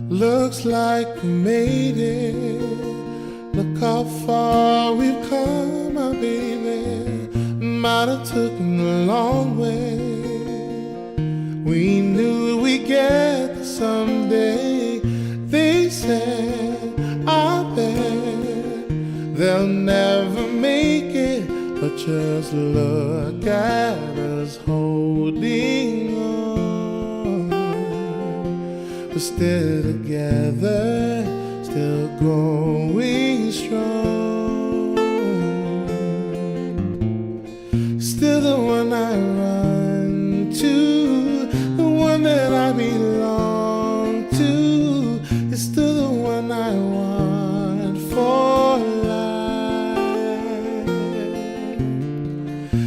Looks like we made it. Look how far we've come, my baby. Might have taken the long way. We knew we'd get there someday. They said, I bet they'll never make it. But just look at us holding on. We're still together, still going strong. Still the one I run to, the one that I belong to. You're still the one I want for life.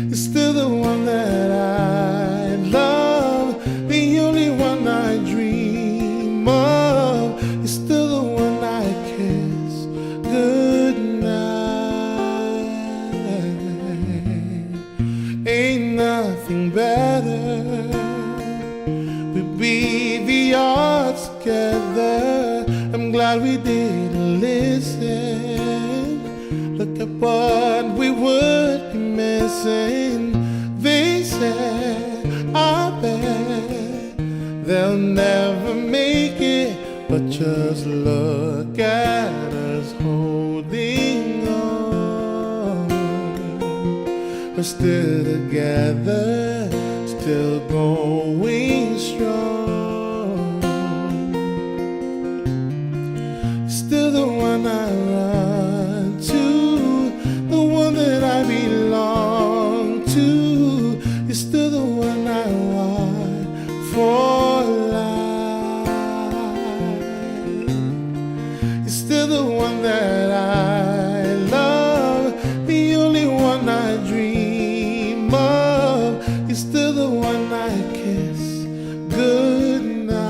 You're still the one that I love, the only one I dream of. You're still the one I kiss goodnight. Ain't nothing better. We beat the odds together. I'm glad we didn't listen. Look at what we would be missing. They said, I bet they'll never make it. But just look at us holding on. We're still together, still going strong. Still the one I run to, the one that I belong to. You're still the one I want for life. You're still the one that I love, the only one I dream of. You're still the one I kiss goodnight.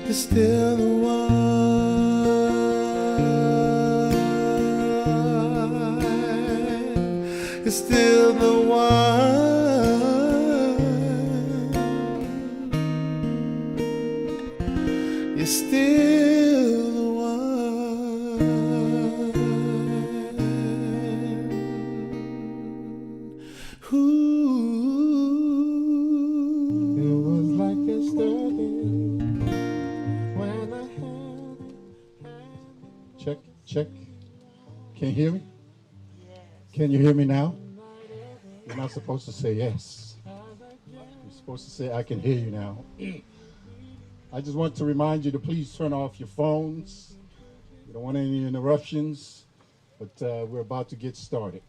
You're still the one. You're still the one. You're still the one. Ooh. It was like yesterday when I had. Check, check. Can you hear me? Can you hear me now? You're not supposed to say yes. You're supposed to say, I can hear you now. I just want to remind you to please turn off your phones. We don't want any interruptions, but we're about to get started.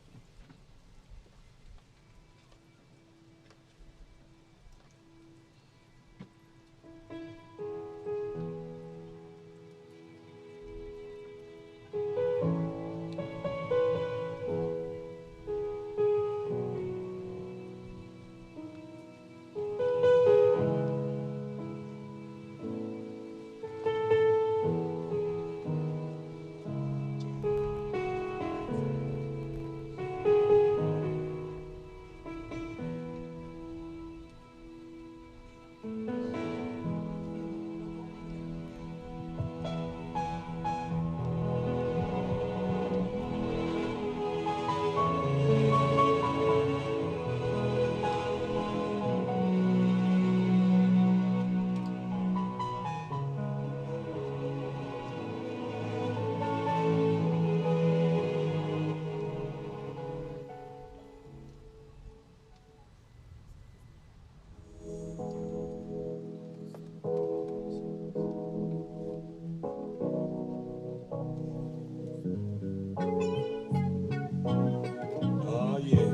Oh yeah.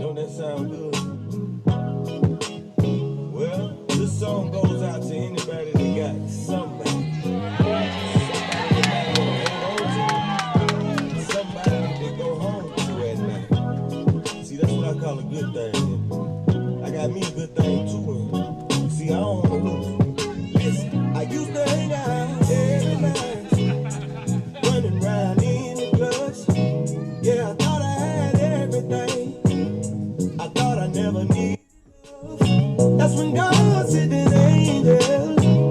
Don't that sound good? Well, this song goes out to anybody that got somebody. Somebody that might wanna hold on to. Somebody that they go home to at night. See, that's what I call a good thing. I got me a good thing too. And you see, I don't wanna lose it. Listen, I used to hang out every night, running round in the clubs. Yeah, I thought I had everything. I thought I never needed love. That's when God sent an angel.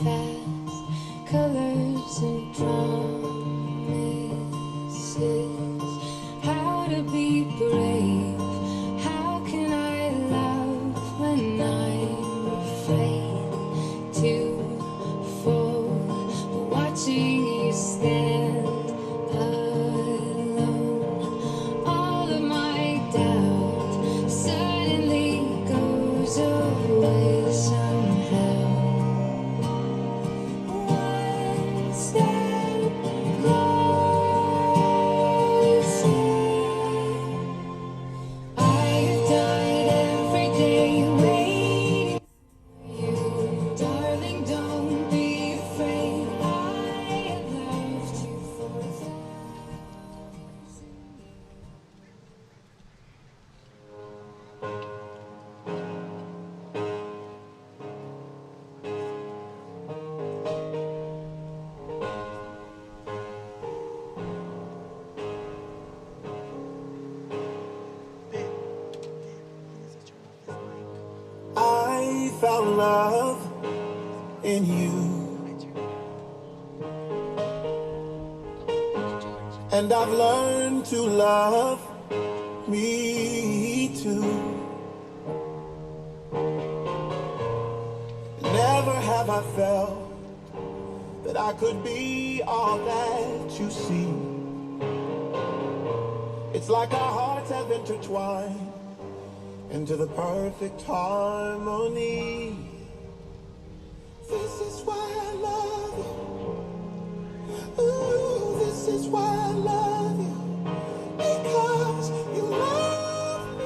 fast colors and promises. How to be brave? How can I love when I'm afraid to fall? But watching you stand alone, all of my doubt suddenly goes away somehow. One step closer. I have died every day waiting for you, darling. Don't be afraid. I have loved you for 1,000. I found love in you, and I've learned to love me too. Never have I felt that I could be all that you see. It's like our hearts have intertwined into the perfect harmony. This is why I love you. Ooh, this is why I love you. Because you love me.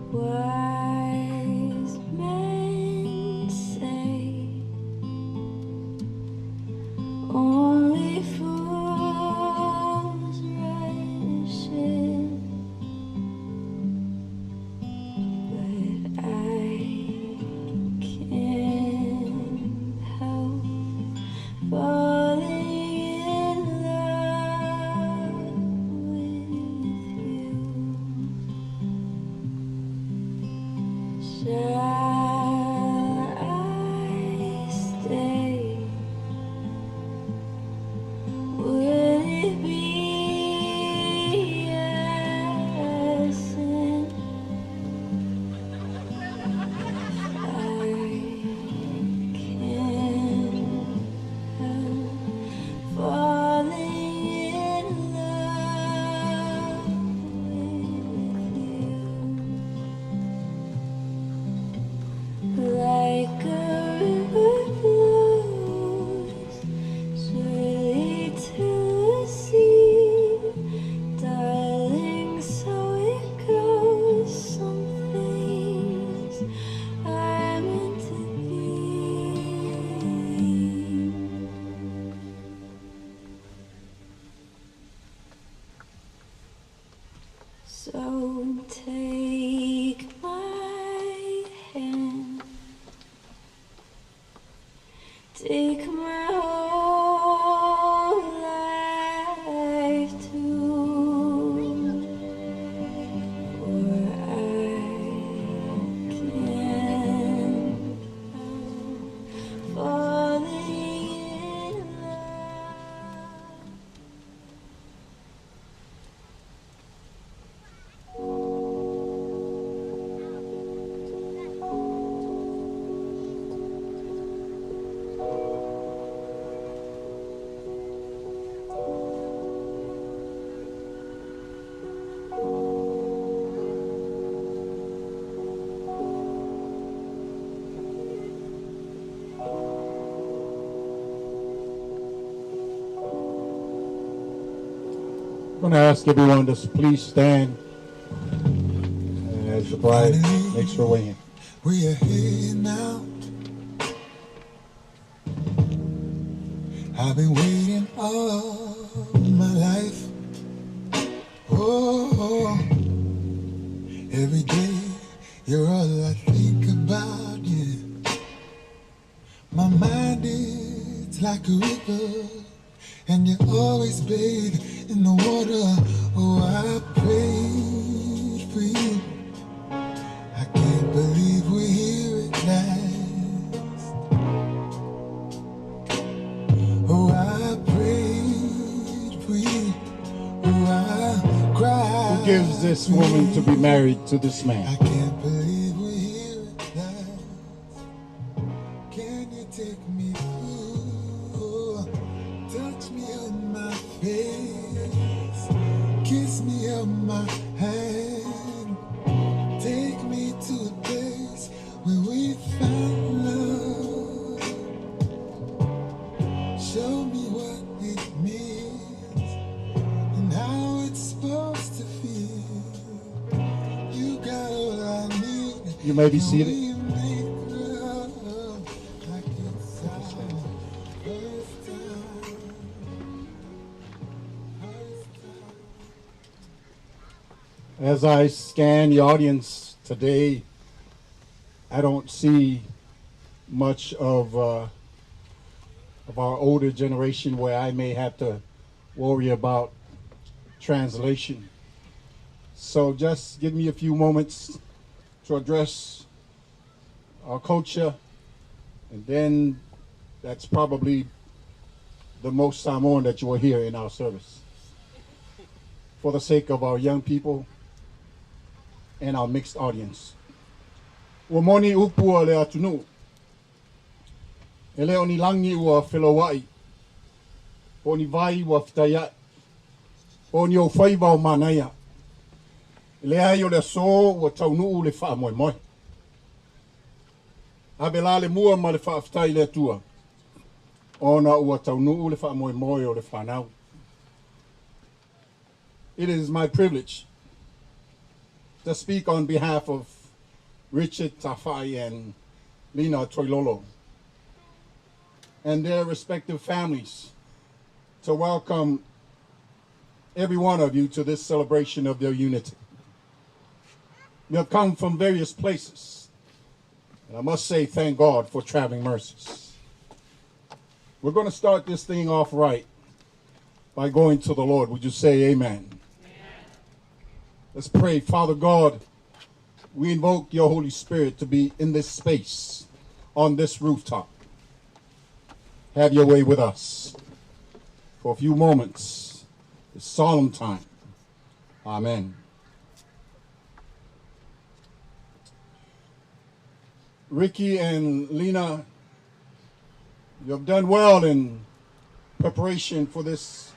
Wise men say only fools rush in, but I can't help falling in love with you. Shall I stay? Would it be a sin if I can't help falling in love with you? Like a river flows surely to the sea, darling, so it goes. Some things are meant to be. So take my hand, take my whole life too, for I can't help falling in love. I'm going to ask everyone to please stand as the bride makes her way in. We are here now. I've been waiting all my life. Oh, every day you're all I think about. Yeah. My mind is like a river, and you always bathe in the water. Oh, I prayed for you. I can't believe we're here at last. Oh, I prayed for you. Oh, I cried. Who gives this woman to be married to this I man? can't believe we're here at last. Can you take me through? Touch me on my face. Kiss me on my hand. Take me to a place where we find love. Show me what it means and how it's supposed to feel. You got all I need. You may be seated. We make love like it's our first time. First time. As I scan the audience today, I don't see much of our older generation where I may have to worry about translation. So just give me a few moments to address our culture, and then that's probably the most Samoan that you will hear in our service. For the sake of our young people and our mixed audience. Ua moni upu o le atunuu. E le o ni lagi ua feloua'i. Po o ni vai ua fetaia'i. Po o ni ou faiva o manaia. E leai o le aso ua taunuu le faamoemoe. Ave la le mua ma le faafetai i le Atua. Ona ua taunuu le faamoemoe o le fanau. It is my privilege to speak on behalf of Richard Tafai and Lena Toilolo and their respective families to welcome every one of you to this celebration of their unity. You have come from various places, and I must say thank God for traveling mercies. We're going to start this thing off right by going to the Lord. Would you say amen? Let's pray. Father God, we invoke your Holy Spirit to be in this space, on this rooftop. Have your way with us for a few moments, this solemn time. Amen. Ricky and Lena, you have done well in preparation for this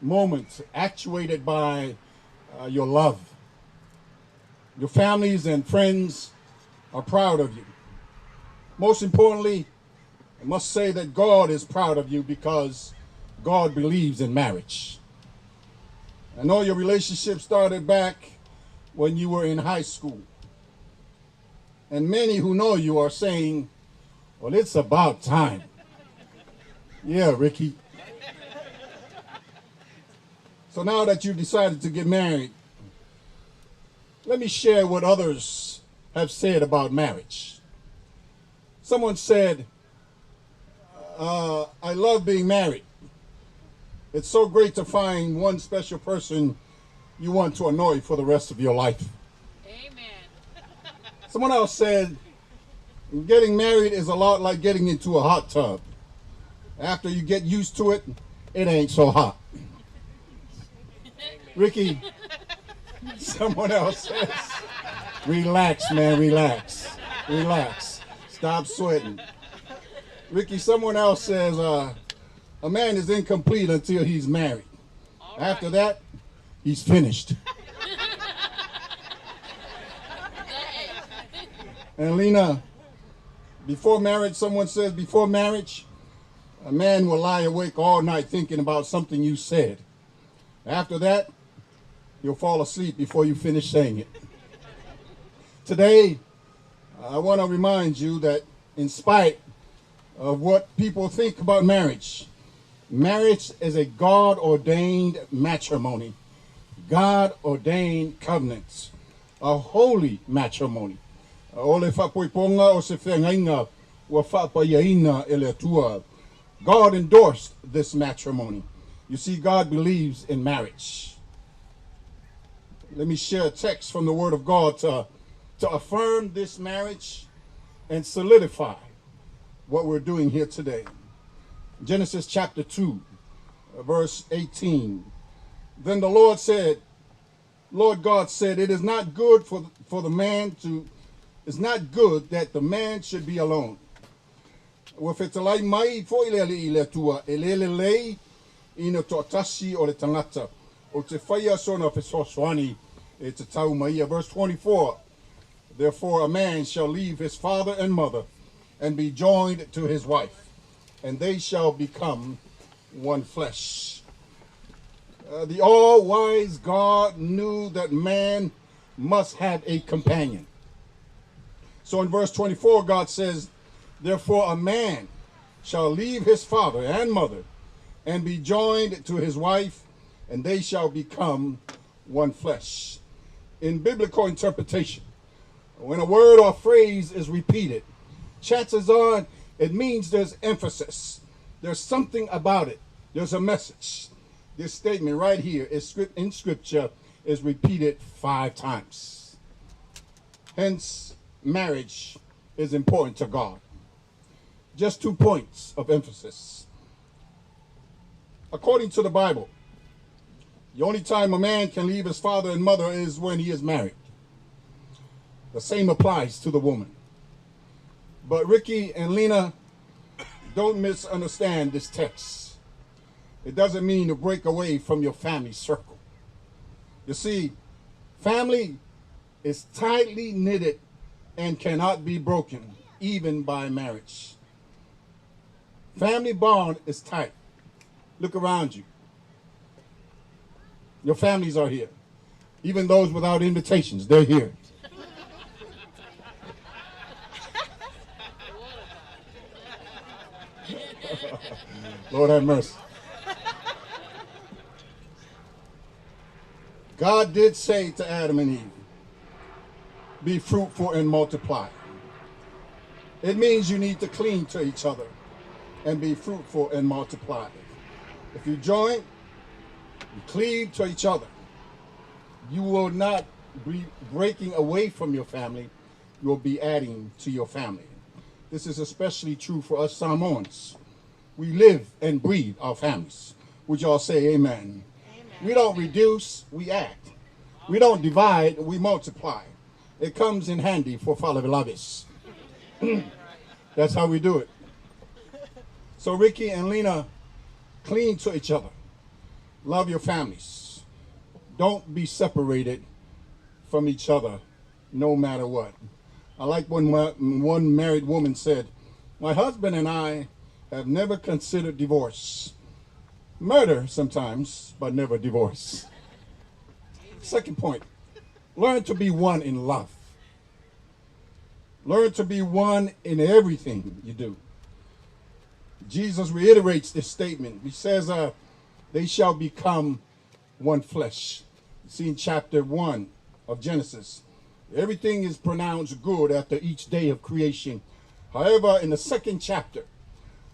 moment, actuated by your love. Your families and friends are proud of you. Most importantly, I must say that God is proud of you because God believes in marriage. I know your relationship started back when you were in high school. And many who know you are saying, well, it's about time. Yeah, Ricky. So now that you've decided to get married, let me share what others have said about marriage. Someone said, I love being married. It's so great to find one special person you want to annoy for the rest of your life. Amen. Someone else said, getting married is a lot like getting into a hot tub. After you get used to it, it ain't so hot. Ricky, someone else says, relax, man, relax. Relax. Stop sweating. Ricky, someone else says, a man is incomplete until he's married. All After right. that, he's finished. And Lena, before marriage, someone says, before marriage, a man will lie awake all night thinking about something you said. After that, You'll fall asleep before you finish saying it. Today, I want to remind you that in spite of what people think about marriage, marriage is a God ordained matrimony, God ordained covenants, a holy matrimony. O le faapoipoga o se feagaiga ua faapaiaina e le Atua. God endorsed this matrimony. You see, God believes in marriage. Let me share a text from the Word of God to affirm this marriage and solidify what we're doing here today. Genesis chapter 2, verse 18. Then the Lord said, Lord God said, It is not good for the man to, it's not good that the man should be alone. Ua fetalai mai foi le Alii le Atua, e le lelei ina toatasi o le tagata. Ou te faia sona fesoasoani e tatau ma ia. Verse 24. Therefore a man shall leave his father and mother and be joined to his wife, and they shall become one flesh. The all wise God knew that man must have a companion. So in verse 24, God says, Therefore a man shall leave his father and mother and be joined to his wife, and they shall become one flesh. In biblical interpretation, when a word or phrase is repeated, chances are it means there's emphasis. There's something about it. There's a message. This statement right here is in scripture is repeated 5 times. Hence, marriage is important to God. Just 2 points of emphasis. According to the Bible, the only time a man can leave his father and mother is when he is married. The same applies to the woman. But Ricky and Lena, don't misunderstand this text. It doesn't mean to break away from your family circle. You see, family is tightly knitted and cannot be broken, even by marriage. Family bond is tight. Look around you. Your families are here. Even those without invitations, they're here. Lord have mercy. God did say to Adam and Eve, be fruitful and multiply. It means you need to cling to each other and be fruitful and multiply. If you join, you cleave to each other, you will not be breaking away from your family, you will be adding to your family. This is especially true for us Samoans. We live and breathe our families. Would y'all say amen? Amen? We don't reduce, we act. We don't divide, we multiply. It comes in handy for Falevelavis. That's how we do it. So Ricky and Lena, cling to each other. Love your families. Don't be separated from each other, no matter what. I like when one married woman said, my husband and I have never considered divorce. Murder sometimes, but never divorce. Second point, learn to be one in love. Learn to be one in everything you do. Jesus reiterates this statement. He says, they shall become one flesh. You see in chapter 1 of Genesis, everything is pronounced good after each day of creation. However, in the second chapter,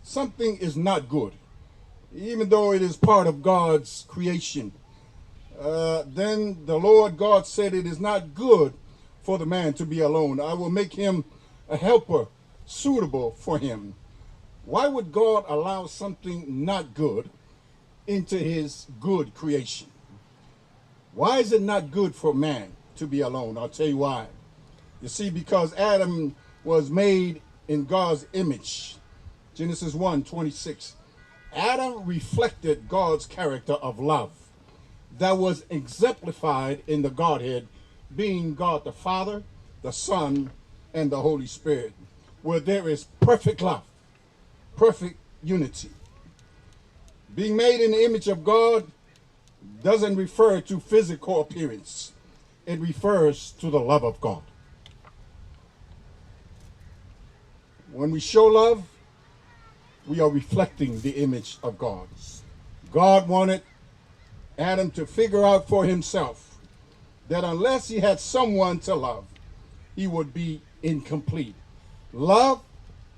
something is not good, even though it is part of God's creation. Then the Lord God said, it is not good for the man to be alone. I will make him a helper suitable for him. Why would God allow something not good into his good creation? Why is it not good for man to be alone? I'll tell you why. You see, because Adam was made in God's image. Genesis 1:26. Adam reflected God's character of love that was exemplified in the Godhead, being God the Father, the Son, and the Holy Spirit, where there is perfect love, perfect unity. Being made in the image of God, doesn't refer to physical appearance. It refers to the love of God. When we show love, we are reflecting the image of God. God wanted Adam to figure out for himself that unless he had someone to love, he would be incomplete. Love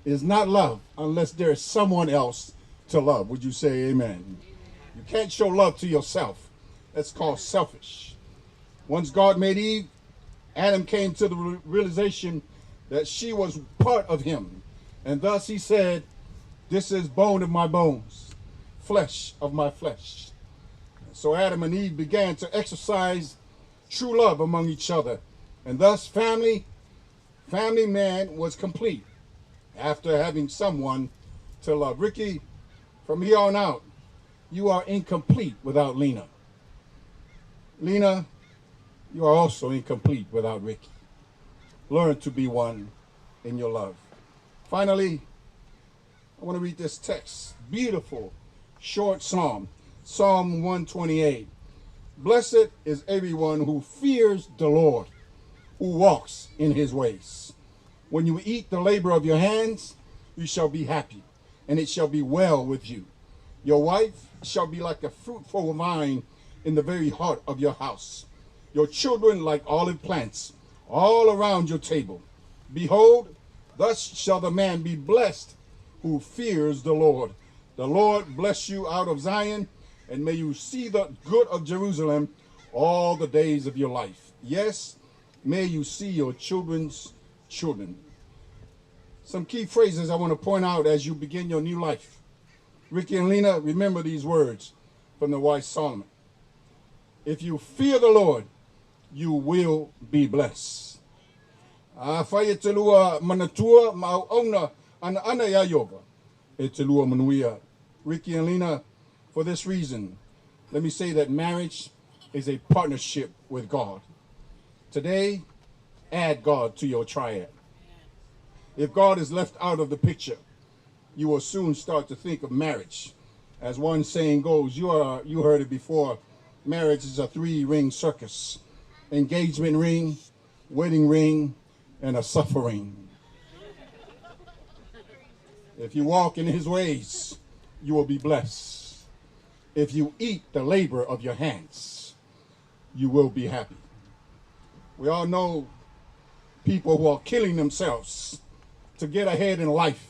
is not love unless there is someone else to love. Would you say amen? You can't show love to yourself. That's called selfish. Once God made Eve, Adam came to the realization that she was part of him. And thus he said, This is bone of my bones, flesh of my flesh. So Adam and Eve began to exercise true love among each other. And thus family man was complete after having someone to love. Ricky, from here on out, you are incomplete without Lena. Lena, you are also incomplete without Ricky. Learn to be one in your love. Finally, I want to read this text. Beautiful, short psalm, Psalm 128. Blessed is everyone who fears the Lord, who walks in his ways. When you eat the labor of your hands, you shall be happy, and it shall be well with you. Your wife shall be like a fruitful vine in the very heart of your house, your children like olive plants all around your table. Behold, thus shall the man be blessed who fears the Lord. The Lord bless you out of Zion, and may you see the good of Jerusalem all the days of your life. Yes, may you see your children's children. Some key phrases I want to point out as you begin your new life. Ricky and Lena, remember these words from the wise Solomon. If you fear the Lord, you will be blessed. Afai e te lua manatua ma auauna ana ana ia Iowa, e te lua manuia. Ricky and Lena, for this reason, let me say that marriage is a partnership with God. Today, add God to your triad. If God is left out of the picture, you will soon start to think of marriage. As one saying goes, you heard it before, marriage is a three-ring circus. Engagement ring, wedding ring, and a suffering. If you walk in his ways, you will be blessed. If you eat the labor of your hands, you will be happy. We all know people who are killing themselves to get ahead in life,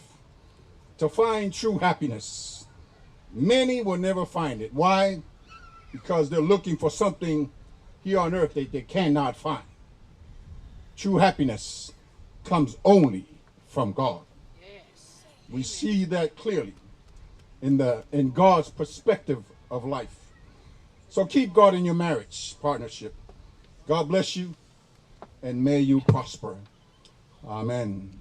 to find true happiness. Many will never find it. Why? Because they're looking for something here on earth that they cannot find. True happiness comes only from God. Yes. We see that clearly in God's perspective of life. So keep God in your marriage partnership. God bless you, and may you prosper. Amen.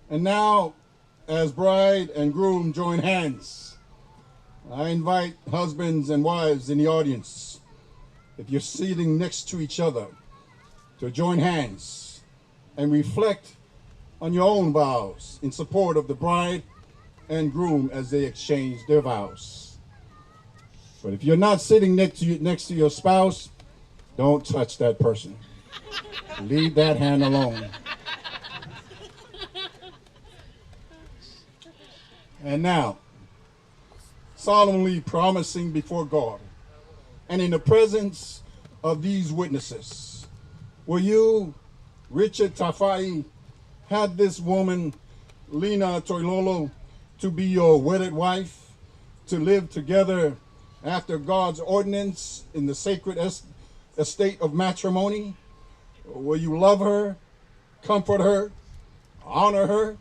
And now, as bride and groom join hands, I invite husbands and wives in the audience, if you're sitting next to each other, to join hands and reflect on your own vows in support of the bride and groom as they exchange their vows. But if you're not sitting next to your spouse, don't touch that person. Leave that hand alone. And now, solemnly promising before God and in the presence of these witnesses, will you, Richard Tafai, have this woman, Lena Toilolo, to be your wedded wife, to live together after God's ordinance in the sacred estate of matrimony? Will you love her, comfort her, honor her,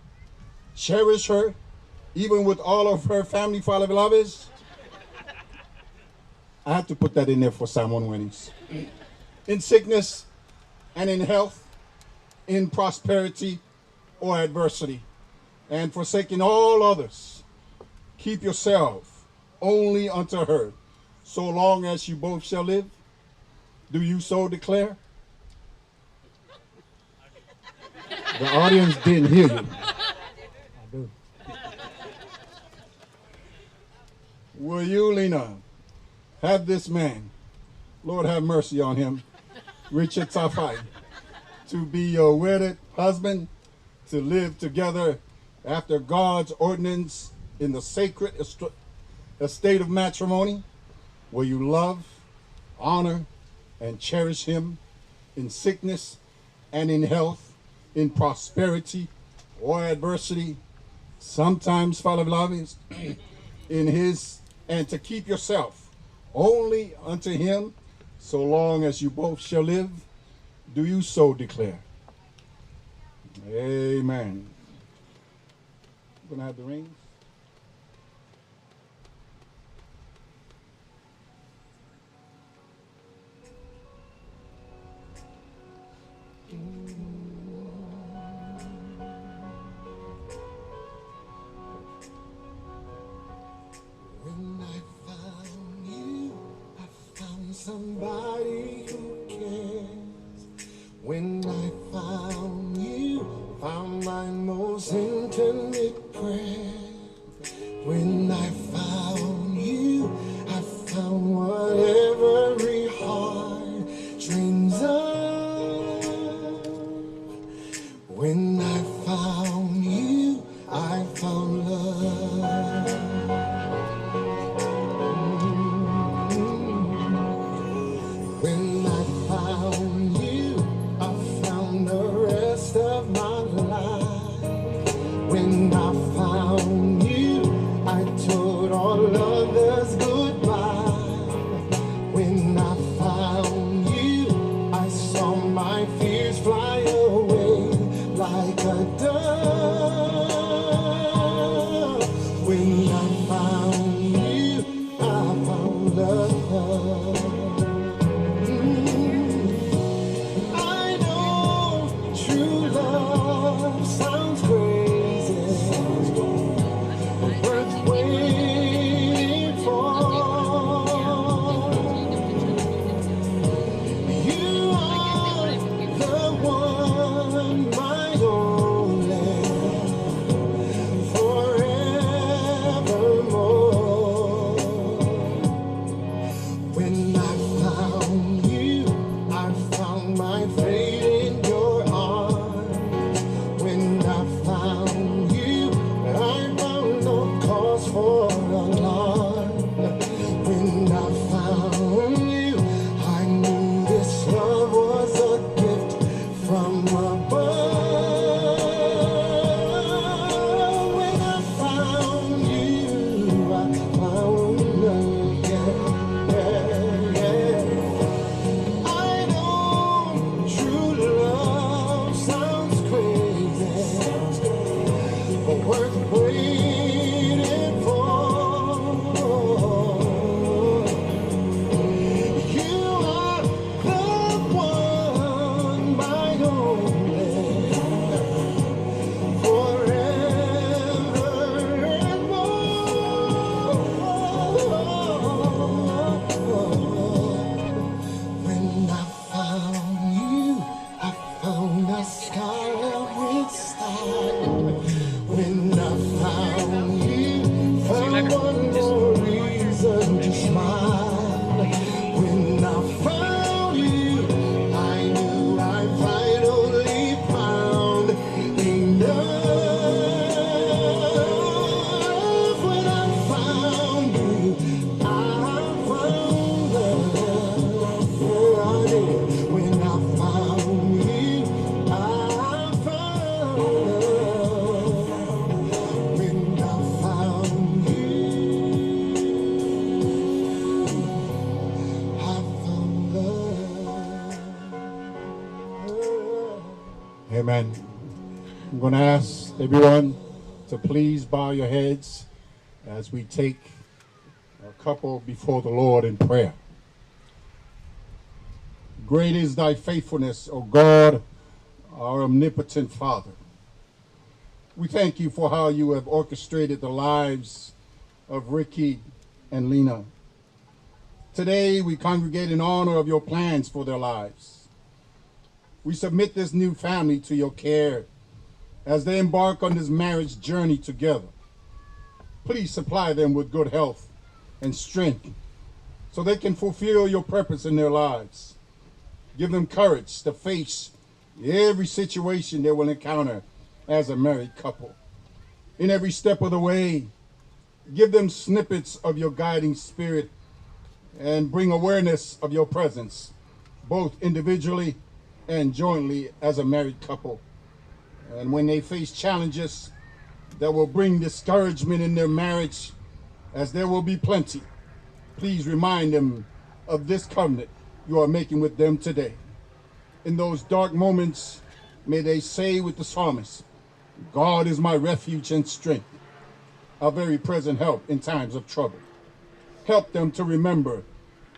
cherish her, even with all of her family lovers? I have to put that in there for Samoan weddings. In sickness and in health, in prosperity or adversity, and forsaking all others, keep yourself only unto her, so long as you both shall live. Do you so declare? The audience didn't hear you. I do. Will you, Lena, have this man, Lord have mercy on him, Richard Tafai, to be your wedded husband, to live together after God's ordinance in the sacred estate of matrimony? Will you love, honor, and cherish him in sickness and in health, in prosperity or adversity, sometimes faalavelave, in his, and to keep yourself only unto him so long as you both shall live? Do you so declare? Amen. I'm going to have the rings. When I found you, I found somebody who cares. When I found you, found my most intimate prayer. When I found you, I found what every heart dreams of. When I found you, I found love. When I found you, I found the rest of my life. When I found you, I told all others goodbye. When I found you, I saw my fears fly away like a dove. When I found you, I found love. I know true love sounds crazy, but worth waiting for. You are the one, my only, forevermore. When I found you, I found my fate in your arms. When I found you, I found no cause for alarm. When I found you, I knew this love was a gift from above. When I found you, I found love. Yeah, yeah, yeah. I know true love sounds crazy, but worth waiting for. You are the one, my only, forever and more. When I found you, I found a scarlet with style. When I found you, found one more reason to smile. When I found you, I knew I finally found enough. When I found you, I found love. Yeah, I did. When I found you, I found love. When I found you, I found love. Amen. I'm going to ask everyone to please bow your heads as we take a couple before the Lord in prayer. Great is thy faithfulness, O God, our omnipotent Father. We thank you for how you have orchestrated the lives of Ricky and Lena. Today, we congregate in honor of your plans for their lives. We submit this new family to your care as they embark on this marriage journey together. Please supply them with good health and strength so they can fulfill your purpose in their lives. Give them courage to face every situation they will encounter as a married couple. In every step of the way, give them snippets of your guiding spirit and bring awareness of your presence, both individually and jointly as a married couple. And when they face challenges that will bring discouragement in their marriage, as there will be plenty, please remind them of this covenant you are making with them today. In those dark moments, may they say with the psalmist, God is my refuge and strength, a very present help in times of trouble. Help them to remember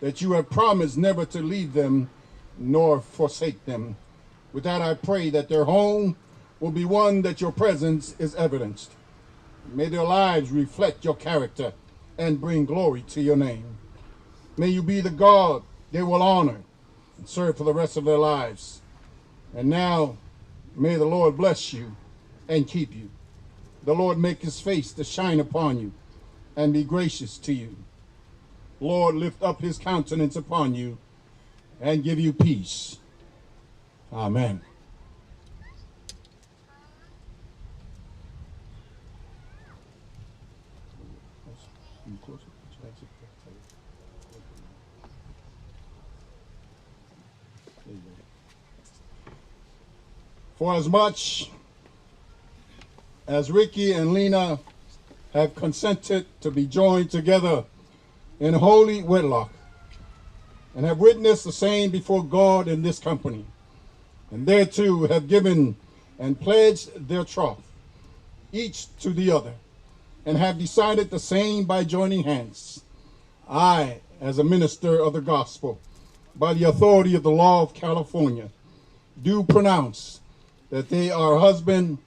that you have promised never to leave them nor forsake them. With that, I pray that their home will be one that your presence is evidenced. May their lives reflect your character and bring glory to your name. May you be the God they will honor and serve for the rest of their lives. And now, may the Lord bless you and keep you. The Lord make his face to shine upon you and be gracious to you. Lord, lift up his countenance upon you and give you peace. Amen. For as much as Ricky and Lena have consented to be joined together in holy wedlock, and have witnessed the same before God in this company, and thereto have given and pledged their troth, each to the other, and have decided the same by joining hands, I, as a minister of the gospel, by the authority of the law of California, do pronounce that they are husband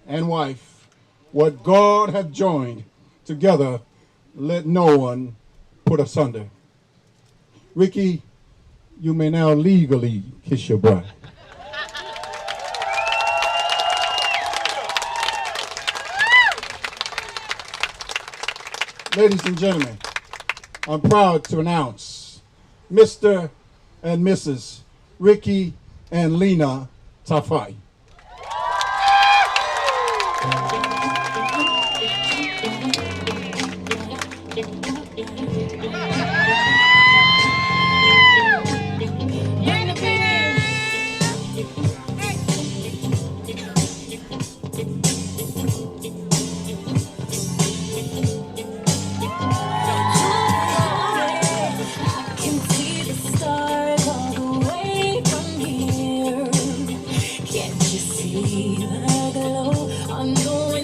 and wife. What God hath joined together, let no one put asunder. Ricky, you may now legally kiss your bride. Ladies and gentlemen, I'm proud to announce Mr. and Mrs. Ricky and Lena Tafai. I can see the stars all the way from here. Can't you see the glow on the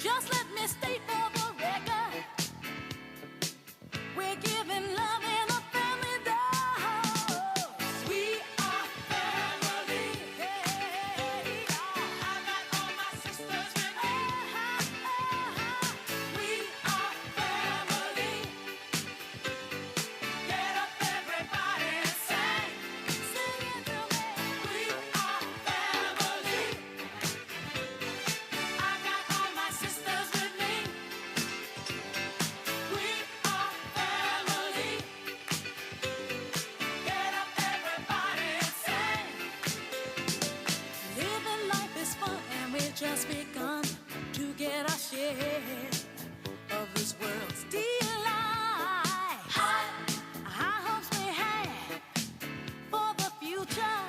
Just let me state for the record, we're giving love in a family dose. We are family. Hey, I got all my sisters with me. We are family. Get up, everybody, and sing. Sing it to me. We are family. I got all my sisters with me. We are family. Get up, everybody, and sing. Living life is fun, and we've just begun to get our share of this world's delight. High hopes we had for the future,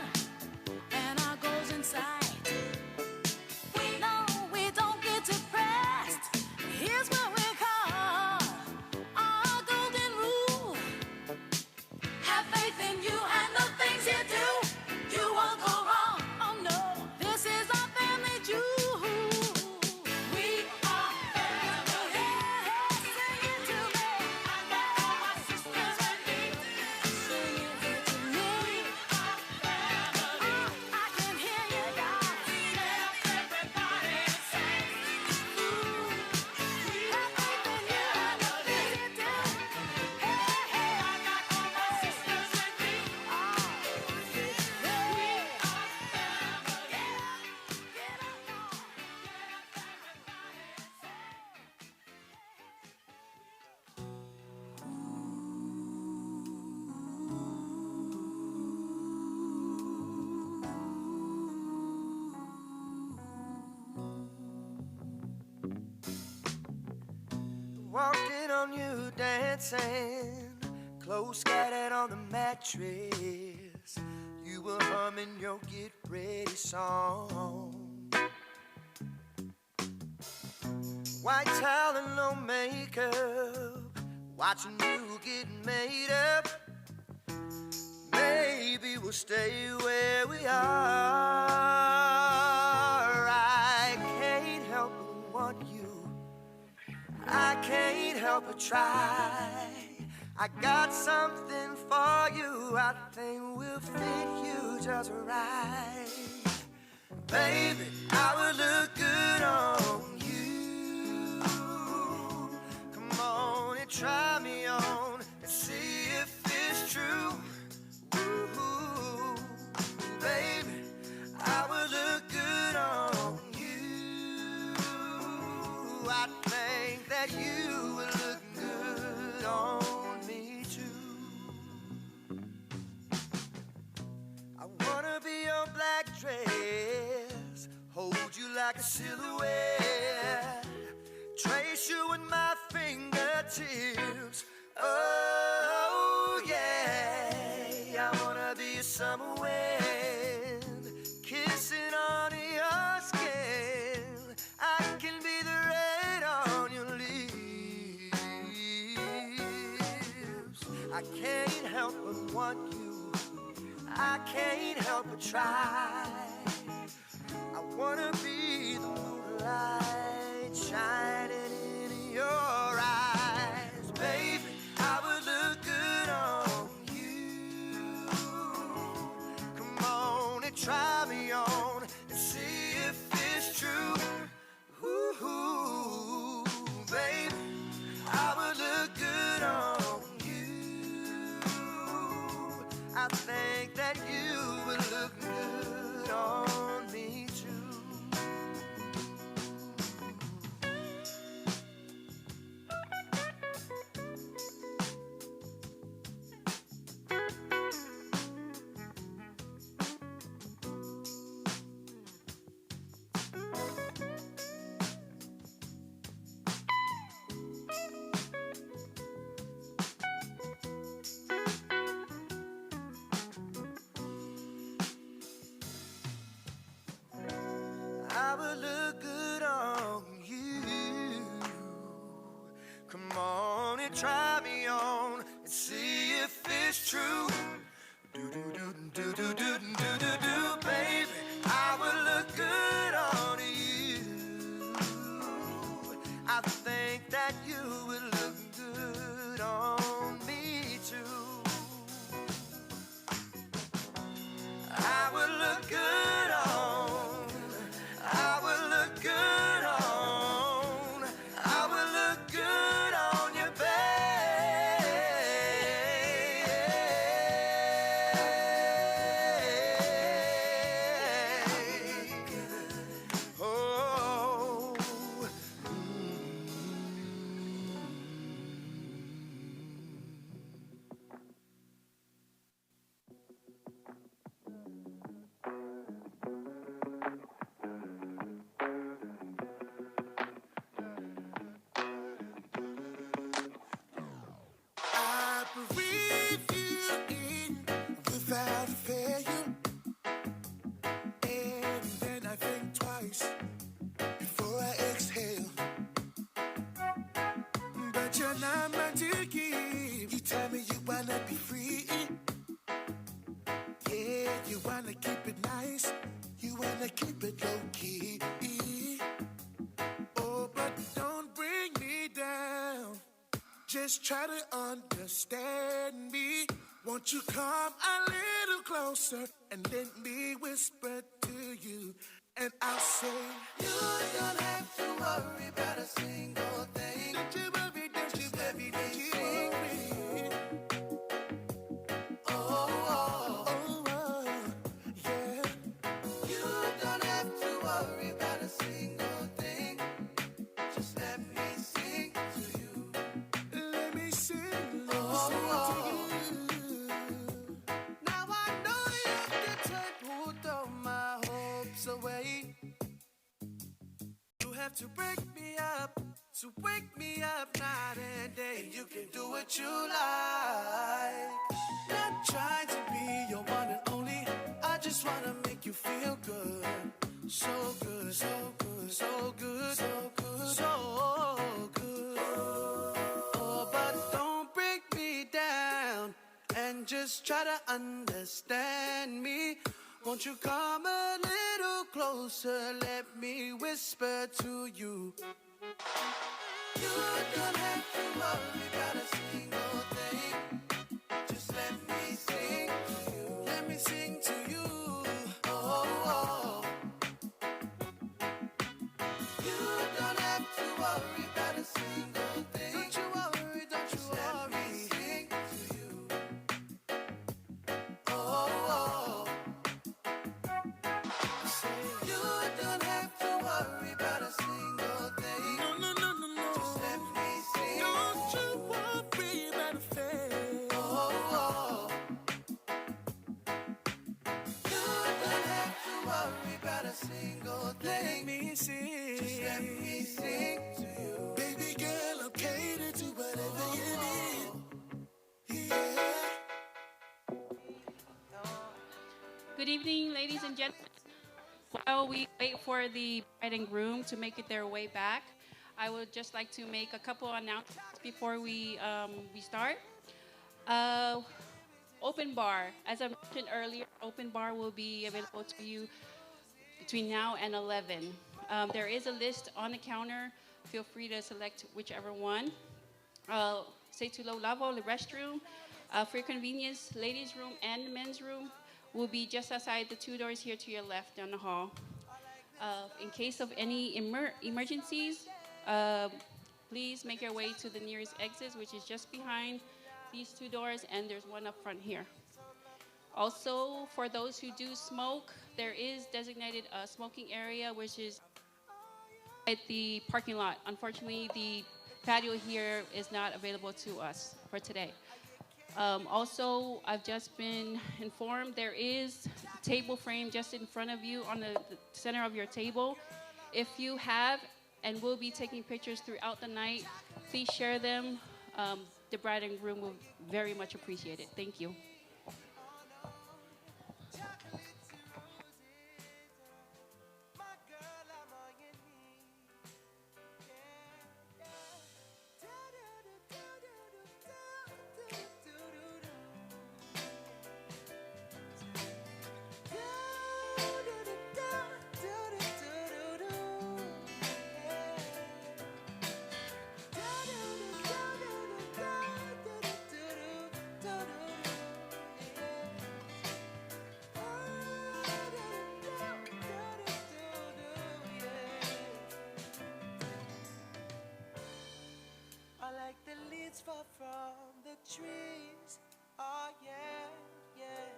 and our goals in sight. We know we don't get depressed. Here's what we call our golden rule. Have faith in you and the things you do. You won't go wrong. Oh no, this is our family jewel. We are family. Sing it to me. I got all my sisters with me. Sing it to me. We are family. I can hear you guys. Get up, everybody, and sing. Have faith in you and the things you do. Hey, hey, I got all my sisters with me. We are family. Get up, get up, everybody, and sing. Walked in on you dancing, clothes scattered on the mattress. You were humming your get ready song. White towel and no makeup, watching you get made up. Maybe we'll stay where we are. I can't help but want you. I can't help but try. I got something for you I think will fit you just right. Baby, I would look good on you. Come on and try me on and see if it's true. Ooh, baby, I would look good on you. I think that you would look good on me too. I wanna be your black dress, hold you like a silhouette, trace you with my fingertips. Oh yeah, I wanna be a summer wind, kissing on your skin. I can be the red on your lips. I can't help but want you. I can't help but try. I wanna be the moonlight shining in your eyes, baby. I would look good on you. Come on and try me on and see if it's true. Ooh, baby, I would look good on you. I think that you would look good on me too. I would look good on you. Come on and try me on and see if it's true. Do do do do do do do do do, baby. I would look good on you. I think that you would look good on me too. I would look good on. I would look good on. I would look good on you, babe. Oh. I breathe you in without failure, and then I think twice before I exhale. But you're not mine to give. You tell me you wanna be free. Yeah, you wanna keep it nice. You wanna keep it low key. Oh, but don't bring me down. Just try to understand me. Won't you come a little closer and let me whisper to you? And I'll say, You don't have to worry about a single thing. Don't you worry, don't you Just let worry, me don't you sing worry. Oh, oh. Oh, oh, yeah. You don't have to worry about a single thing. Just let me sing to you. Let me sing, let me sing to you. Now I know you're the type who throw my hopes away. You have to break me up to wake me up night and day. And you can do what you like. Not trying to be your one and only. I just wanna make you feel good. So good, so good, so good, so good, so good. Oh, but don't break me down and just try to understand me. Won't you come a little closer? Let me whisper to you. You don't have to worry about a single thing. Just let me sing to you. Let me sing to you. Oh, oh. You don't have to worry about a single thing. Don't you worry, don't you worry. Let me sing to you. Oh, oh. You don't have to worry about a single thing. No, no, no, no, no. Just let me sing. Don't you worry about a thing. Oh, oh. You don't have to worry about a single Let thing. me sing. Just let me sing to you. Baby girl, I'll cater to whatever you need. Yeah. Good evening, ladies and gentlemen. While we wait for the bride and groom to make it their way back, I would just like to make a couple announcements before we start. Open bar. As I mentioned earlier, open bar will be available to you between now and 11. There is a list on the counter. Feel free to select whichever one. Seitu Lavo, the restroom. For your convenience, ladies' room and men's room will be just outside the two doors here to your left down the hall. In case of any emergencies, please make your way to the nearest exit, which is just behind these two doors, and there's one up front here. Also, for those who do smoke, there is designated a smoking area, which is at the parking lot. Unfortunately, the patio here is not available to us for today. Also, I've just been informed there is a table frame just in front of you on the center of your table. If you have and will be taking pictures throughout the night, please share them. The bride and groom will very much appreciate it. Thank you. My girl, I'm on your knees. Yeah, yeah. Do-do-do-do-do-do-do-do-do. Do-do-do-do-do-do-do-do. Yeah. Like the leaves fall from the trees. Oh yeah, yeah.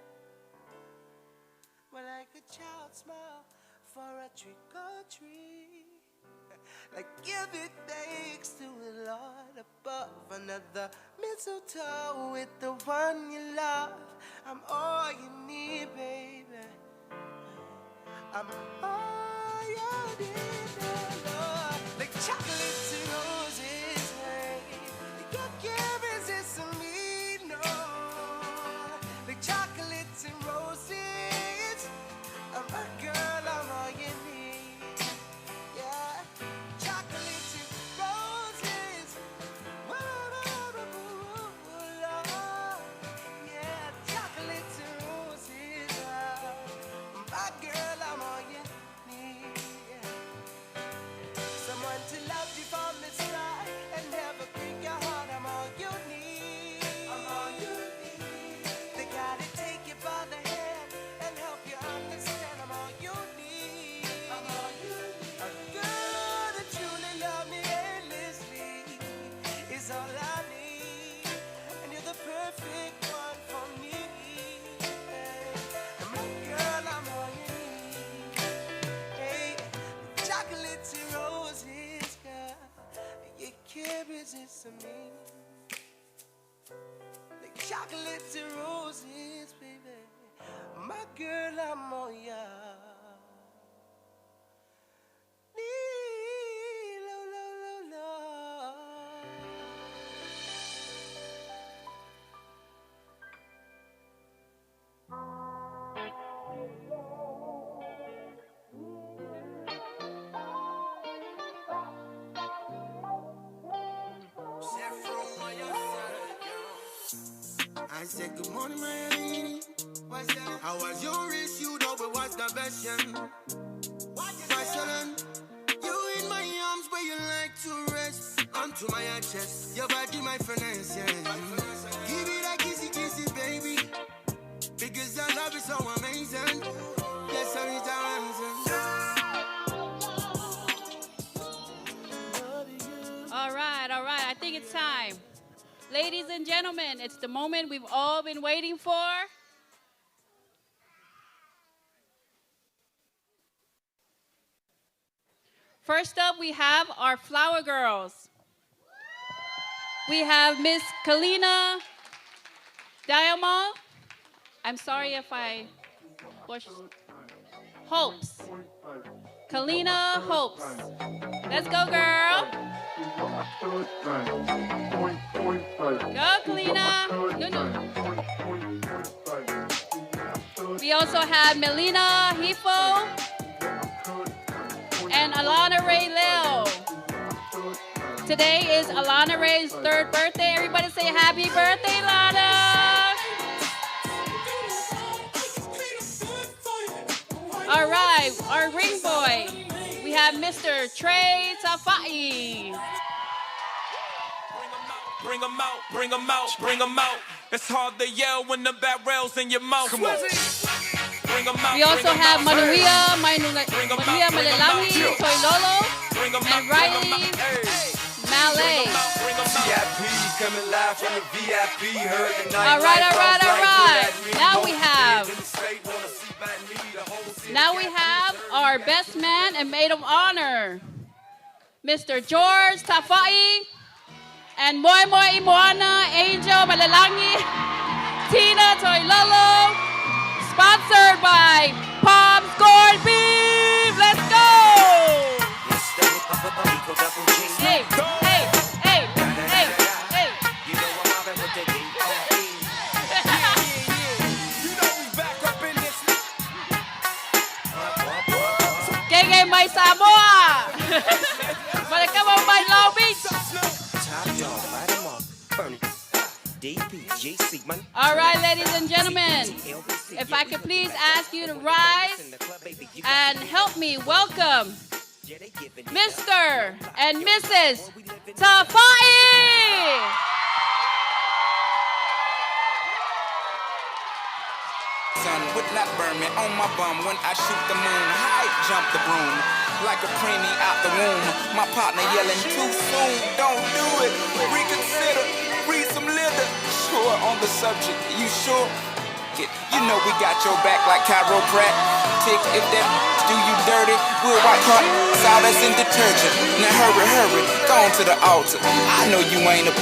Well, like a child smile for a trick or treat. Like give it thanks to the Lord above. Another mistletoe with the one you love. I'm all you need, baby. I'm all you need, Lord. Like chocolate to roses, hey. You can't resist me, no. Like chocolates and roses. I'm a girl, I'm all you need. Yeah, chocolates and roses. Woo, Lord. Yeah, chocolates and roses. My girl, I'm all you need. Yeah. Someone to love you from the start and never break your heart. I'm all you need. I'm all you need. They gotta take you by the hand and help you understand. I'm all you need. I'm all you need. A girl that truly love me endlessly is all I need, and you're the perfect one for me. And my girl, I'm all you need. Hey, chocolates and roses, girl. You can't resist me. Like chocolates and roses, baby. My girl, I'm all yours. Need, lo, lo, lo, lo. I said, good morning, my lady. How was your race? You know it was the best, yeah. Barcelona, you in my arms where you like to rest. Onto my chest, your body my finance, yeah. Give it a kissy, kissy, baby. Because the love is so amazing. Yes, I need to answer. All right, all right. I think it's time. Ladies and gentlemen, it's the moment we've all been waiting for. First up, we have our flower girls. We have Miss Kalina Diamal. I'm sorry if I pushed. Hopes. Kalina Hopes. Let's go, girl. Go, Kalina. No, no. We also have Melina Hifo and Alana Ray Leo. Today is Alana Ray's third birthday. Everybody say happy birthday, Lana. All right, our ring boy. We have Mr. Trey Tafai. Bring 'em out, bring 'em out, bring 'em out. It's hard to yell when the barrel's in your mouth. Come on. Bring 'em out. We also bring 'em have out. Manuia, Bring 'em Manuia out, bring 'em out. Malelangi, Toilolo, Bring 'em and out, bring 'em Riley out. Hey. Malay. Bring 'em out. VIP coming live from the VIP. Heard the All right, all right, all right. Now we have now we have our best man and maid of honor, Mr. George Tafai and Moi Moi Imoana, Angel Malelangi, Tina Toilolo, sponsored by Palms Corned Beef. Let's go! Hey, hey, hey, hey, hey. You know we back up in this. Gege mai Samoa! Malakama mai Long Beach! Top dog, light 'em up, burn it. DPGC, man. All right, ladies and gentlemen, if I could please ask you to rise and help me welcome Mr. and Mrs. Tafai! Sun would not burn me on my bum when I shoot the moon. High jump the broom like a preemie out the womb. My partner yelling too soon, don't do it. Reconsider, read some litter. Sure on the subject, you sure? It. You know we got your back like chiropractic. If that do you dirty, we'll wipe her out as in detergent. Now hurry, hurry, go on to the altar. I know you ain't a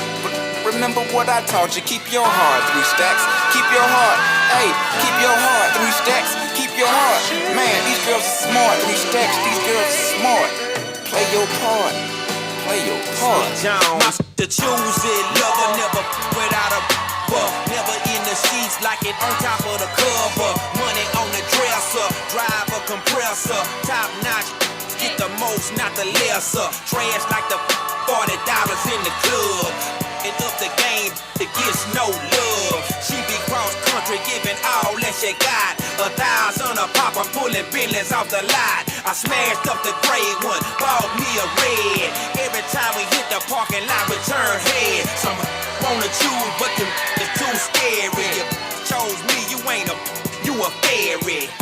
but remember what I taught you. Keep your heart, three stacks. Keep your heart. Hey, keep your heart, three stacks. Keep your heart. Man, these girls are smart, three stacks. These girls are smart. Play your part. Play your part. Jones to choose it, lover never without a buff, never in the sheets like it on top of the cover. Money on the dresser, drive a compressor, top notch. Get the most, not the lesser. Trash like the $40 in the club. And up the game, it gets no love. She be cross country giving all that she got. 1,000 a pop, I'm pulling billions off the lot. I smashed up the gray one, bought me a red. Every time we hit the parking lot, we turn head. Some wanna choose, but them is too scary. You chose me, you ain't a, you a fairy.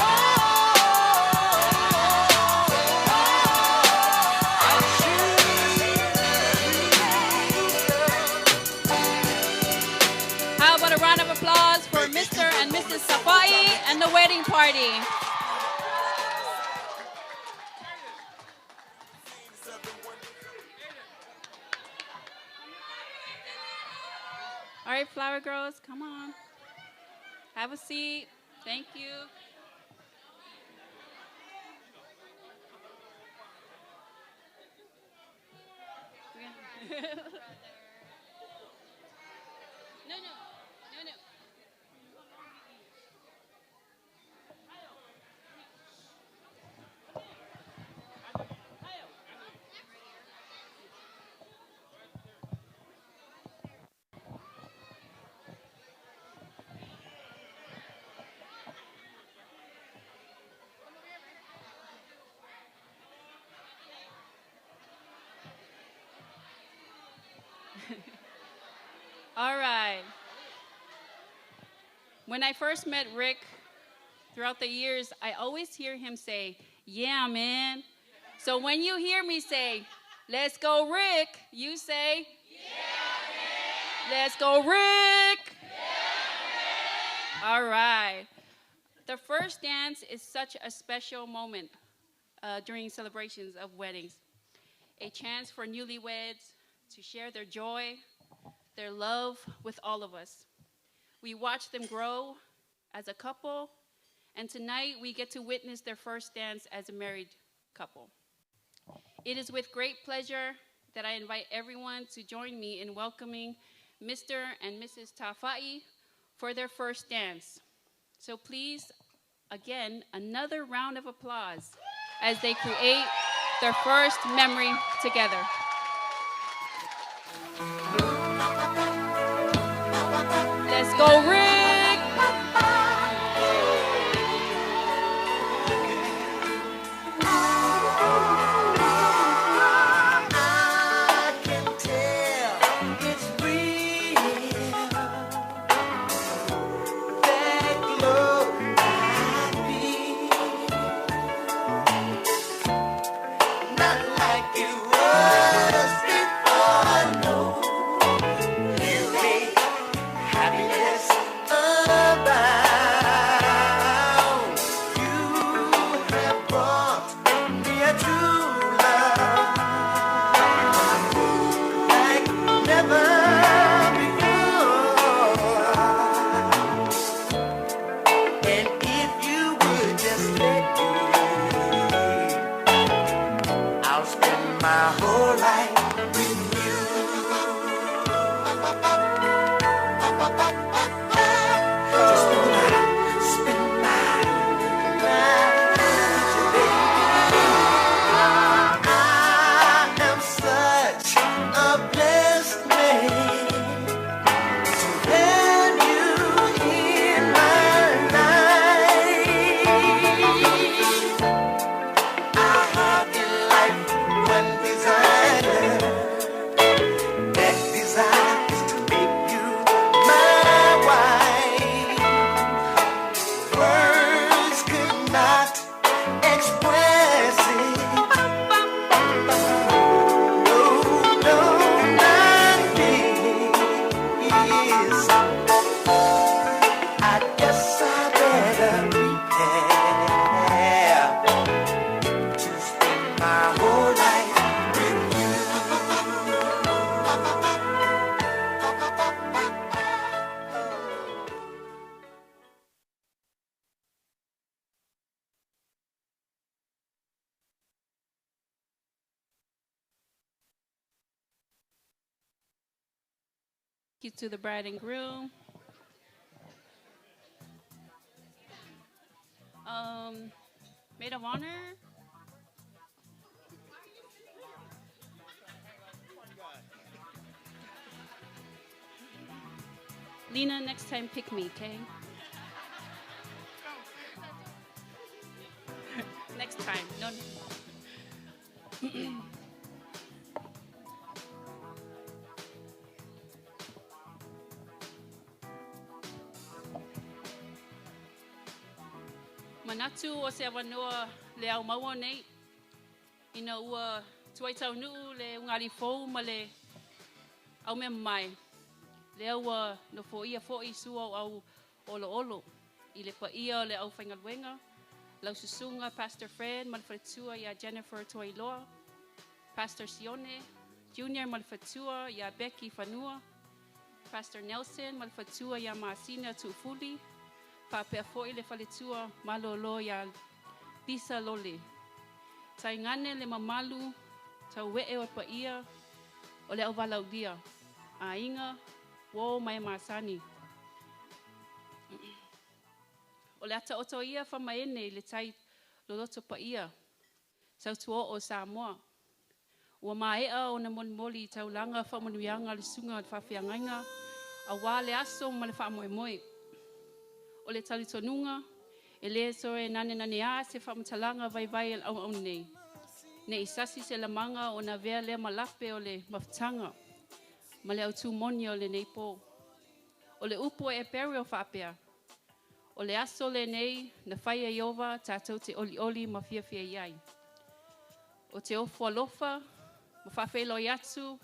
How about a round of applause for Mr. and Mrs. Safai and the wedding party? All right, flower girls, come on. Have a seat. Thank you. No, no, no, no. All right. When I first met Rick, throughout the years, I always hear him say, yeah, man. So when you hear me say, let's go, Rick, you say, yeah, man. Let's go, Rick. Yeah, man. All right. The first dance is such a special moment during celebrations of weddings. A chance for newlyweds to share their joy, their love with all of us. We watch them grow as a couple, and tonight we get to witness their first dance as a married couple. It is with great pleasure that I invite everyone to join me in welcoming Mr. and Mrs. Tafai for their first dance. So please, again, another round of applause as they create their first memory together. Let's go, Rick! I can tell it's real. That glow I feel, not like it was before. No, you make happiness You to the bride and groom. Maid of honor. Lena, next time pick me, okay? Next time. No. Manatu o se awanoa le au maua nei. Ina ua tuai taunuu le ungali fou ma le au mea mai. Lea ua nofoia foi sua o au olo olo. I le paia o le au whaingaluenga. Lau susunga Pastor Fred ma le faletua ia Jennifer Toiloa. Pastor Sione Junior ma le fatua ia Becky Fanua. Pastor Nelson ma le fatua ia Masina Tuufuli. Faapea foi le faletua malolo ia Lisa Lole. Taigane le mamalu, tauee o paia, o le auvalaulia. Aiga, uo mai masani. O le ata oto ia whamaene i le tai loloto paia. Sautuo o Samoa. Ua maea o na molimoli i taulanga whaamanuiaga le susuga le faafeagaiga, a wā le aso ma le faamoemoe. O le talitonuga, e le toe nanenane se faamatalaga vaivai e au au nei. Ne i sasi se lamaga o na vea lea malape o le mafutaga, ma le autū moni o lenei pō. O le upu e Eperu o faapea. O le aso lenei, na whai e Iova, tātou te oli oli ma fia fia iai. O te ofo alofa, ma whawheloi atu,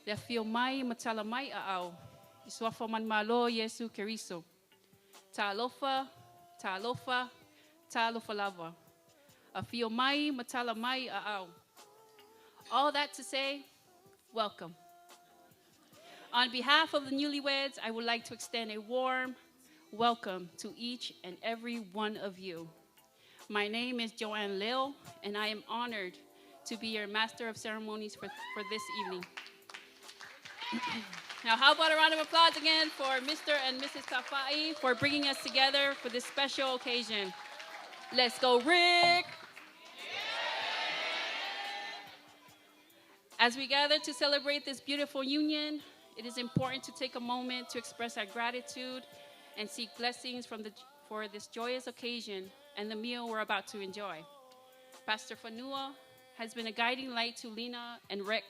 le afio mai ma tala mai a au, i suafa man malo Iesu Keriso. Talofa, talofa, talofa lava. Afio mai ma tala mai a au. All that to say, welcome. On behalf of the newlyweds, I would like to extend a warm welcome to each and every one of you. My name is Joanne Lil, and I am honored to be your master of ceremonies for this evening. Now, how about a round of applause again for Mr. and Mrs. Tafai for bringing us together for this special occasion. Let's go, Rick! As we gather to celebrate this beautiful union, it is important to take a moment to express our gratitude and seek blessings for this joyous occasion and the meal we're about to enjoy. Pastor Fanua has been a guiding light to Lena and Rick,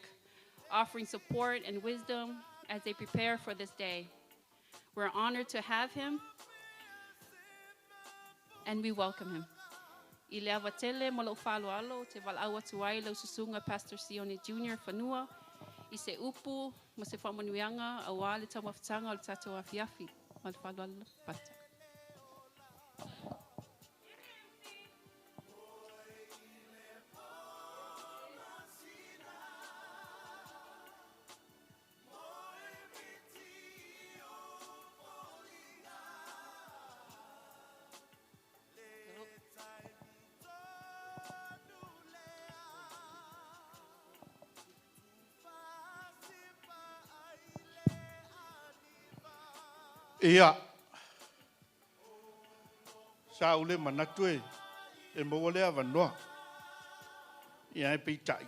offering support and wisdom as they prepare for this day. We're honored to have him, and we welcome him. I le ava tele ma lou faaaloalo te valaau atu ai lau susuga Pastor Sione Junior Fanua i se upu ma se faamanuiaga auā le taumafataga o le tatou afiafi. Ma le faaaloalo, Pastor. Ia, sa ou le manatu e, e maua le avanoa. Ia e peitai.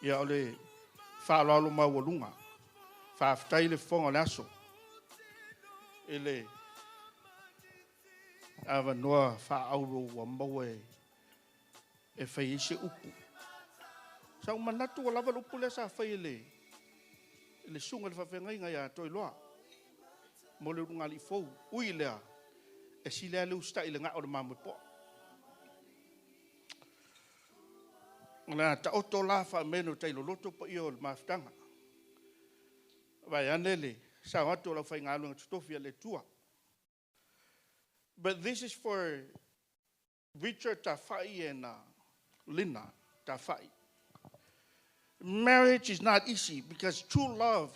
Ia o le faaaloalo maualuga. Faafetai le fofoga o le aso. I le avanoa faaauro ua maua e, e fai ai se upu. Sa ou manatu ua lava le upu lea sa fai e le, le susuga le faafeagaiga ia Toiloa. Mo le ulugalii fou. Ui lea, e sili lava le usitai i le gao o le mamoe poa. O le a taoto la faameno tai loloto paia o le mafutaga. Vai ane le sao atu o lau faigaluega totofi a le Atua. But this is for Richard Tafai and Lina Tafai. Marriage is not easy because true love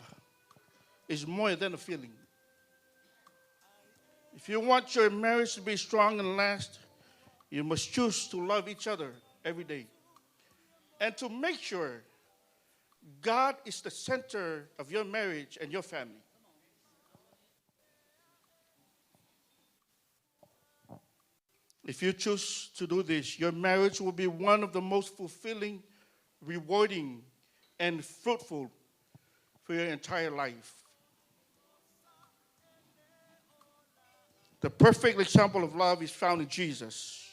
is more than a feeling. If you want your marriage to be strong and last, you must choose to love each other every day. And to make sure God is the center of your marriage and your family. If you choose to do this, your marriage will be one of the most fulfilling, rewarding, and fruitful for your entire life. The perfect example of love is found in Jesus,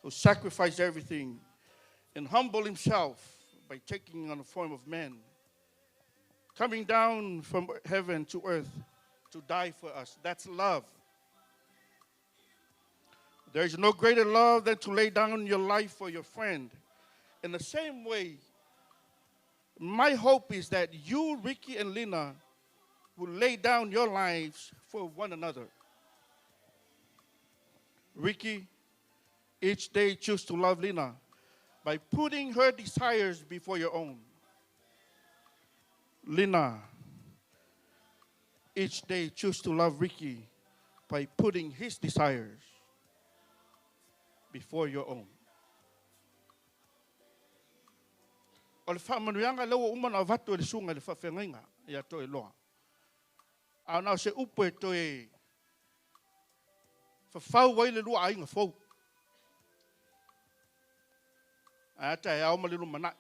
who sacrificed everything and humbled himself by taking on the form of man, coming down from heaven to earth to die for us. That's love. There is no greater love than to lay down your life for your friend. In the same way, my hope is that you, Ricky and Lena, will lay down your lives for one another. Ricky, each day choose to love Lena by putting her desires before your own. Lena, each day choose to love Ricky by putting his desires before your own. O le faamanuiaga lea ua uma ona avatu e le susuga i le faafeagaiga ia Toailoa. A na o se upu e toe fafau ai le lua aiga fou. Ae a taeao ma le lumanai.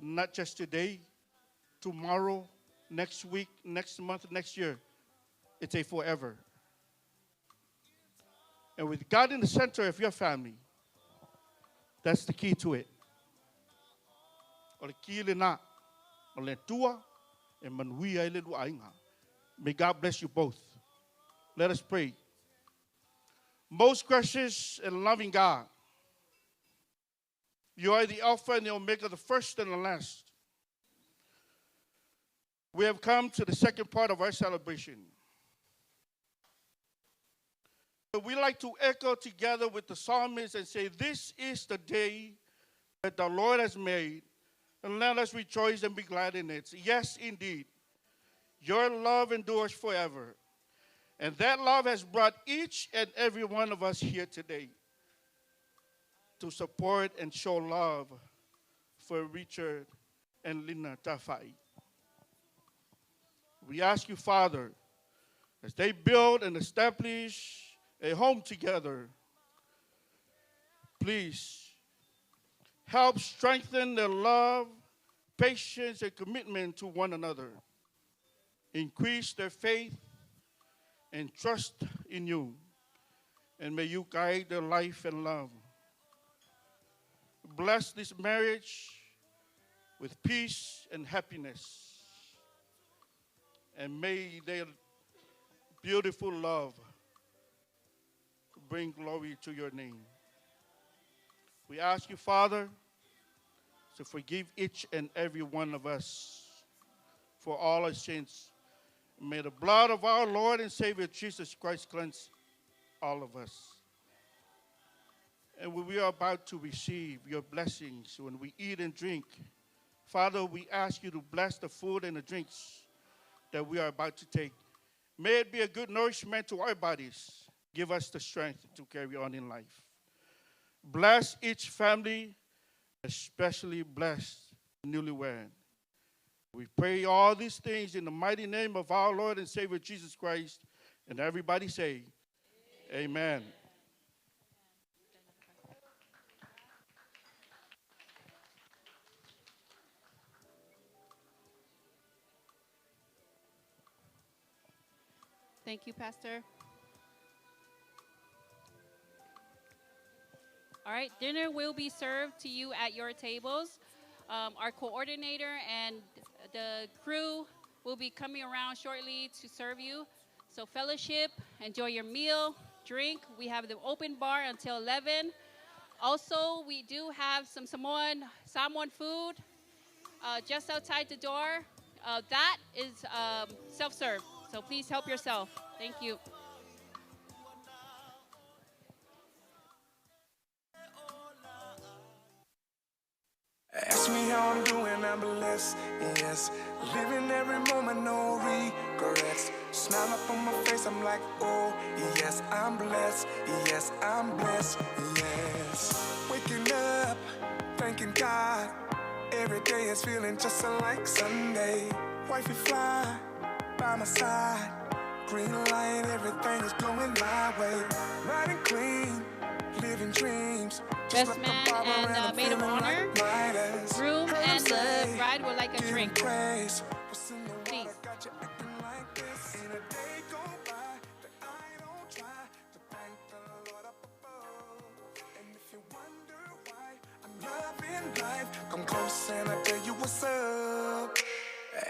Not just today, tomorrow, next week, next month, next year. It's a forever. And with God in the center of your family, that's the key to it. O le ki lena, o le Atua e manuia ai le lua aiga. May God bless you both. Let us pray. Most gracious and loving God, you are the Alpha and the Omega, the first and the last. We have come to the second part of our celebration. We like to echo together with the psalmist and say, "This is the day that the Lord has made, and let us rejoice and be glad in it." Yes, indeed. Your love endures forever. And that love has brought each and every one of us here today to support and show love for Richard and Lena Tafai. We ask you, Father, as they build and establish a home together, please help strengthen their love, patience, and commitment to one another. Increase their faith and trust in you, and may you guide their life and love. Bless this marriage with peace and happiness, and may their beautiful love bring glory to your name. We ask you, Father, to forgive each and every one of us for all our sins. May the blood of our Lord and Savior Jesus Christ cleanse all of us. And we are about to receive your blessings when we eat and drink, Father, we ask you to bless the food and the drinks that we are about to take. May it be a good nourishment to our bodies. Give us the strength to carry on in life. Bless each family, especially bless the newlywed. We pray all these things in the mighty name of our Lord and Savior Jesus Christ. And everybody say, Amen. Thank you, Pastor. All right, dinner will be served to you at your tables. Our coordinator and the crew will be coming around shortly to serve you. So fellowship, enjoy your meal, drink. We have the open bar until 11. Also, we do have some Samoan food just outside the door. That is self-serve, so please help yourself. Thank you. Ask me how I'm doing, I'm blessed, yes. Living every moment, no regrets. Smile up on my face, I'm like, oh, yes, I'm blessed, yes, I'm blessed, yes. Waking up, thanking God. Every day is feeling just like Sunday. Wifey fly by my side. Green light, everything is going my way. Riding clean, living dreams. Just Best like a man barber and I'm maid of feeling honor, like Midas. groom Heard 'em and the say, bride would like a give 'em drink. praise. What's in the water Please. got you acting like this? Ain't a day go by that I don't try to thank the Lord up above. And if you wonder why I'm loving life, come close and I tell you what's up.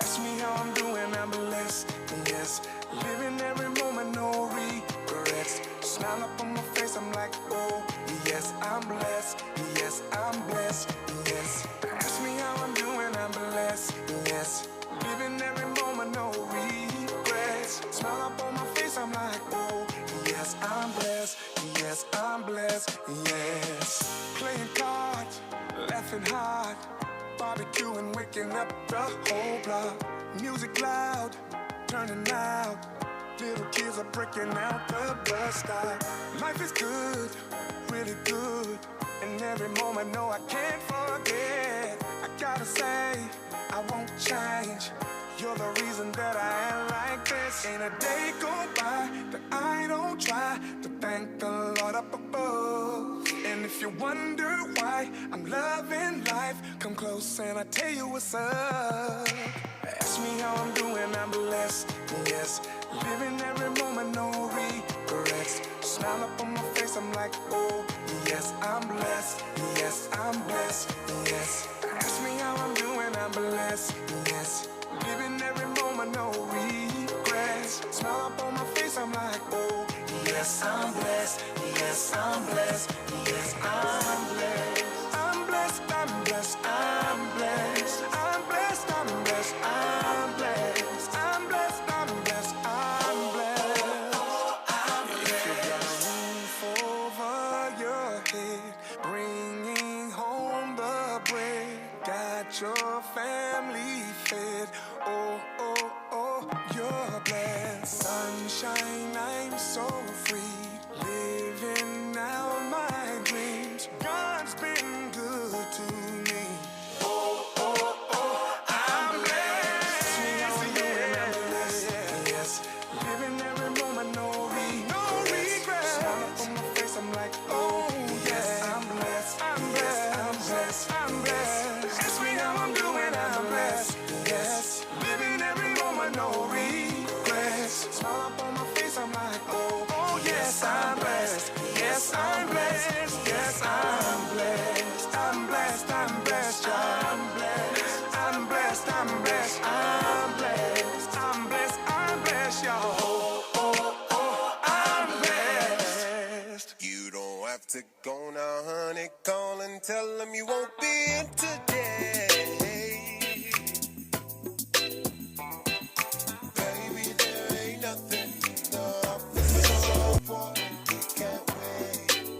Ask me how I'm doing, I'm blessed. Yes, living every moment, no regrets. Smile up on my face, I'm like, oh, yes, I'm blessed. Yes, I'm blessed. Yes. Ask me how I'm doing, I'm blessed. Yes, living every moment, no regrets. Smile up on my face, I'm like, oh, yes, I'm blessed. Yes, I'm blessed. Yes. Playing cards, laughing hard. Barbecuing, waking up the whole block. Music loud, turning out. Little kids are breaking out the bus stop. Life is good, really good. And every moment, no, I can't forget. I gotta say, I won't change. You're the reason that I am like this. Ain't a day go by that I don't try to thank the Lord up above. And if you wonder why I'm loving life, come close and I tell you what's up. Ask me how I'm doing, I'm blessed. Yes, living every moment, no regrets. Smile up on my face, I'm like, oh, yes, I'm blessed. Yes, I'm blessed. Yes. Ask me how I'm doing, I'm blessed. Yes, living every moment, no regrets. Smile up on my face, I'm like, oh, yes, I'm blessed. Yes, I'm blessed. Yes, I'm blessed. I'm blessed, I'm blessed, I'm blessed. I'm blessed, I'm blessed, I'm blessed. I'm blessed, I'm blessed, I'm blessed. If you got a roof over your head, bringing home the bread, got your family fed. Oh, oh, oh, you're blessed. Sunshine, I'm so free, living out my dreams. God's been good to me. Oh, oh, oh, I'm blessed. I'm blessed. Yes, living every moment, no regrets. Smile up on my face, I'm like, oh yes, I'm blessed. I'm blessed. I'm blessed. I'm blessed. Ask me how I'm doing, I'm blessed. Yes, living every moment, no regrets. Smile up on my face, I'm like, oh, oh yes, I'm blessed. Yes, I'm blessed. Yes, I'm blessed. I'm blessed. I'm blessed. I'm blessed. I'm blessed. I'm blessed. I'm blessed. I'm blessed. I'm blessed, y'all. Oh, oh, oh, I'm blessed. You don't have to go now, honey. Call and tell them you won't be in today. Baby, there ain't nothing in the office so important. We can't wait.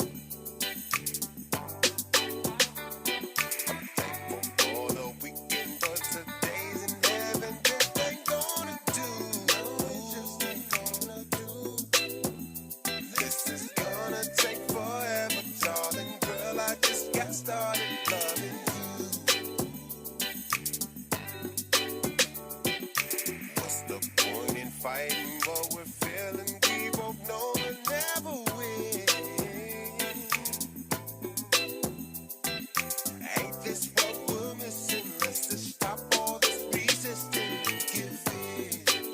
I'm thankful for the weekend, but today's in heaven just ain't gonna do. No, it just ain't gonna do. This is gonna take forever, darling. Girl, I just got started loving you. What's the point in fighting what we're feeling? We both know we'll never win. Ain't this what we're missing? Let's just stop all this resisting and give in.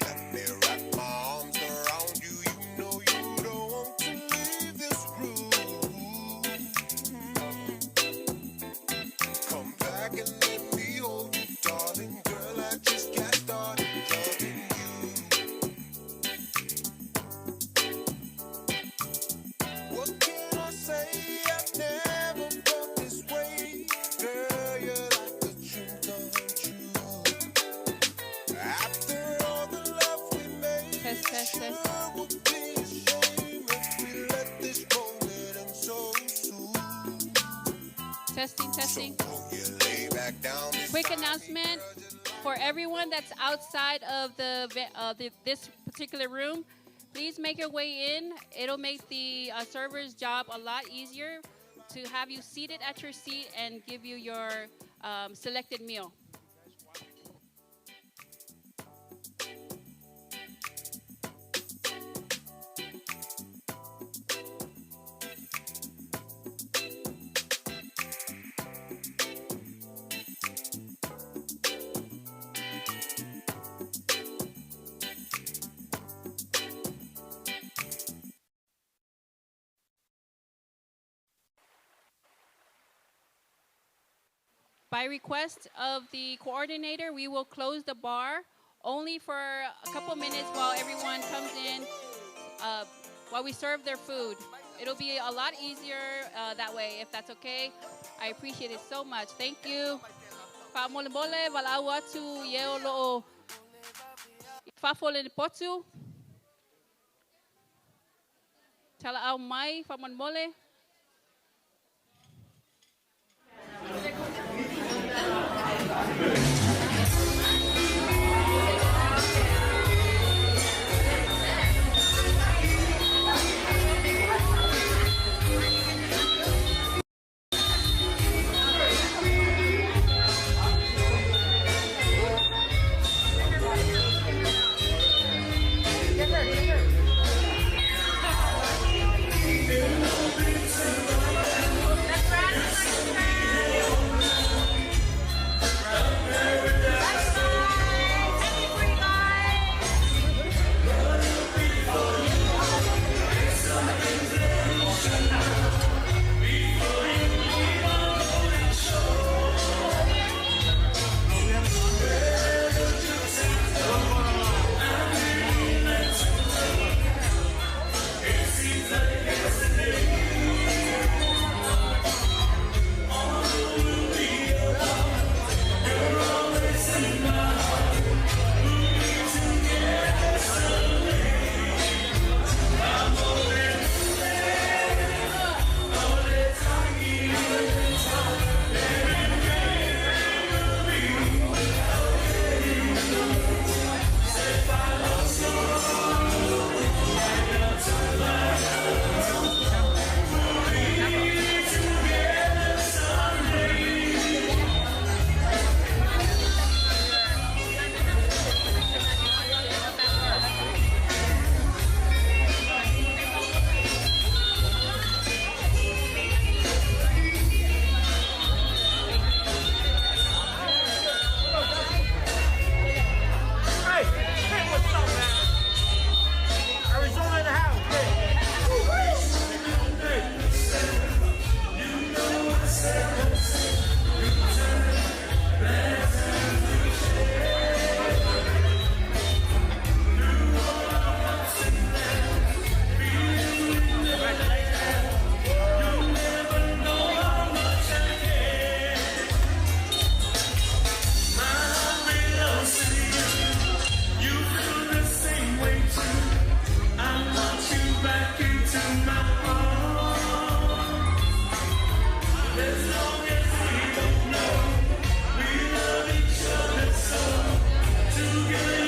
Let me wrap my arms around you. You know you don't want to leave this room. Come back and let me hold you, darling. Girl, I just got started loving you. What can I say? I've never felt this way. Girl, you're like a dream come true. After all the love we made, Test, test, it test. sure would be a shame if we let this moment end so soon. Testing, testing. So won't you lay back down Quick beside me, announcement girl, just for everyone that's outside of this particular room. Please make your way in. It'll make the server's job a lot easier to have you seated at your seat and give you your selected meal. By request of the coordinator, we will close the bar only for a couple minutes while everyone comes in, while we serve their food. It'll be a lot easier that way, if that's okay. I appreciate it so much. Thank you. Fa'amolemole valaau atu i e o lo'o i fafo o le potu. Tala'au mai fa'amolemole. Test, test. Test. Uh-oh. DJ.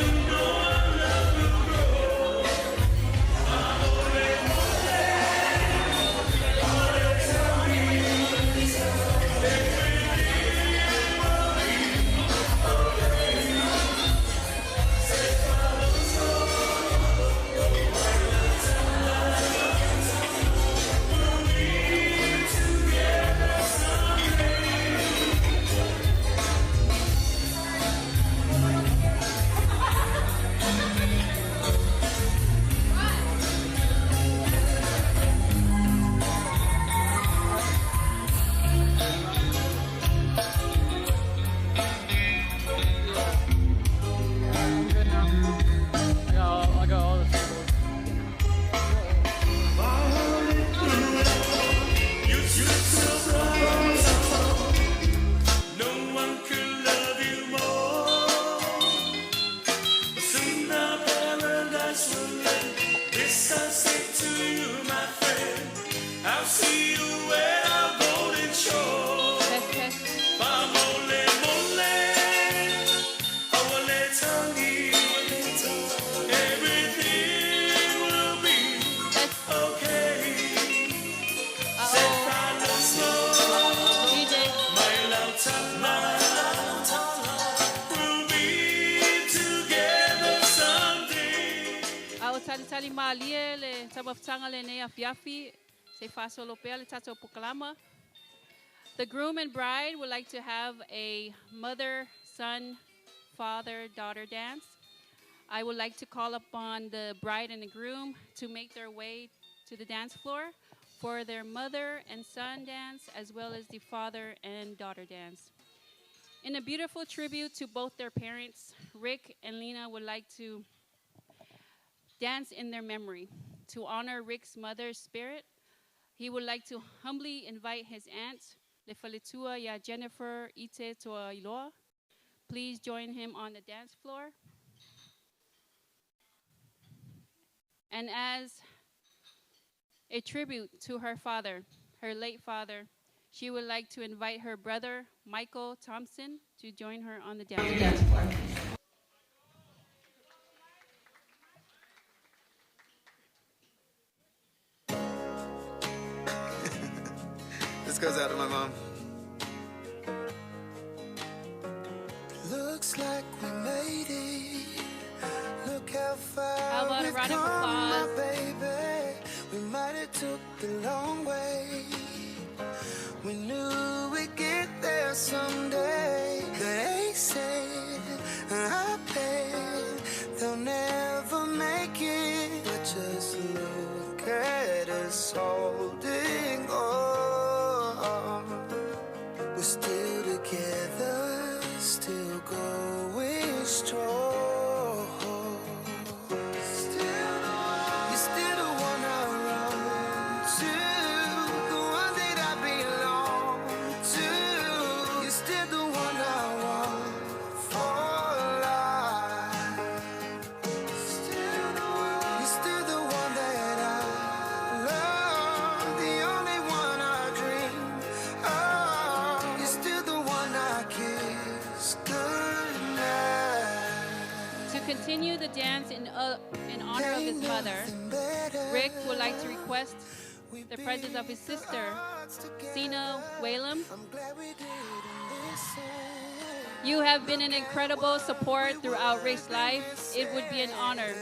A o talitali malie le taumafataga lenei afiafi se i faasolo pea le tatou polokalama. The groom and bride would like to have a mother, son, father, daughter dance. I would like to call upon the bride and the groom to make their way to the dance floor for their mother and son dance as well as the father and daughter dance. In a beautiful tribute to both their parents, Rick and Lena would like to dance in their memory. To honor Rick's mother's spirit, he would like to humbly invite his aunt, Lefaletua Ya Jennifer Ite Toailoa. Please join him on the dance floor. And as a tribute to her father, her late father, she would like to invite her brother, Michael Thompson, to join her on the dance floor. This goes out to my mom. Looks like we made it. Look how far How about a we've round of come, my applause? baby. We might have took the long way. We knew we'd get there someday. They said, I bet they'll never make it. But just look at us holding on. We're still together, still going strong. Still the one, you're still the one I run to, the one that I belong to. You're still the one I want for life. Still the one, you're still the one that I love, the only one I dream of. You're still the one I kiss goodnight. To continue the dance in honor of his mother, Rick would like to request the presence of his sister, Sina Whalem. I'm glad we didn't listen. You have been an incredible support throughout Rick's life. It would be an honor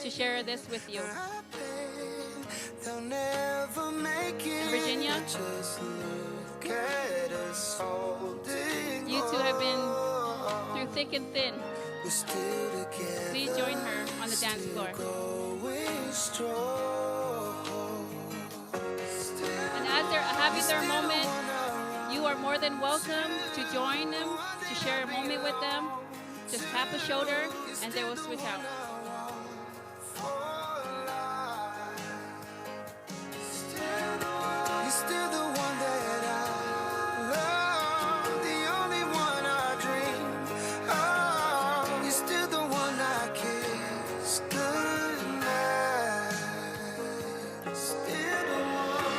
to share this with you. I bet they'll never make it. And Virginia? Just look at us holding You two have been on. through thick and thin. We're still together. Please join her on the dance still floor. Going strong. And as they're having their moment, you are more than welcome to join them, to share a moment with them. Just tap a shoulder and they will switch out. You're still the one that I love, the only one I dream of. You're still the one I kiss goodnight. Still the one.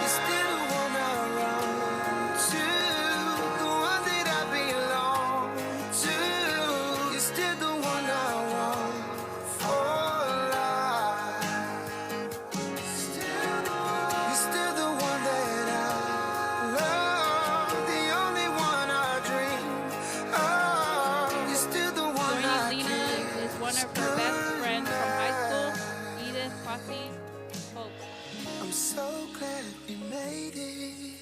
You're still the one I run to, the one that I belong to. You're still the one I want for life. Still the one. You're still the one that I love, the only one I dream of. You're still the one I Joining Lena is one of her best friends from high school, Edith Posse Folks. I'm so glad we made it.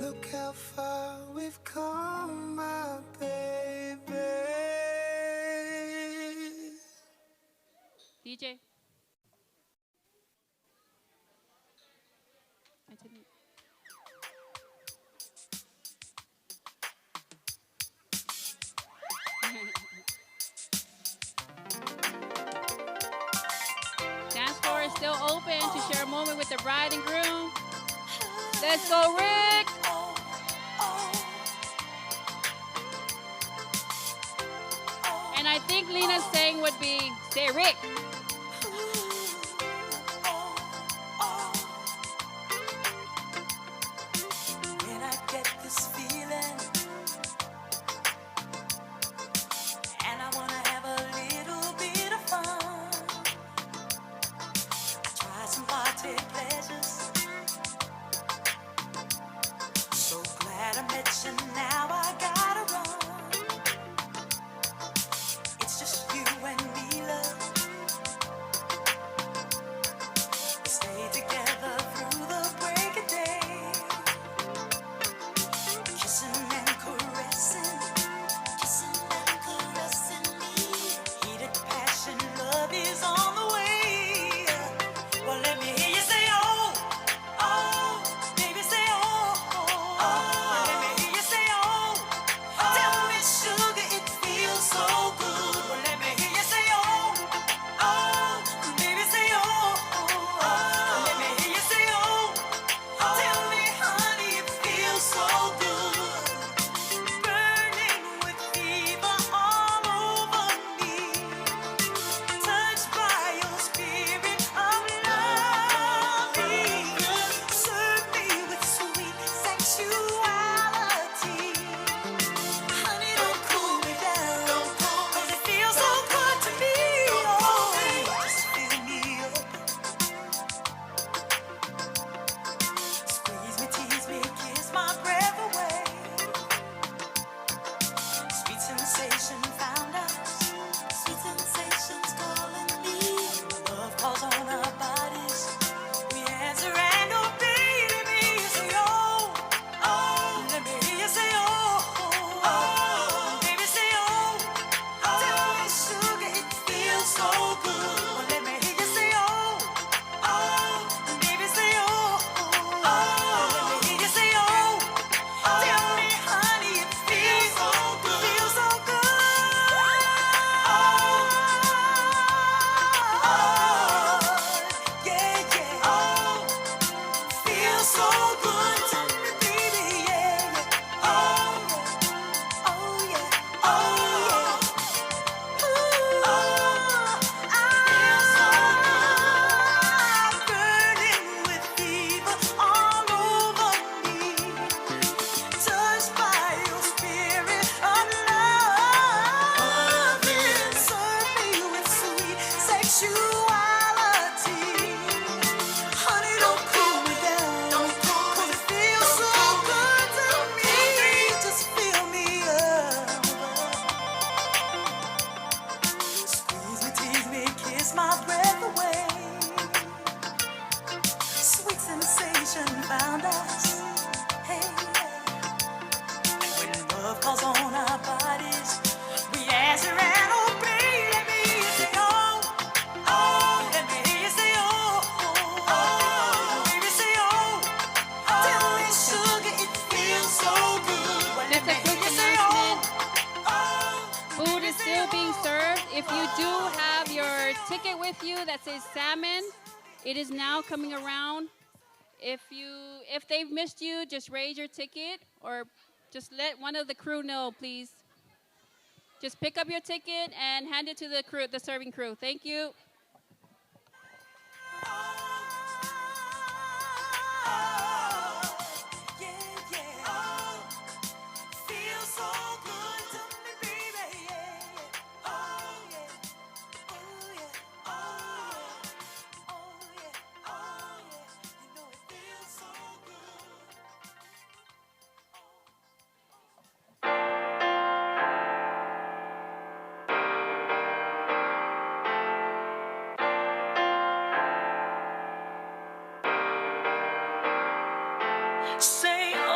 Look how far we've come, my baby. DJ. I didn't. Dance floor is still open to share a moment with the bride and groom. Let's go, Rick! And I think Lena's saying would be, say Rick. When I get this feeling, and I wanna have a little bit of fun. I try some party pleasures. So glad I met you. Now I gotta run. It's just you and me, love. We stay together through the break of day. Kissing and caressing, kissing. If you do have your ticket with you that says salmon, it is now coming around. If they've missed you, just raise your ticket or just let one of the crew know, please. Just pick up your ticket and hand it to the crew, the serving crew. Thank you. Feels so good to me, baby. Yeah. Oh yeah. Oh yeah. Oh yeah. Oh yeah. Oh yeah. You know it feels so good. Say, oh,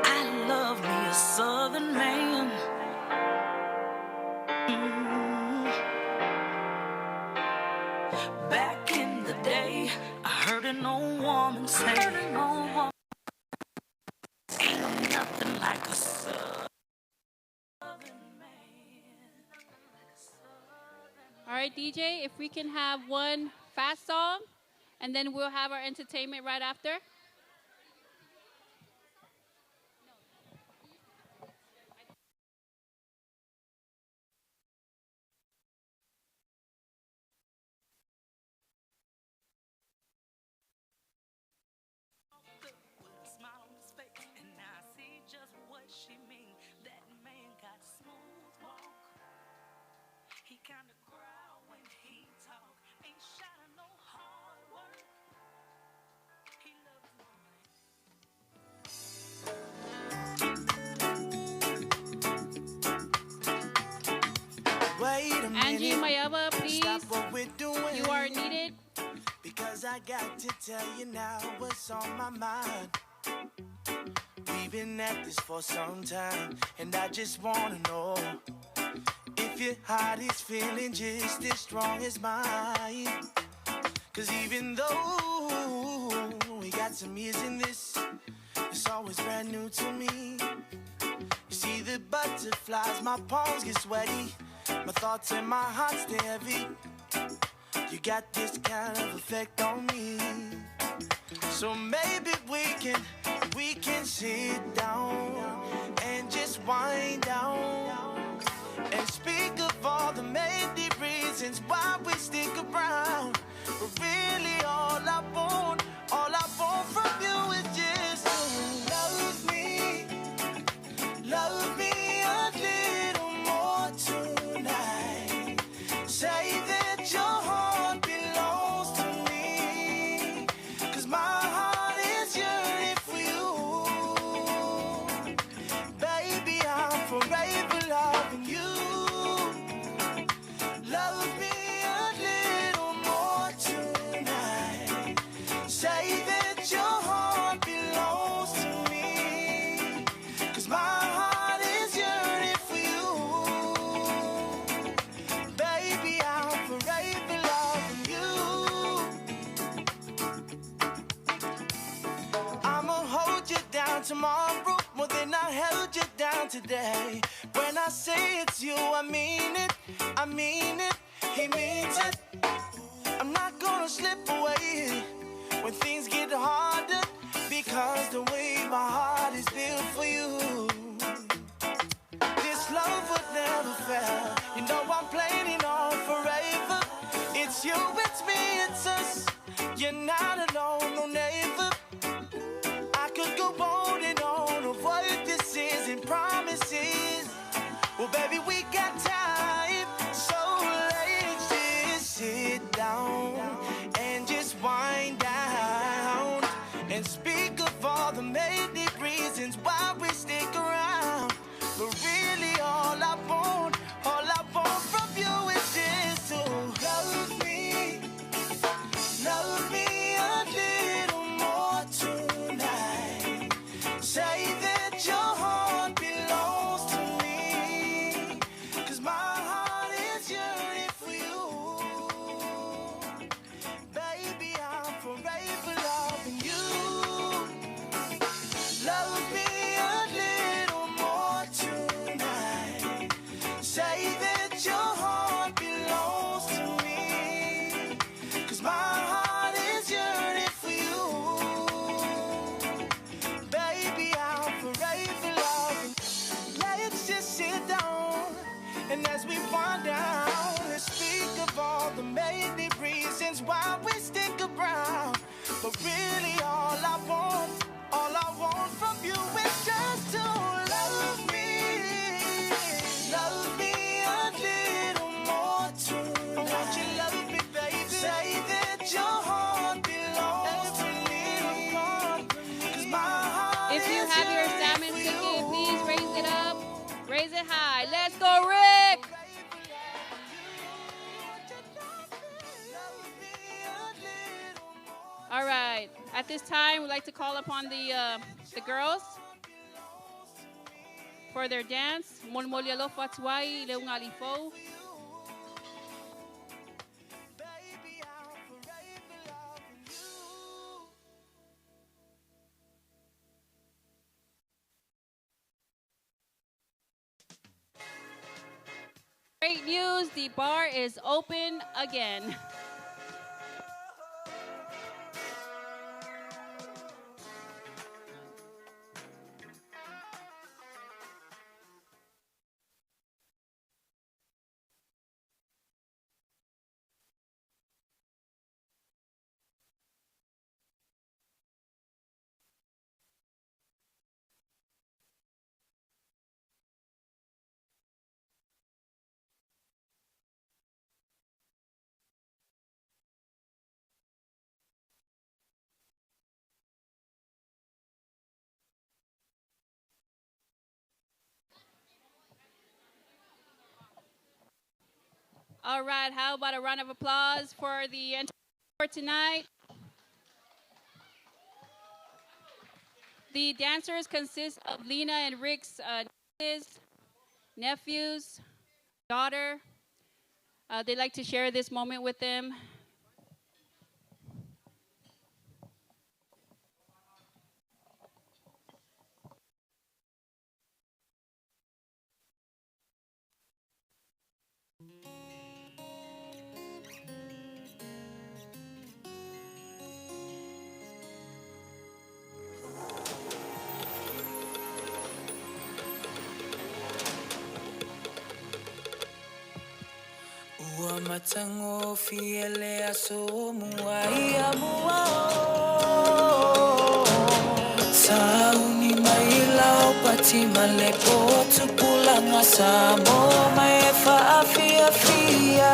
I love me a southern man. Mm. Back in the day, I heard an old woman say, ain't nothing like a southern man. All right, DJ, if we can have one fast song, and then we'll have our entertainment right after. With a smile on his face, and I see just what she mean. That man got smooth walk. He kinda growl when he talk. Ain't shy to no hard work. He loves his woman. Wait a Angie minute. Mayaba, please. Stop what we're doing. You are needed. Because I got to tell you now what's on my mind. We've been at this for some time, and I just wanna know if your heart is feeling just as strong as mine. 'Cause even though we got some years in this, it's always brand new to me. You see the butterflies, my palms get sweaty, my thoughts and my heart stay heavy. You got this kind of effect on me. So maybe we can sit down and just wind down and speak of all the many reasons why we stick around. But really all I want from you is just to love me a little more tonight. Say that your heart belongs to me, 'cause my heart is yearning for you. Baby, I'm forever loving you. Love me a little more tonight. Say that your heart belongs to me, 'cause my heart is yearning for you. Baby, I'm forever loving you. I'ma hold you down tomorrow more than I held you down today. When I say it's you, I mean it. I mean it. He means it. I'm not gonna slip away when things get harder, because the way my heart is built for you, this love would never fail. You know I'm planning on forever. It's you, it's me, it's us. You're not alone, no neighbor. I could go on and on of what this is and promises. Well, baby, we got time, so let's just sit down and just wind down and speak of all the many reasons why we stick around. But really, all I want from you is just to love me a little more tonight. Say that your heart belongs to me, 'cause my If you have your salmon ticket, please raise it up. Raise it high. Let's go, Rick! All right. At this time, we'd like to call upon the girls for their dance. Molimoli alofa atu ai le ungali fou. Great news, the bar is open again. All right, how about a round of applause for the entertainment for tonight? The dancers consist of Lena and Rick's nieces, nephews, daughter. They'd like to share this moment with them. Ua matagofie le aso mua ia mua o. Sauni mai lau pati ma le po tupulaga Samoa mai e faafiafia.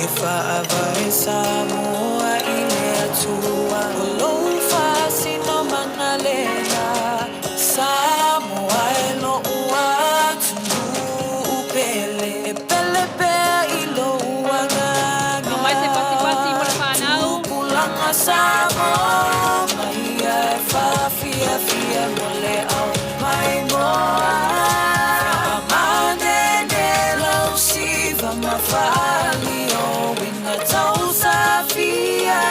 E faavae Samoa i le Atua. O lou faasinomaga lena. Samoa e lo'u atunuu pele. E pele pea i lou agaga. No mai se pasipasi mo le whanau. Tupulaga Samoa mai ia e faafiafia mo le au maimoa. Faamanene lau siva ma faali o uiga tausafia.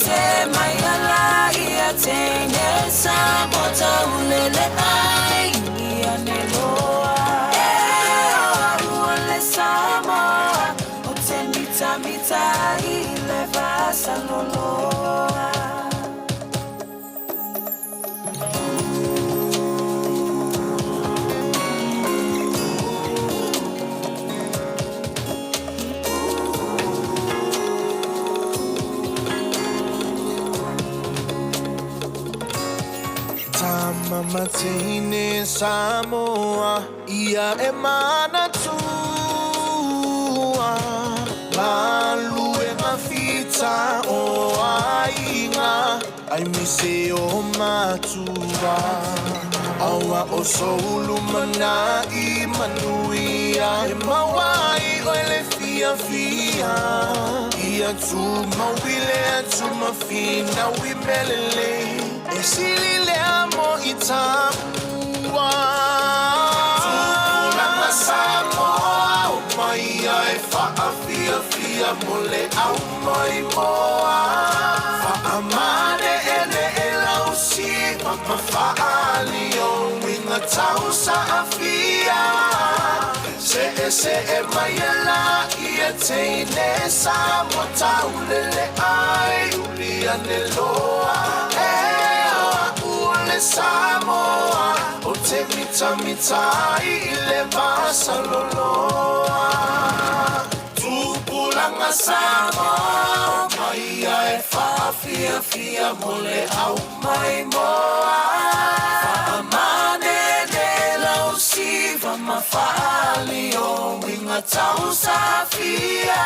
Se mai ala ia teine Samoa taulele ai ia ne loa. E o au o le Samoa o te mitamita i le vasaloloa. Tama mateine Samoa ia e manatua Malu e ngawhita o aiga ai mise o matua Aua o soulu mana i manuia E mawai o le fia fia Ia tu mawile atu mawhina wi melele E sili le amo i tāua Tupulaga Samoa o mai ai whaafiafia mo le au mai moa Whaamane e le e lausi ma whaali o winga tau saafia Se e se e mai e la ia teine Samoa taulele ai uli ane loa E o au o le Samoa o te mita mita ai i le vasaloloa Tupulaga Samoa mai ia e whaafiafia mo le au mai moa Faamanene lau siva ma faali o uiga tausafia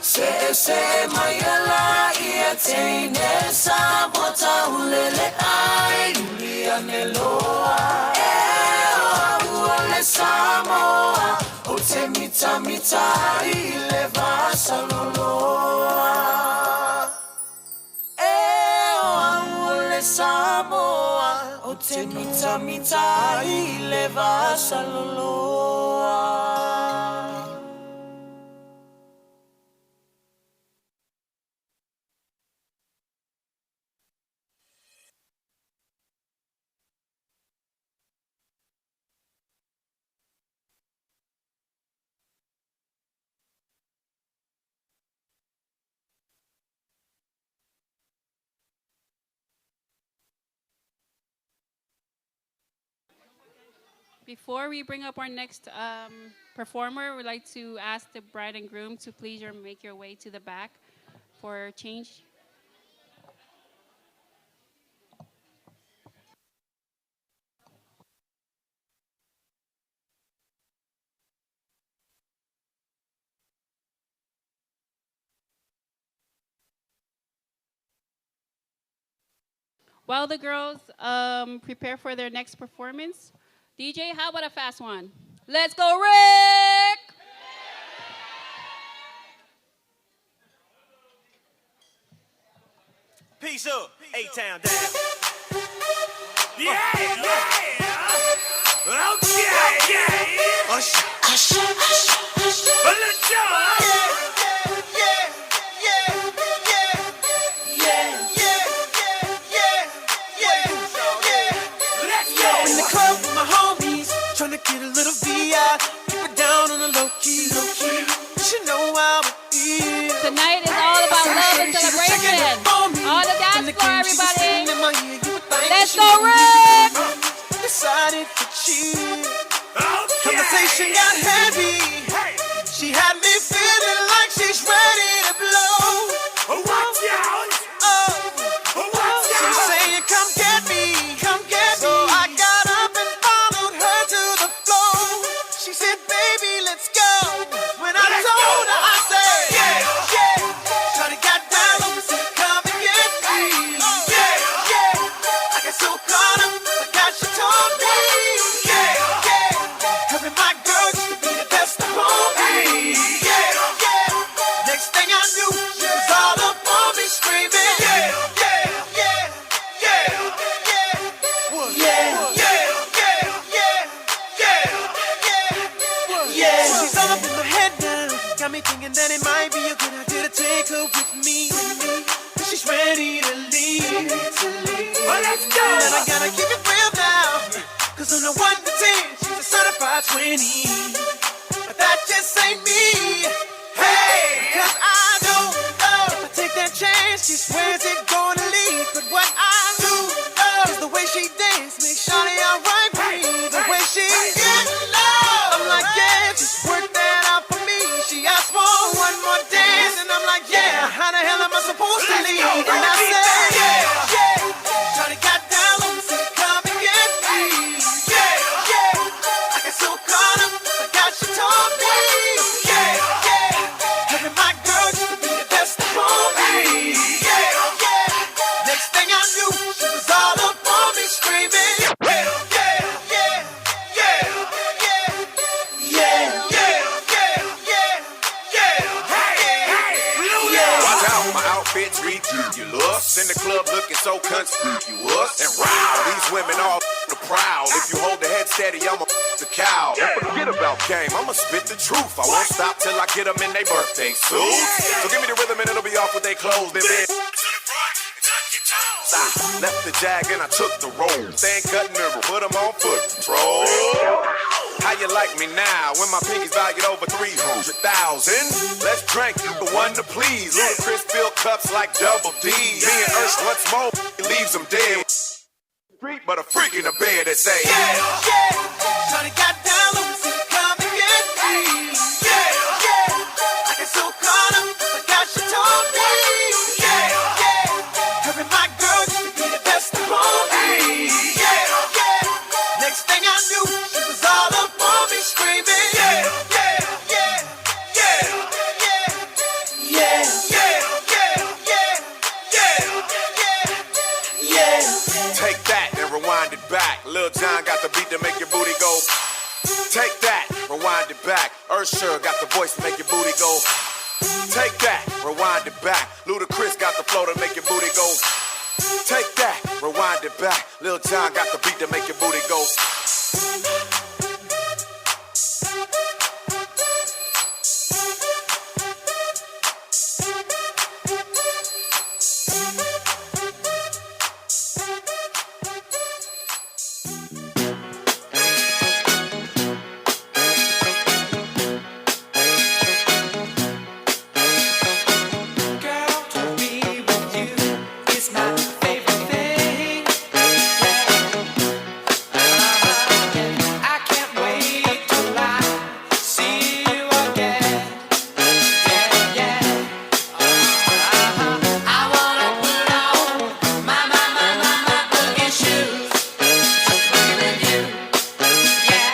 Se se mai ala ia teine Samoa taulele ai. loa. E o au o le Samoa, ou te mitamita ai i le vasaloloa. E o au o le Samoa, ou te mitamita ai i le vasaloloa. Before we bring up our next performer, we'd like to ask the bride and groom to please make your way to the back for change. While the girls prepare for their next performance, DJ, how about a fast one? Let's go, Rick! Peace up, A-Town down. Yeah, yeah. Okay, yeah. Usher, usher, usher, usher. Let's go. Yeah, yeah, yeah, yeah, yeah, yeah, yeah, yeah. Let's go. In the club with my homies, tryna get a little VI. Keep it down on the low key, low key. You should know how it is. Tonight is all about love and celebration. On the dance floor, everybody. Let's go, Rick! Decided to cheat. Conversation got heavy. She had me feeling like she's ready to blow. Watch out! Oh, Watch she's out! saying, "Come get me, come get me." So I got up and followed her to the floor. She said, "Baby, let's go." When I Let's told go. her, I said, Yeah, yeah. Shawty got down low and said, "Come and get me." Yeah, yeah. I got so caught up, forgot she told me. Yeah, yeah. Her and my girl used to be the best of homies. Yeah, yeah. Next thing I knew, she was all up on me screaming. Yeah, yeah, yeah, yeah, yeah, yeah, yeah, yeah, yeah, yeah, yeah. She's all up in my head now. Got me thinking that it might be a good idea to take her with me. But she's ready to leave. Well, let's go. And I gotta keep it real now. 'Cause on the 1 to 10, she's a certified 20. But that just ain't me. Hey, 'cause I don't know if I take that chance, she swears it gonna leave. But what I do know is the way she dance makes Shawty alright with me. The way she get low, I'm like, yeah, just work that out for me. She asked for one more dance, and I'm like, yeah, how the hell am I supposed to Let's leave? go. And I Keep said, that. yeah, yeah. Shawty got down low and said, "Come and get me." Yeah, yeah. I got so caught up, forgot she told me. Yeah, yeah. Her and my girl used to be the best of homies. Yeah, yeah. Next thing I knew, she was all up on me screaming. Yeah, yeah, yeah, yeah, yeah, yeah, yeah, yeah, yeah, yeah. Hey, hey, Yeah. Watch out, my outfit's ridiculous. In the club looking so conspicuous. And wow, these women all the proud. If you hold the head steady, I'ma the cow. And forget about game, I'ma spit the truth. I won't stop till I get 'em in their birthday suits. So give me the rhythm and it'll be off with they clothes. Then bed. I left the Jag and I took the road. Stand cutting and put 'em on foot patrol. How you like me now when my pinky's valued over 300,000? Let's drink, you the one to please. Ludacris fill cups like double D. Me and Ursh once more, leaves them dead. Street, but a freak in the bed that say, Yeah, yeah. Shawty got down low and said, "Come and get me." Yeah, yeah. I got so caught up, forgot she told me. Yeah, yeah. Her and my girl used to be the best of homies. Yeah, yeah. Next thing I knew, she was all up on me screaming. Yeah, yeah, yeah, yeah, yeah, yeah, yeah, yeah, yeah, yeah, yeah, yeah. Take that and rewind it back. Lil Jon got the beat to make your booty go. Take that, rewind it back. Ursher got the voice to make your booty go. Take that, rewind it back. Ludacris got the flow to make your booty go. Take that, rewind it back. Lil Jon got the beat to make your booty go. Girl, to be with you is my favorite thing. I can't wait till I see you again. Yeah, yeah. I wanna put on my my my my my boogie shoes. Just boogie with you. Yeah.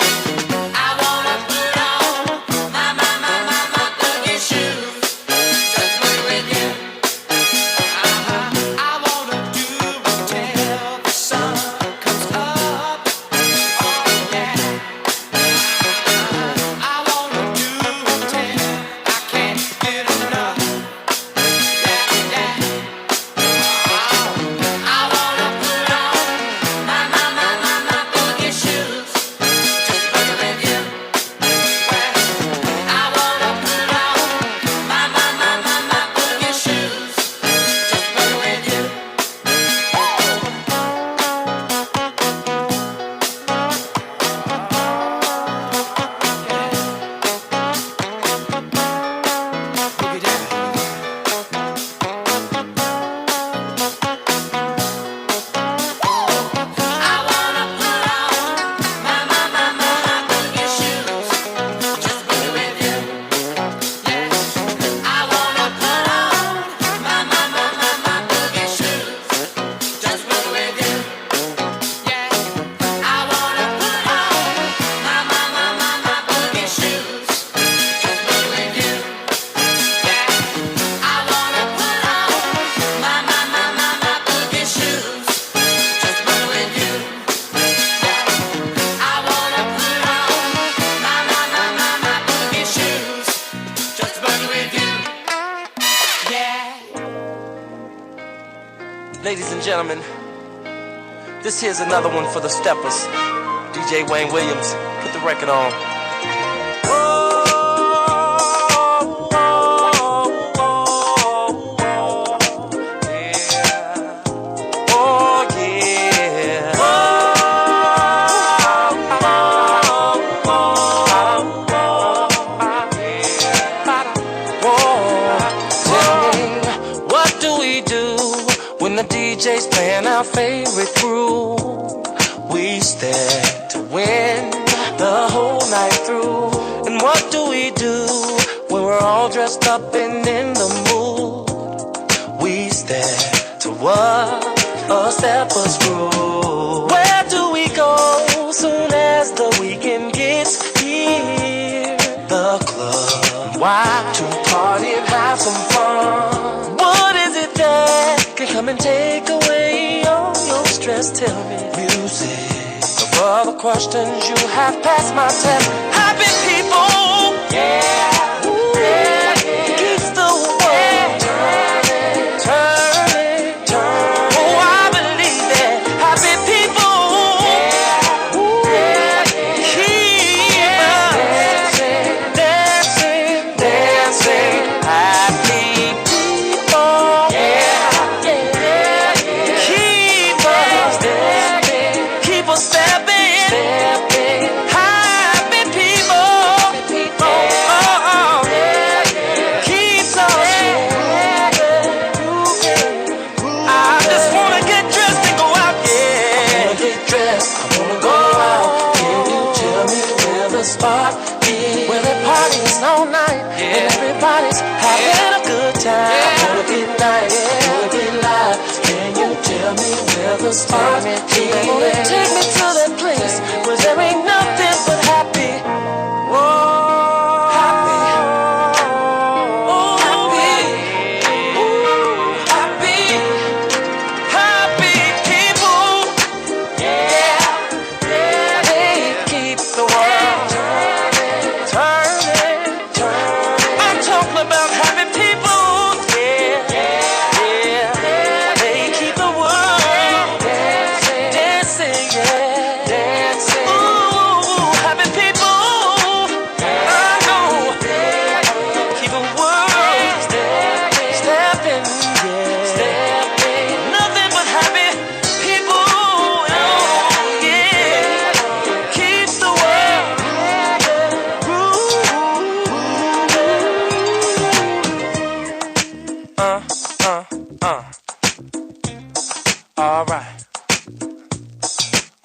I wanna put on my my my my my boogie shoes. Just boogie with you. I wanna do it till the sun comes up. Oh yeah. I wanna do it till I can't get enough. Yeah, yeah. I wanna put on my my my my my boogie shoes. Just boogie with you. I wanna put on my my my my my boogie shoes. Just boogie with you. I wanna put on my my my my my boogie shoes. Just boogie with you. Yeah. I wanna put on my my my my my boogie shoes. Just boogie with you. Yeah. I wanna put on my my my my my boogie shoes. Just boogie with you. Yeah. I wanna put on my my my my my boogie shoes. Just boogie with you. Yeah. I wanna put on my my my my my boogie shoes. Just boogie with you. Yeah. Ladies and gentlemen, this here's another one for the steppers. DJ Wayne Williams, put the record on. Oh yeah. Tell me, what do we do when the DJ's playing our favorite groove? We stand to win the whole night through. And what do we do when we're all dressed up and in the mood? We stand to what a stepper's groove. Where do we go soon as the weekend gets here? The club. Why? To party and have some fun. What is it that can come and take away all your stress? Tell me. Music. Of all the questions you have passed my test. Happy people. Yeah. Ooh, yeah. Keeps the world turning, turning, turning. Oh, I believe that happy people. Yeah. Ooh, yeah. Keep us dancing, dancing, dancing. Happy people. Yeah. Yeah. Keep us dancing, keep us stepping, stepping. Happy people. Oh, oh, oh. Keeps us moving, moving. I just wanna get dressed and go out, yeah. I wanna get dressed, I wanna go out. Can you tell me where the spot is? Where the party's all night and everybody's having a good time. I wanna get nice, I wanna get live. Can you tell me where the spot is? Wanna take me to that place where there ain't nothing but happy. Oh, happy. Oh, happy. Ooh, happy. Happy people. Yeah.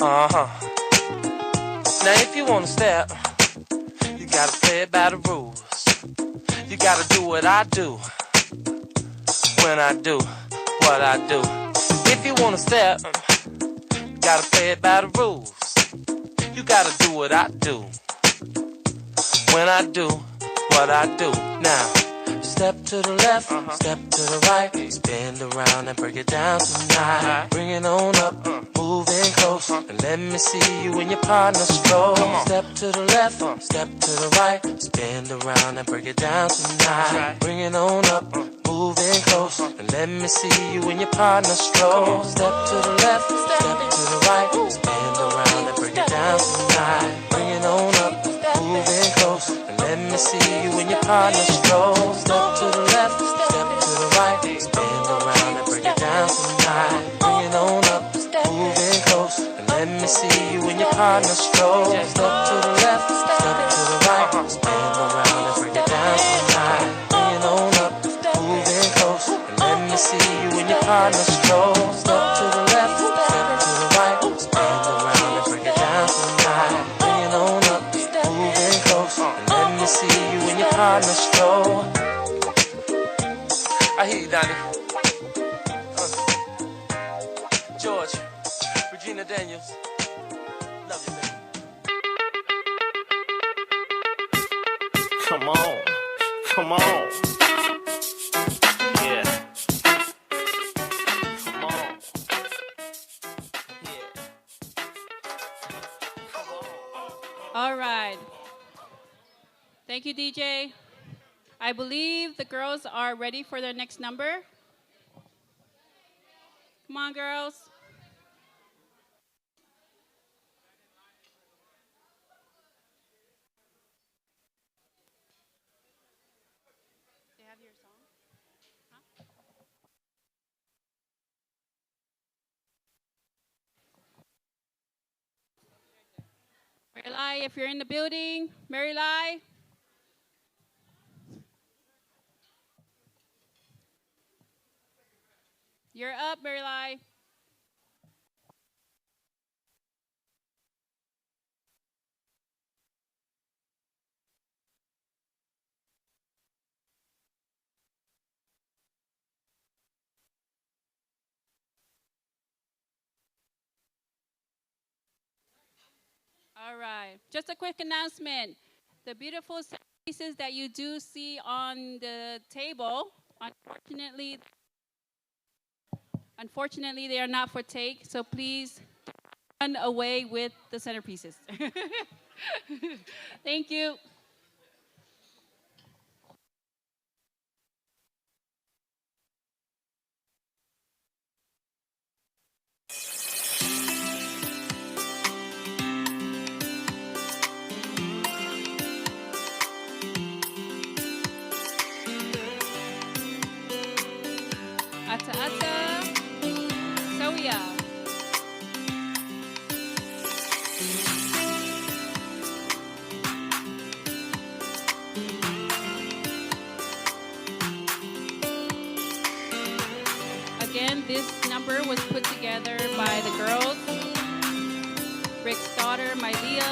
Uh huh. Now if you wanna step, you gotta play it by the rules. You gotta do what I do when I do what I do. If you wanna step, you gotta play it by the rules. You gotta do what I do when I do what I do. Now, step to the left, step to the right, spin around and break it down tonight. Bring it on up, moving close, and let me see you and your partner stroll. Step to the left, step to the right, spin around and break it down tonight. Bring it on up, moving close, and let me see you and your partner stroll. Step to the left, step to the right, spin around and break it down tonight. Bring it on up, moving close, and let me see you and your partner stroll. Step to the left, step to the right, spin around and break it down tonight. Bring it on up, moving close, and let me see you and your partner stroll. Step to the left, step to the right, spin around and break it down tonight. Bring it on up, moving close, and let me see you and your partner stroll. Step to the left, step to the right, spin around and break it down tonight. Bring it on up, moving close, and let me see you and your partner stroll. I hear you, Donnie. George, Regina Daniels. Love you, baby. Come on, come on. Yeah. Come on. All right. Thank you, DJ. I believe the girls are ready for their next number. Come on, girls. They have your song? Huh? Mary Lai, if you're in the building, Mary Lai. You're up, Mary Lai. All right. Just a quick announcement. The beautiful pieces that you do see on the table, unfortunately, they are not for take, so please run away with the centerpieces. Thank you. Ata Ata, Soya. Again, this number was put together by the girls, Rick's daughter, Mylea,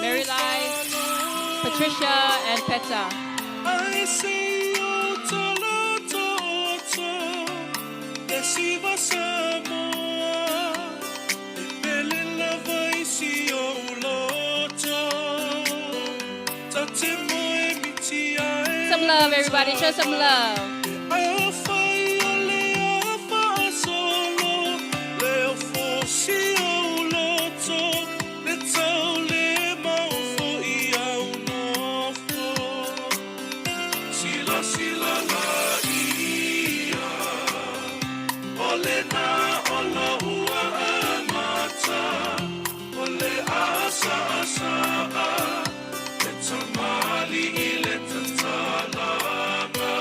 Mary Lai, Patricia, and Peta. I say o tala toto, e siva Samoa, e pele lava i si o loto, ta te moe miti ae Some love, everybody. Show some love. A fai o le afa solo, le o fosi o loto, le tau le maufo i au nofo. Sila sila la ia, o le na o la ua amata, o le asa asa a, le tamali i le tatalanga.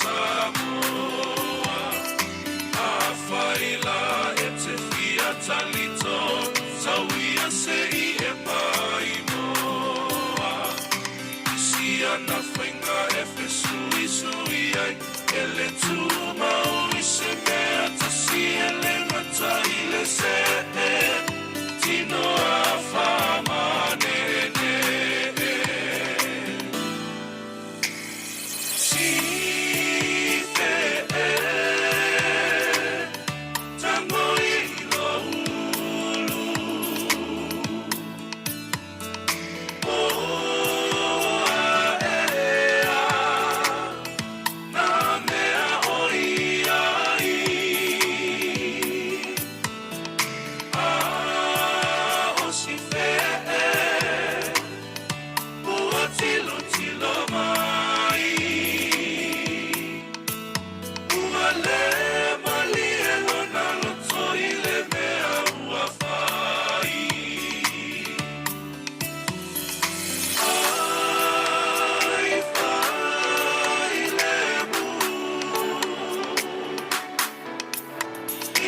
Samoa. Afai la e te fia talito, tauia se i e paimoa. I si ana faiga e fesuisui ai, e le tumau i se mea tasi e le gata i le se'e, tino a faamanenee. Si fe'e, tago i lou ulu. O a'ea nā mea o iai. A o si fe'e, ua tilotilo mai. Ua le malie lona loto i le mea ua fai. Ai fai lebu,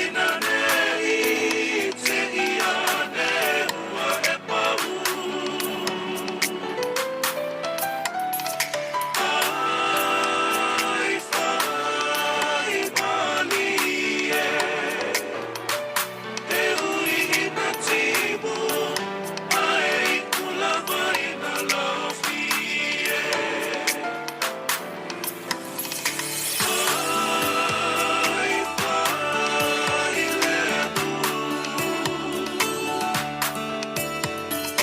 ina nei te ia ne ua e pau. Ai fai malie, e ui ina timu, a e iu lava ina laofie. Ai fai lebu,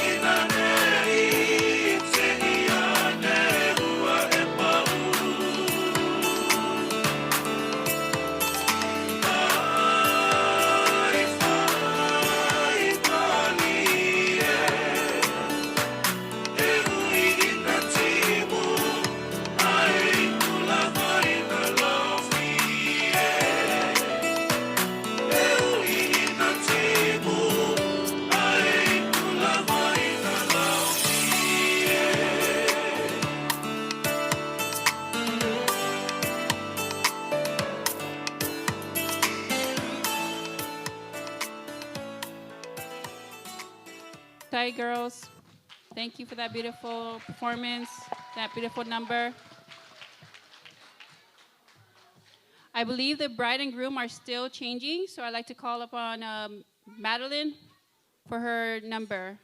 ina nei te ia ne ua e pau. Ai fai malie, e ui ina timu, a e iu lava ina laofie. E ui ina timu, a e iu lava ina laofie. Hi, girls. Thank you for that beautiful performance, that beautiful number. I believe the bride and groom are still changing, so I'd like to call upon Madeline for her number.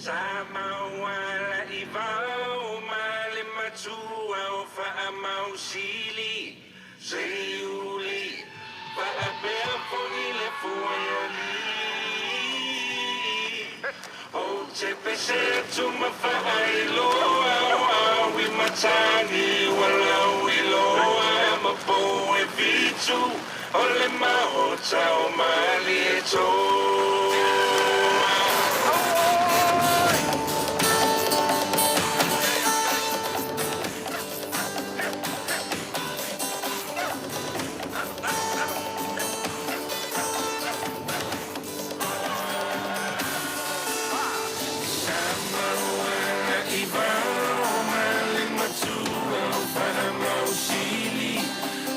Sa mauala i vao ma le matua o faamausili seiuli faapea foi le fuaialii ou te pese atu ma faailoa o au i matagi ua lauiloa ma pou e fitu o le maota o Malietoa.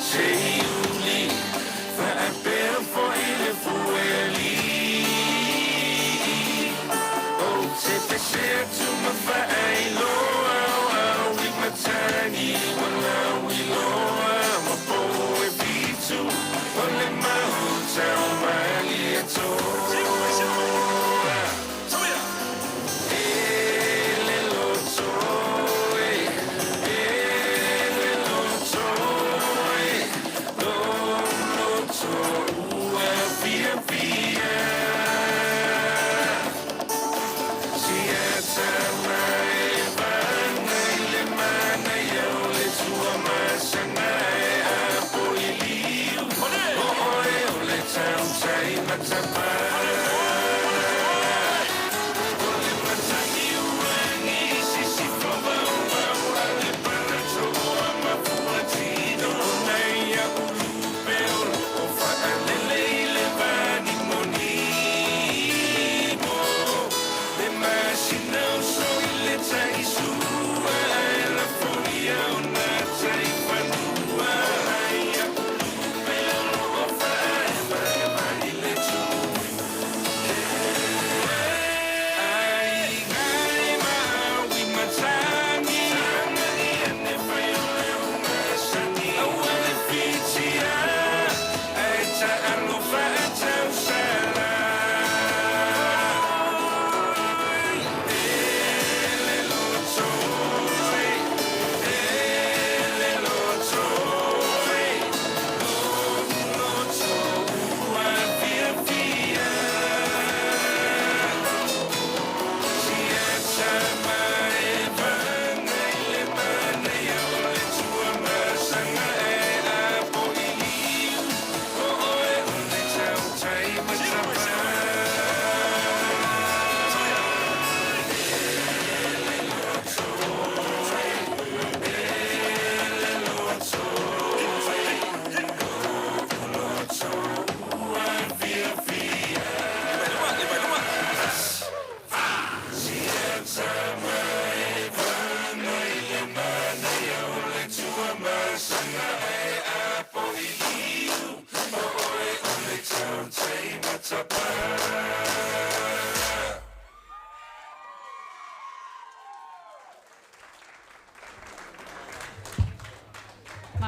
Seiuli faapea foi le fuaialii ou te pese atu ma faailoa o au i matagi ua lauiloa ma pou e fitu o le maota o Malietoa. E le loto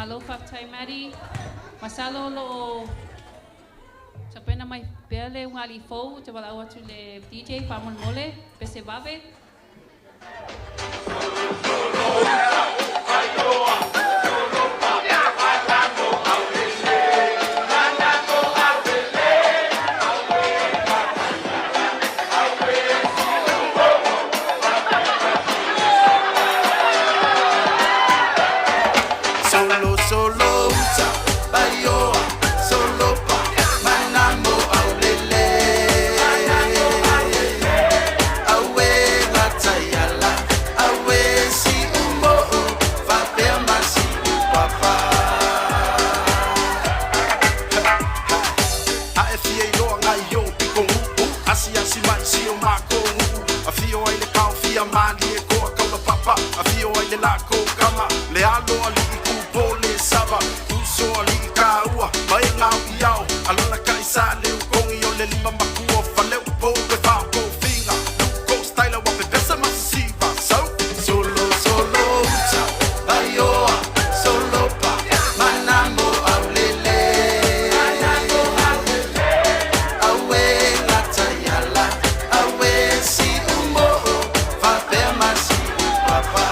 Malo faafetai Maddie. Masalo o lo o tapena mai pea le ugaalii fou, ou te valaau atu i le DJ faamolemole pe se vave. Solo solo uta baioa solo pa manamo aulele awe lataiala awe si umoo fapea masi upapa. A e fia iloa ngai o piko guu asiasi mai si o makou nuu afio ai le kaofia malie koa kaula papa afio ai le lakou kama le alo alii kupo le sava uso alii kaua ma e gao i ao alala kai sa le ukogi o le lima makua faleupo e faaokofiga luko staila ua pepesa ma sisiva sau. Solo solo uta baioa solo pa manamo aulele awe lataiala awe si umoo fapea masi upapa.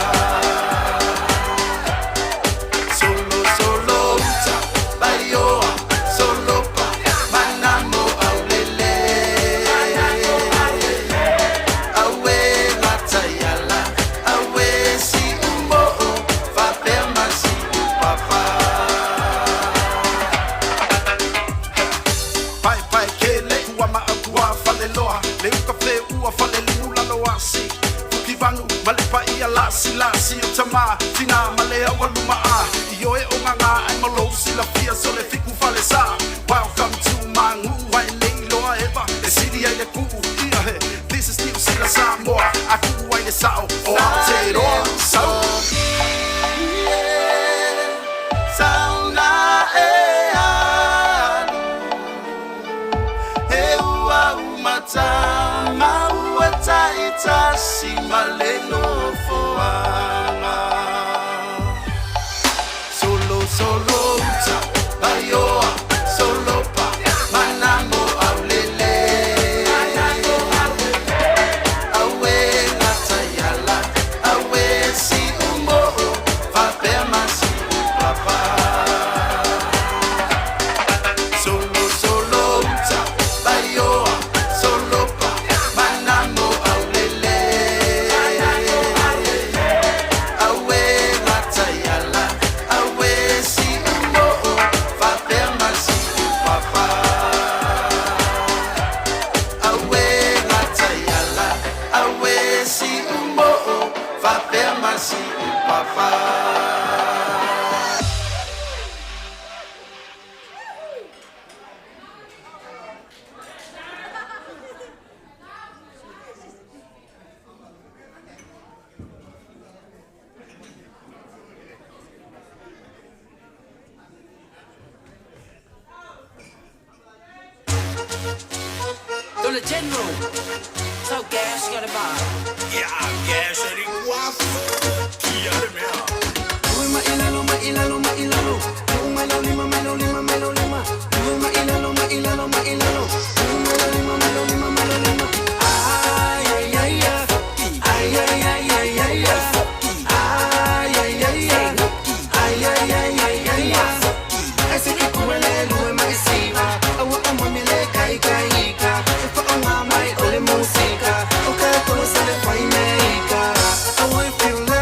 Solo solo uta baioa solo pa manamo aulele awe lataiala awe si umoo fapea masi upapa. Paepae kele kua maʻau faleloa le uka feua fale limu lalo asi Fukivanu ma le paia lasi lasi o tamā tinā ma le aualumaa i oe o gaga ai ma lou silafia so le fiku falesa. Welcome to Magu ai le iloa eva e sili ai le kuu ia he. This is New Zealand Samoa a kuu ai le sao o Aotearoa sau. Sauna e alu e ua umatanga ua taitasi ma le nofoaga. Solo solo uta baioa solo pa manamo aulele awe lataiala awe si umoo fapea masi upapa. Solo solo uta baioa solo pa manamo aulele awe lataiala awe si umoo fapea masi upapa. Awe lataiala awe si umoo fapea masi upapa. Dollar General. So gas, you got a bar. Yeah, I wanna feel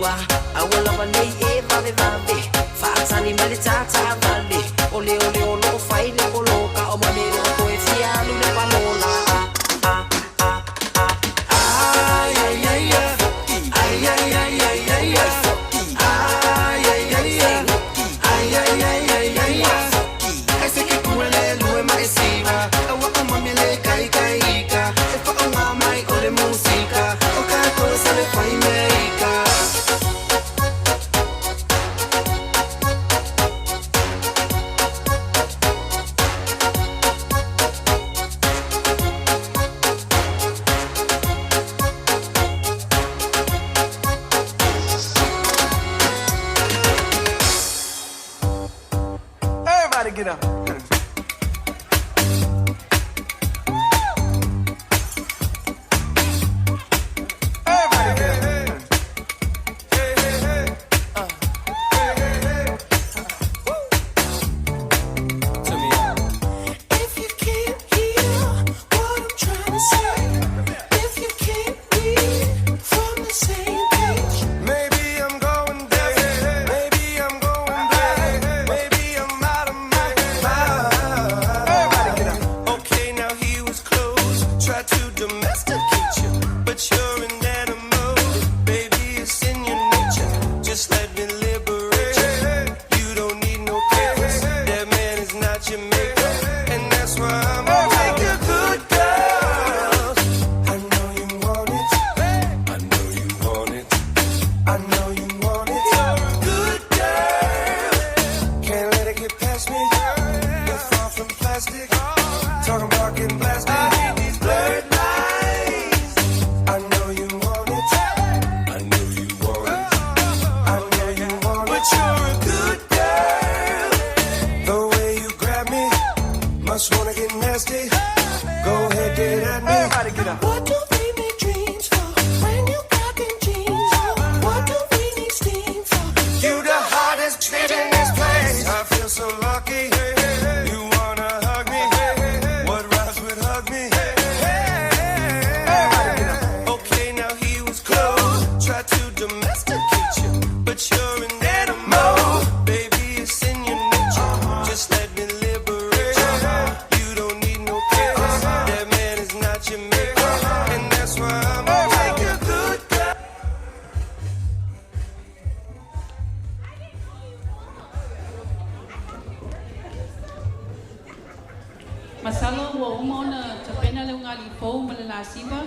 ua Aua lava nei e vave vave Faatani mai le tatavale O le ole o loo fai le poloka O mamelo o toe fia alu le palola Ah, ah, ah, ah. Ai, ai, ai, ai. Ai, ai, ai, ai, ai, ai. Ai, ai, ai, ai. Ai, ai, ai, ai, ai, ai. Ai se ke kuele lue mai siva Aua o mami le kai kai ika E fa o ngā mai o le musika O ka koe sa le whai meika. Everybody get up. Everybody get up. If you can't hear what I'm trying to say, if you can't read from the same page, Maybe I'm going deaf. Maybe I'm going blind. Maybe I'm out of my mind. Everybody get up. Okay, now he was close. Tried to domesticate you, but you're an animal. Baby, it's in your nature. Just let me liberate you. You don't need no papers. That man is not your maker, and that's why I'm take a good girl. I know you want it. I know you want it. I know you want it. You're a good girl. Can't let it get past me. You're far from plastic. Talking about getting blasted. I hate these blurred lines. I know you want it. I know you want it. I know you want it. But you're a good girl. The way you grab me, must wanna get nasty. Go ahead, get at me. Everybody get up. What do we make dreams for when you got them jeans on? What do we need steam for? You the hottest bitch in this place. I feel so lucky. You wanna hug me? What rhymes with hug me? Okay, now he was close. Tried to domesticate you, but you're an animal. Baby, it's in your nature. Just let me liberate you. You don't need no papers. That man is not your maker, and that's why I'm take a good girl. Masalo ua uma ona tapena le ugali fou ma le lasiva.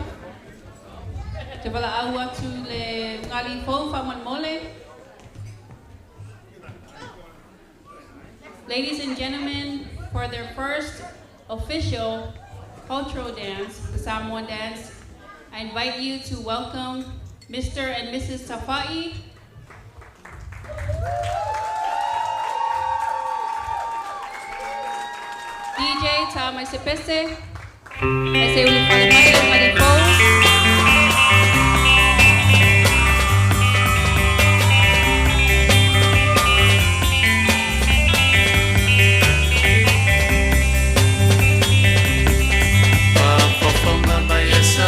Te wala au atu le ugali fou wha Ladies and gentlemen, for their first official cultural dance, the Samoan dance, I invite you to welcome Mr. and Mrs. Tafai. DJ Tamai Sepese. I say we fale mai le ugali fou.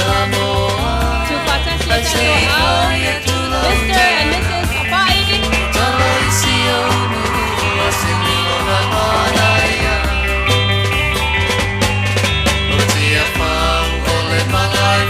To Fatasi Tato Au, Mr. and Mrs. Tafai. O tia whau o le malai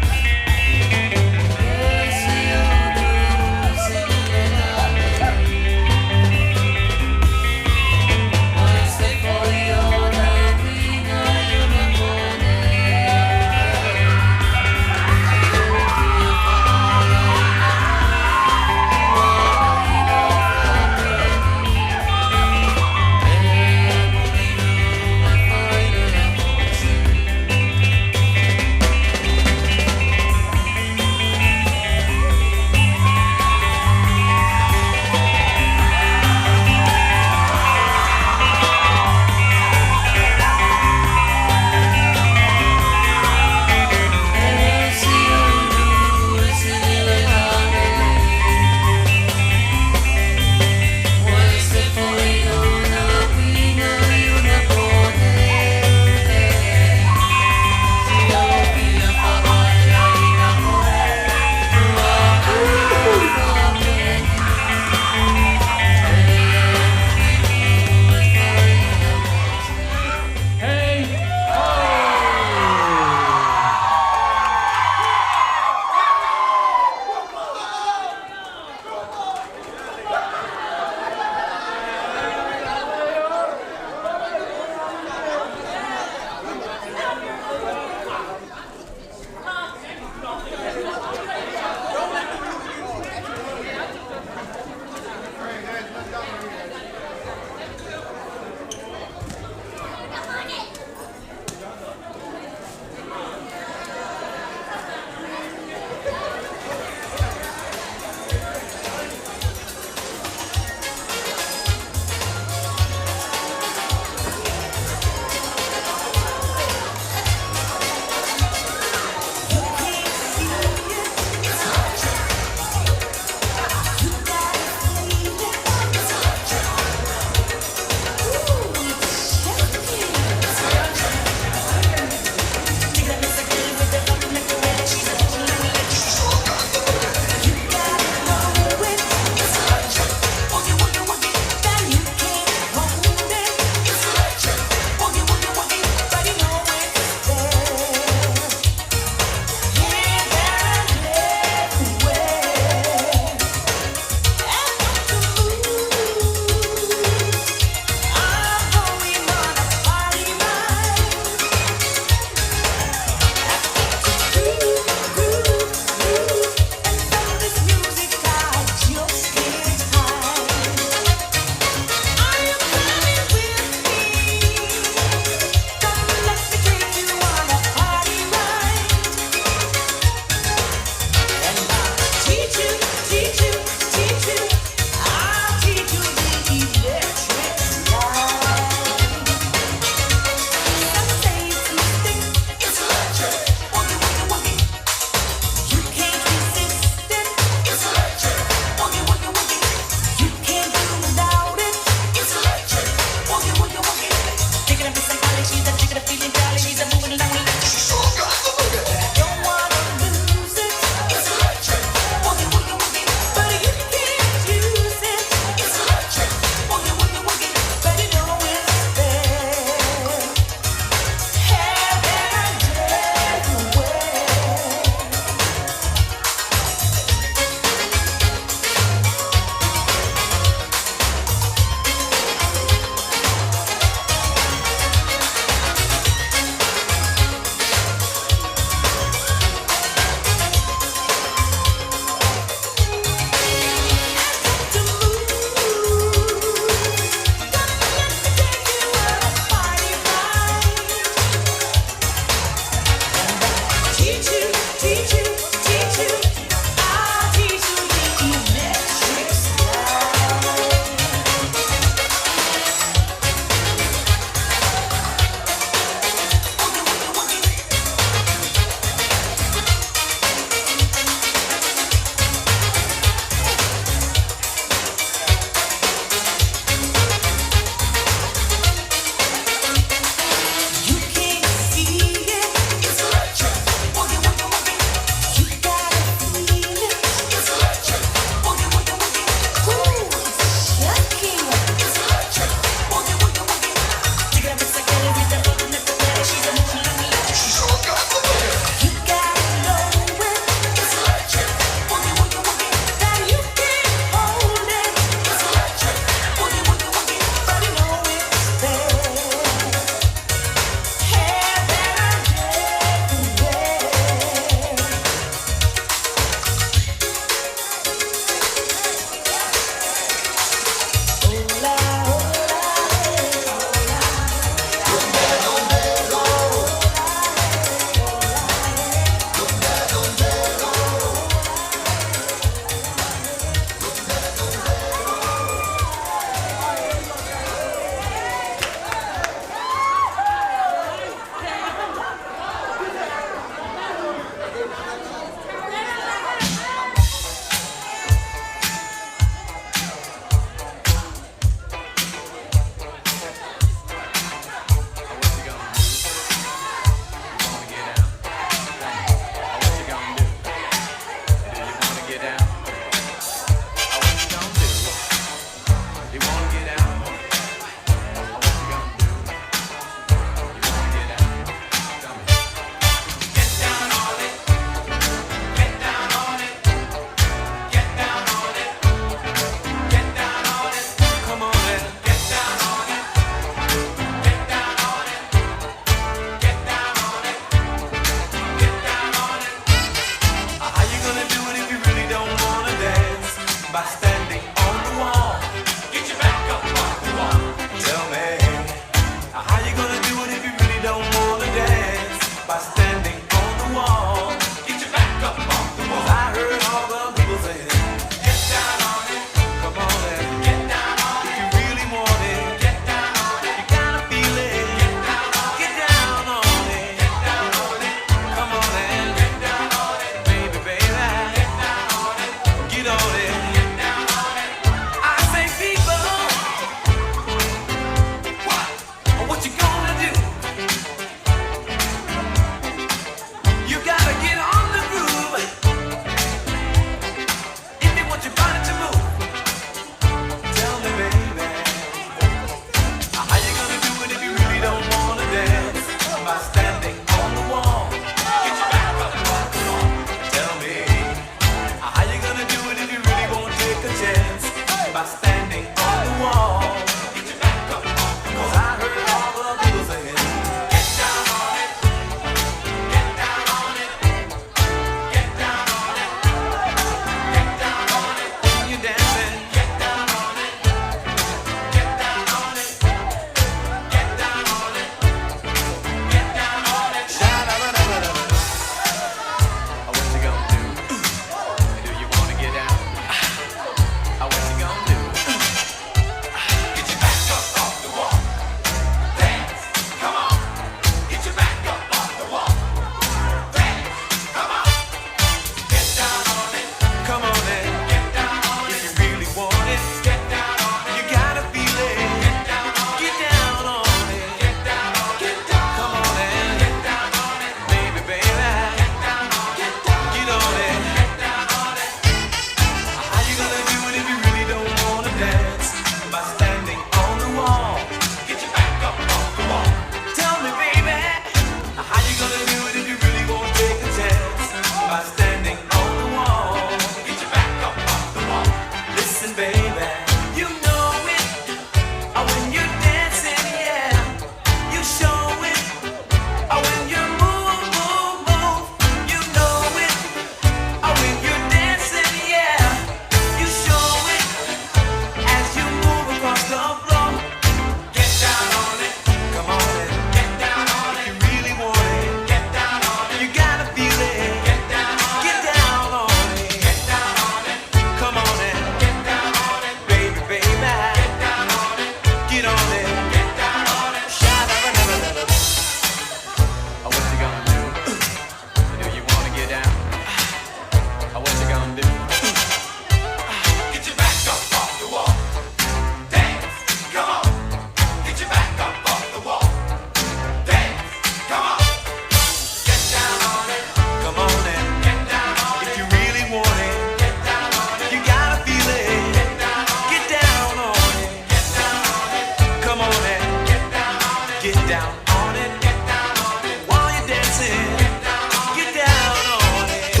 down on it. Get down on it. While you're dancing, get down on it. Get down on it.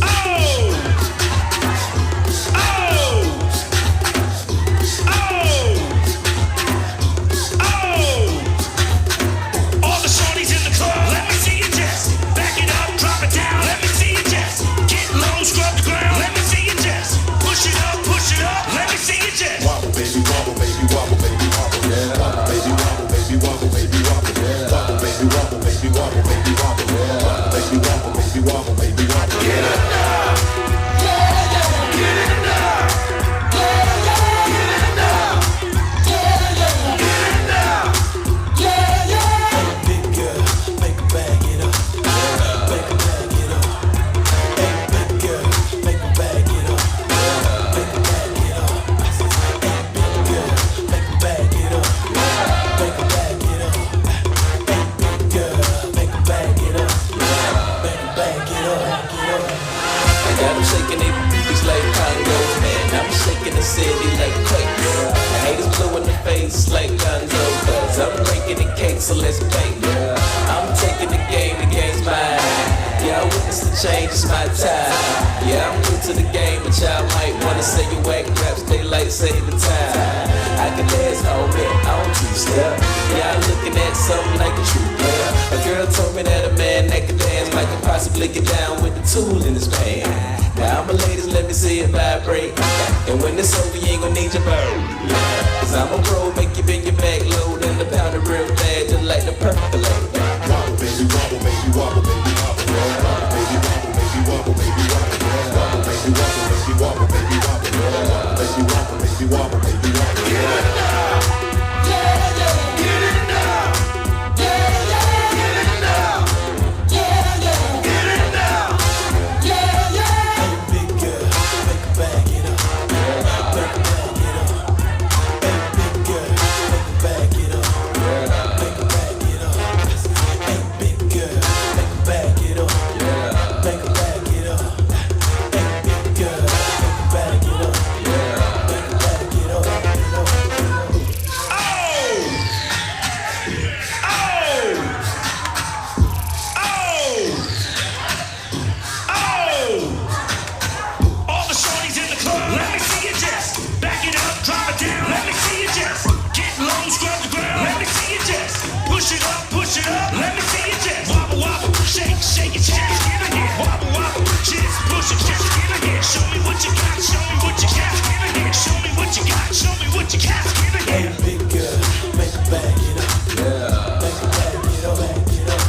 Oh! Oh! Oh! Oh! All the shorties in the club, let me see you just back it up, drop it down. Let me see you just get low, scrub the ground. Let me see you just push it up, push it up. Let me see you just Wobble, baby, wobble, baby, wobble, baby, wobble. Yeah. Wobble, baby, wobble, baby, wobble, baby, wobble. Yeah. Wobble, baby, wobble, baby, wobble, baby, wobble. Yeah. Wobble, baby, wobble, baby, wobble, baby, wobble. Get up now. Get it now. Get it now. Get it now. Big girl, make a bag it up. Make a bag it up. Hey, big girl, make a bag it up. Make a bag it up. Hey, big girl, make a bag it up. Make a bag it up. Hey, big girl, make a bag it up. Make a bag it up. Get up. I got 'em shaking they booties like Congos, man. I'm shaking the city like quake. The haters blue in the face like Gonzo, cause I'm breaking the cake, so let's bake. I'm taking the game, the game's mine. Yeah, I witness the change, it's my time. Yeah, I'm new to the game, but y'all might wanna say you whack raps, they like save the time. I can dance all bit, I don't two-step. Yeah, I'm looking at something like a true player. A girl told me that a man that could dance might could possibly get down with the tool in his band. Now, my ladies, let me see it vibrate. And when it's over, you ain't gonna need your bird. Cause I'm a pro, make you bend your back low, then the pound it real bad, just like the percolate. Wobble, baby, wobble, baby, wobble, baby, wobble. Wobble, baby, wobble, baby, wobble, baby, wobble. Wobble, baby, wobble, baby, wobble, baby, wobble. Wobble, baby, wobble, baby, wobble, baby, wobble. Get it now. Get it now. Get it now. Get it now. Big girl, make a bag it up. Make a bag it up. Hey, big girl, make a bag it up. Make a bag it up. Hey, big girl, make a bag it up. Make a bag it up. Hey, big girl, make a bag it up. Make a bag it up. Oh! Oh! Oh! Oh! All the shorties in the club, let me see you just back it up, drop it down. Let me see you just get low, scrub the ground. Let me see you just push it up, push it up. Let me see you just wobble, wobble, shake, shake it, shake it, give it here. Wobble, wobble, just push it, just give it here. Show me what you got, show me what you got, give it here. Show me what you got, show me what you got, give it here. Big girl, make a bag it up. Make a bag it up. Bag it up.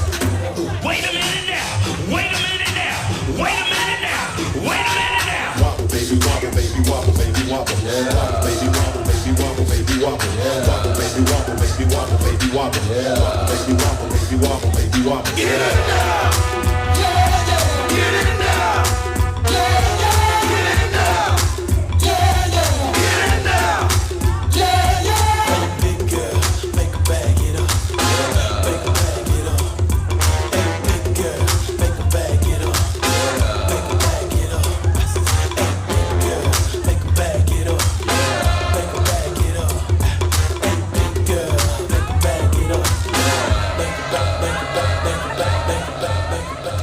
Wait a minute now. Wait a minute now. Wait a minute now. Wait a minute now. Wobble, baby, wobble, baby, wobble, baby, wobble. Wobble, baby, wobble, baby, wobble, baby, wobble. Wobble, baby, wobble, baby, wobble, baby, wobble. Wobble, baby, wobble, baby, wobble, baby, wobble. Get it now. Get it now. Get it now. Get it now. Big girl, make a bag it up. Make a bag it up. Hey, big girl, make a bag it up. Make a bag it up. Hey, big girl, make a bag it up. Make a bag it up. Hey, big girl, make a bag it up. Make a bag, make a bag, make a bag, make a bag, make a bag.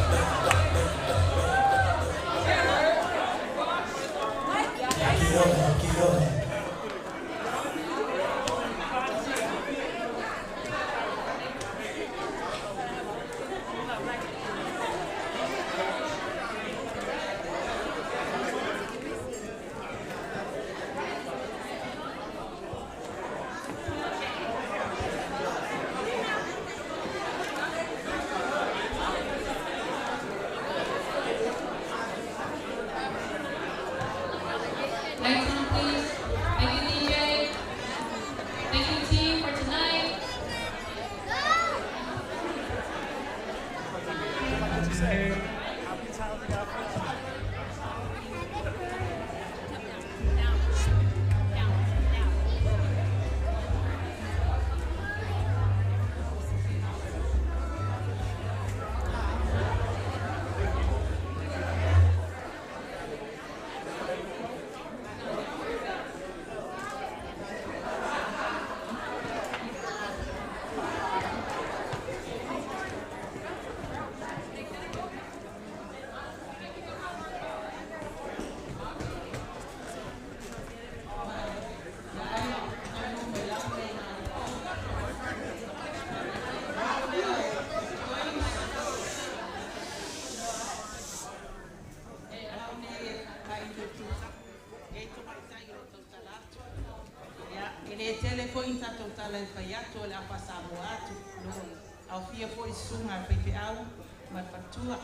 O loo aofia foi susuga a le faifeau ma le faletua.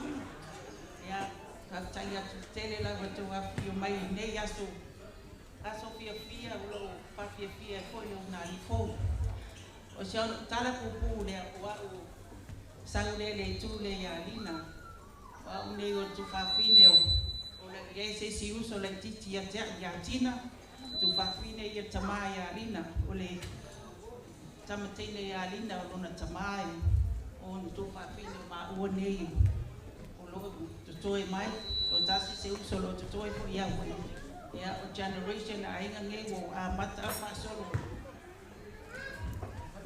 Ia faafetai atu tele lava tou afifio mai i lenei aso, aso fiafia o loo faafiafia ai foi le ugalii fou. O si au tala puupuu lea o a'u sau lea i le itu lea ia Lina, o a'u nei o le tuafafine o o le i ai se isi uso laitiiti ia te a'u ia Tina, tuafafine ia le tamā ia Lina. O le tama teine ia Lina o lona tamā e o ona tuafafine o maua nei o loo totoe mai. O tasi se uso o loo totoe fo'i au ia o generation a aiga nei ua amata faasolo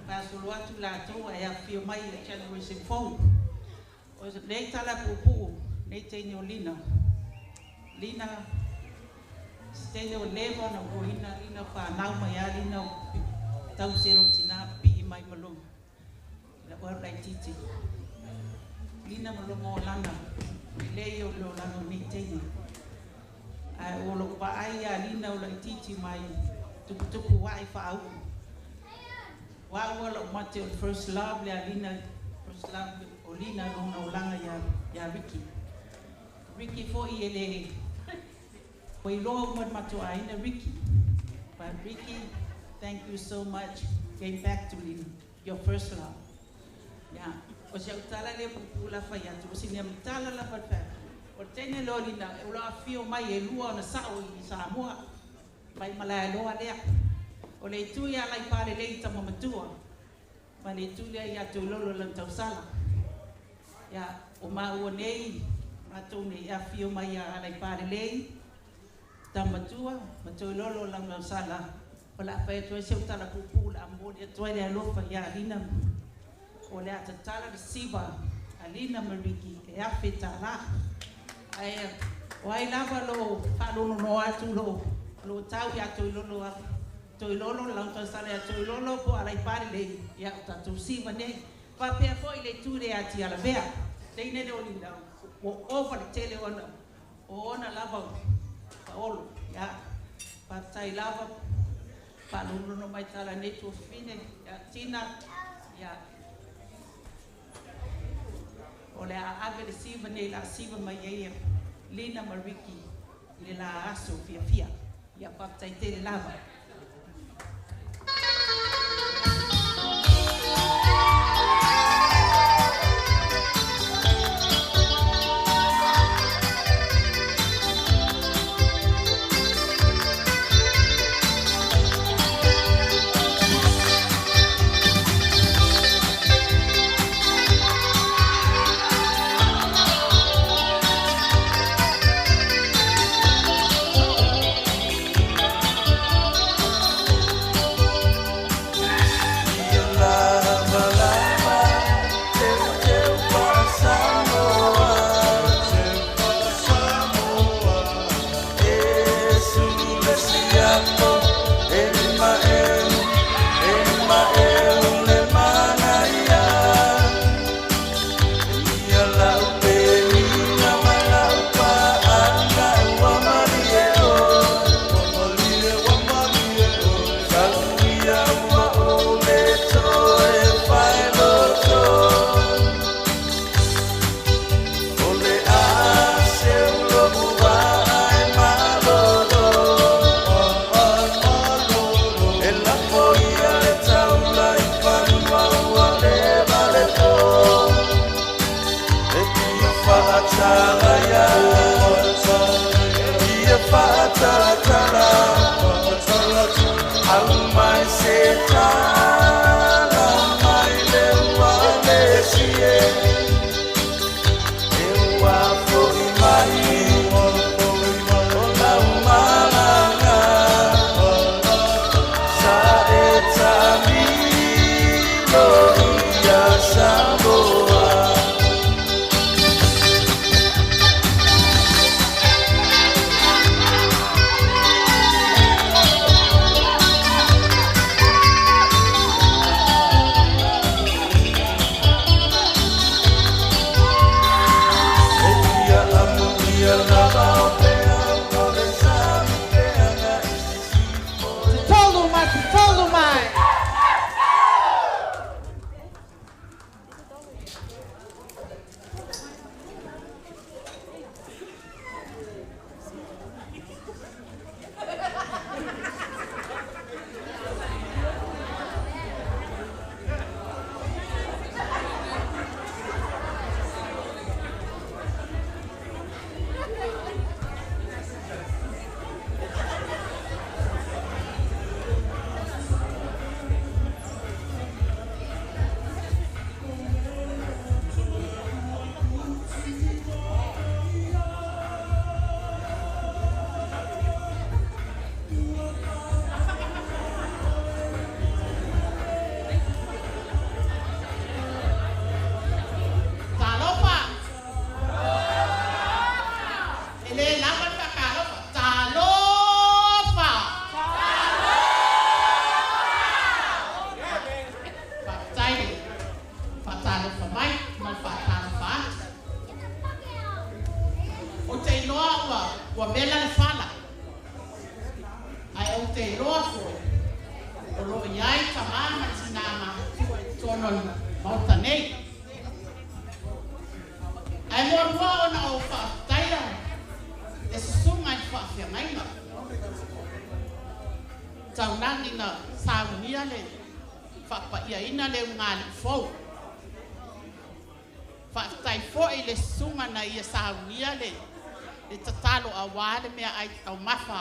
faasolo atu latou ae afifio mai le generation fou. O nei tala puupuu nei teine o Lina, Lina se teine o leva ona oina Lina, fanau mai a Lina tausi e lona tinā, pipii mai ma lou lau laitiiti Lina ma lona olaga lelei o le olaga o lenei teine. Ae o lou vaai ia Lina o laitiiti mai tuputupu ae faauu o au lou mate o le first love le a Lina, first love o Lina lona olaga ia Ricky. Ricky foi e le ua iloa uma le matou aiga Ricky. But Ricky, thank you so much. Came back to Lina, your first love. Yeah. O si au tala lea puupuu la fai atu, o sina tala lava le fai. O le teine lea o Lina, o lo afifio mai e lua ona sao i Samoa, mai Malaeloa lea. O le itu ia Alaipalelei tama matua, ma le itu lea ia Toilolo lau tausala. Ia, o maua nei, matou nei e afifio mai ia Alaipalelei, tama matua, ma Toilolo lau tausala. O le a fai atu ai si au tala puupuu o le a momoli atu ai le alofa ia Lina. O le a tatala le siva a Lina ma Ricky e $1,000. Ae o ai lava lo faalononoa atu lo tau ia Toilolo Toilolo lau tausala ia Toilolo po o Alaipalelei, ia o tatou siva nei. Faapea foi le itu lea ia Tialavea. Teine lea o Lina ua ova le tele ona o ona lava paolo. Ia faafetai lava faalonono mai tala nei tuafafine ia Tina. Ia o le a ave le siva nei la siva mai ai Lina ma Ricky i le la aso fiafia. Ia faafetai tele lava. Tatolu mai, tatolu mai. faatalofa mai ma le faatalofa atu. Ou te iloa ua ua vela le fala, ae ou te iloa foi o lo o i ai tamā ma tinā matutua i totonu o le Maota nei. Ae muamua ona ou faafetaia le susuga i le faafeagaiga taulagi na saunia le faapaiaina le ugali'i fou. Faafetai foi i le susuga na ia saunia le le tatalo auā le meaai taumafa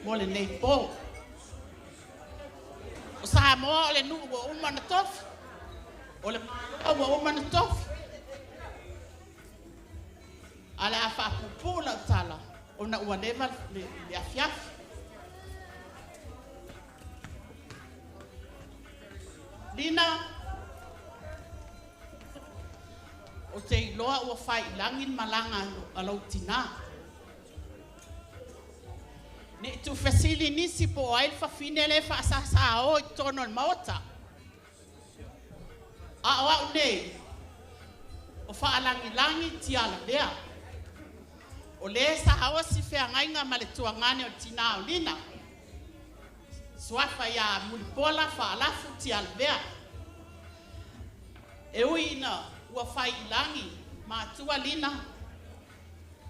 mo lenei po. O Samoa o le nuu ua uma ona tofi, o le Malo ua uma ona tofi. Ae o le a faapuupuu lau tala ona ua leva le afiafi. Lina, ou te iloa ua fai i lagi le malaga a lou tinā. Ne i tuufesili nisi po o ai le fafine lea e faasasao i totonu o le Maota. A o au nei, o Faalagilagi Tialavea. O le sa osi feagaiga ma le tuagane o le tinā o Lina, suafa ia Mulipola Faalafu Tialavea. E ui ina ua fai i lagi matua Lina,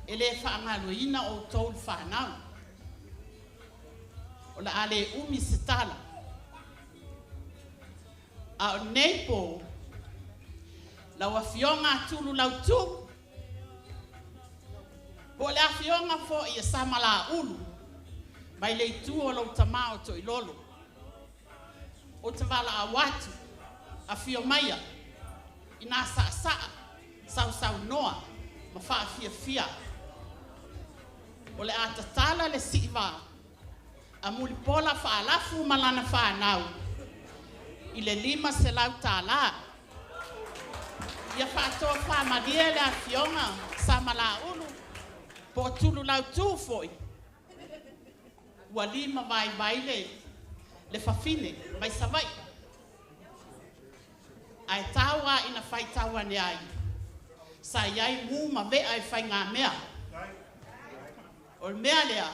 e le faagaloina outou le fanau. O le a le umi se tala. A o lenei po, lau Afioga Tulu Lautu, po o le Afioga foi a Samalaulu mai le itu o lou tama o Toilolo, ou te valaau atu, afio maia, ina saasaa, sausaunoa ma faafiafia. O le a tatala le siivā a Mulipola Faalafu ma lana fanau i le $500. Ia faatofamalie le Afioga Samalaulu po o Tululautu foi, ua lima vaivai le le fafine mai Savaii. Ae tau lava ina faitau ane ai, sa i ai mu ma vea i faigamea. O le mea lea,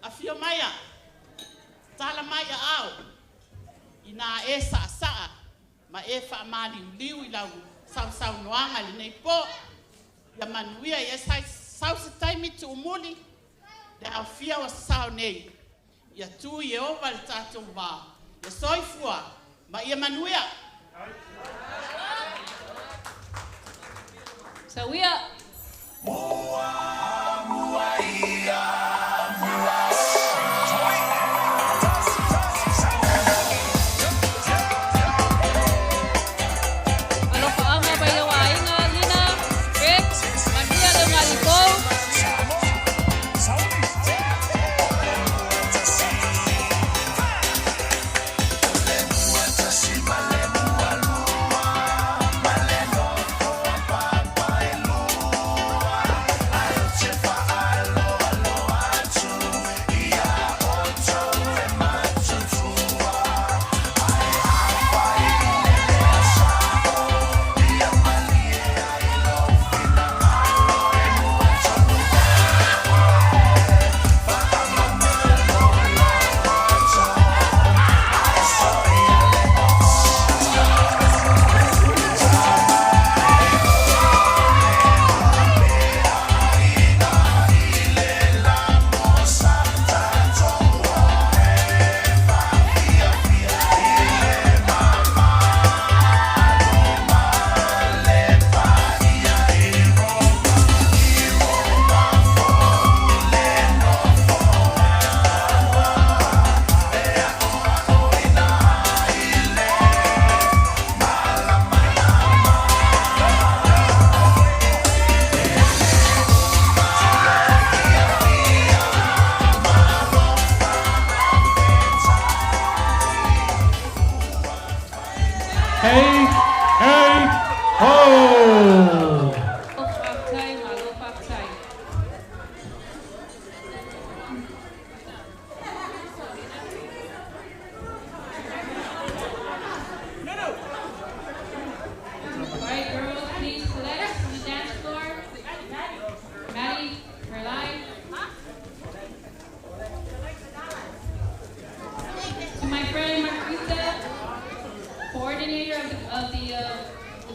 afio maia, tala mai aao, ina e saasaa ma e faamaliuliu i lau sausaunoaga i lenei po. Ia manuia, ia sau se taimi tuumuli le aofia o sao nei. Ia tu Ieova i le tatou va, ia soifua ma ia manuia. Sauia. Alofaaga mai lou aiga, Lina, Rick, manuia le ugali'i fou.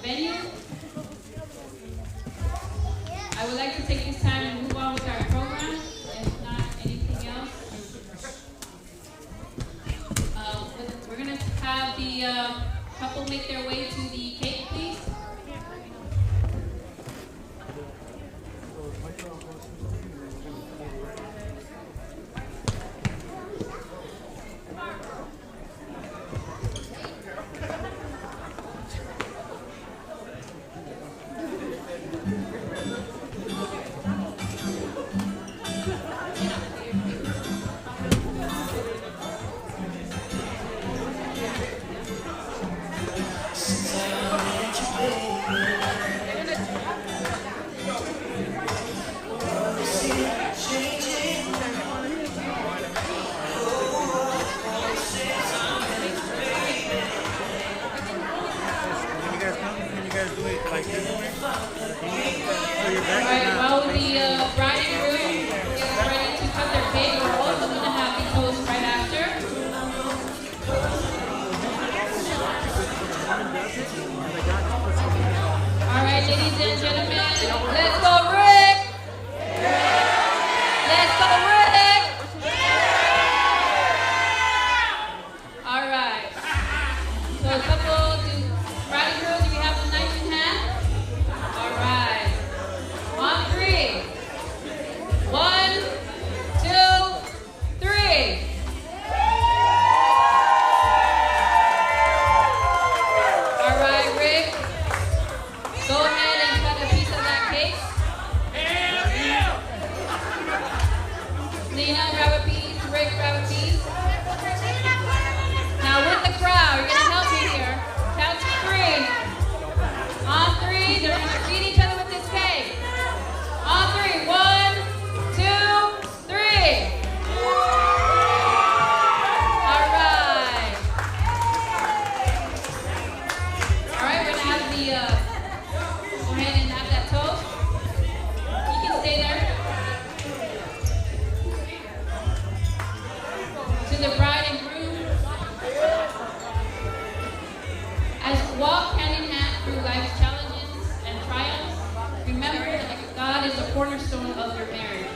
the venue. I would like to take this time and move on with our program, if not anything else. We're going to have the couple make their way to the cake, please. Can you guys come? Can you guys do it like this way? So you're All back right, now. while the bride and groom get ready to cut their cake, we're also going to have the toast right after. All right, ladies and gentlemen, let's go, Rick! Let's go, Rick! All right. So a couple, do, bride and groom, do we have the knife in hand? All right. On three. 1, 2, 3. All right, Rick. Go ahead and cut a piece of that cake. Lena, grab a piece. Rick, grab a piece. Now with the crowd, you're going to help me here. Count to 3. On 3, they're going to feed each other with this cake. On 3. 1, 2, 3. All right. All right, we're going to have the, go ahead and have that toast. You can stay there. To the bride and groom. As you walk hand in hand through life's challenges and triumphs, remember that God is the cornerstone of your marriage.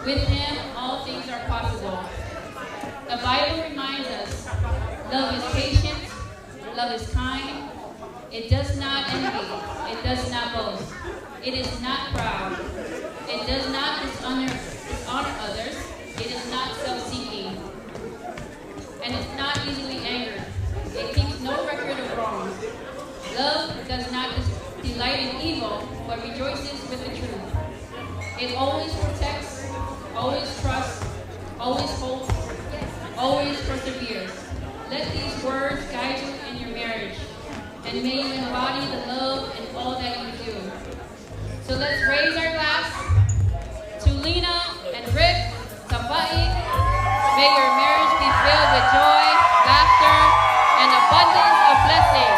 With Him, all things are possible. The Bible reminds us, love is patient, love is kind, it does not envy, it does not boast, it is not proud, it does not dishonor others, it is not self-seeking, and it's not easily angered. It keeps no record of wrongs. Love does not delight in evil, but rejoices with the truth. It always protects, always trusts, always hopes, always perseveres. Let these words guide you in your marriage, and may you embody the love in all that you do. So let's raise our glass to Lena and Rick Safa'i. May your marriage be filled with joy, laughter, and abundance of blessing.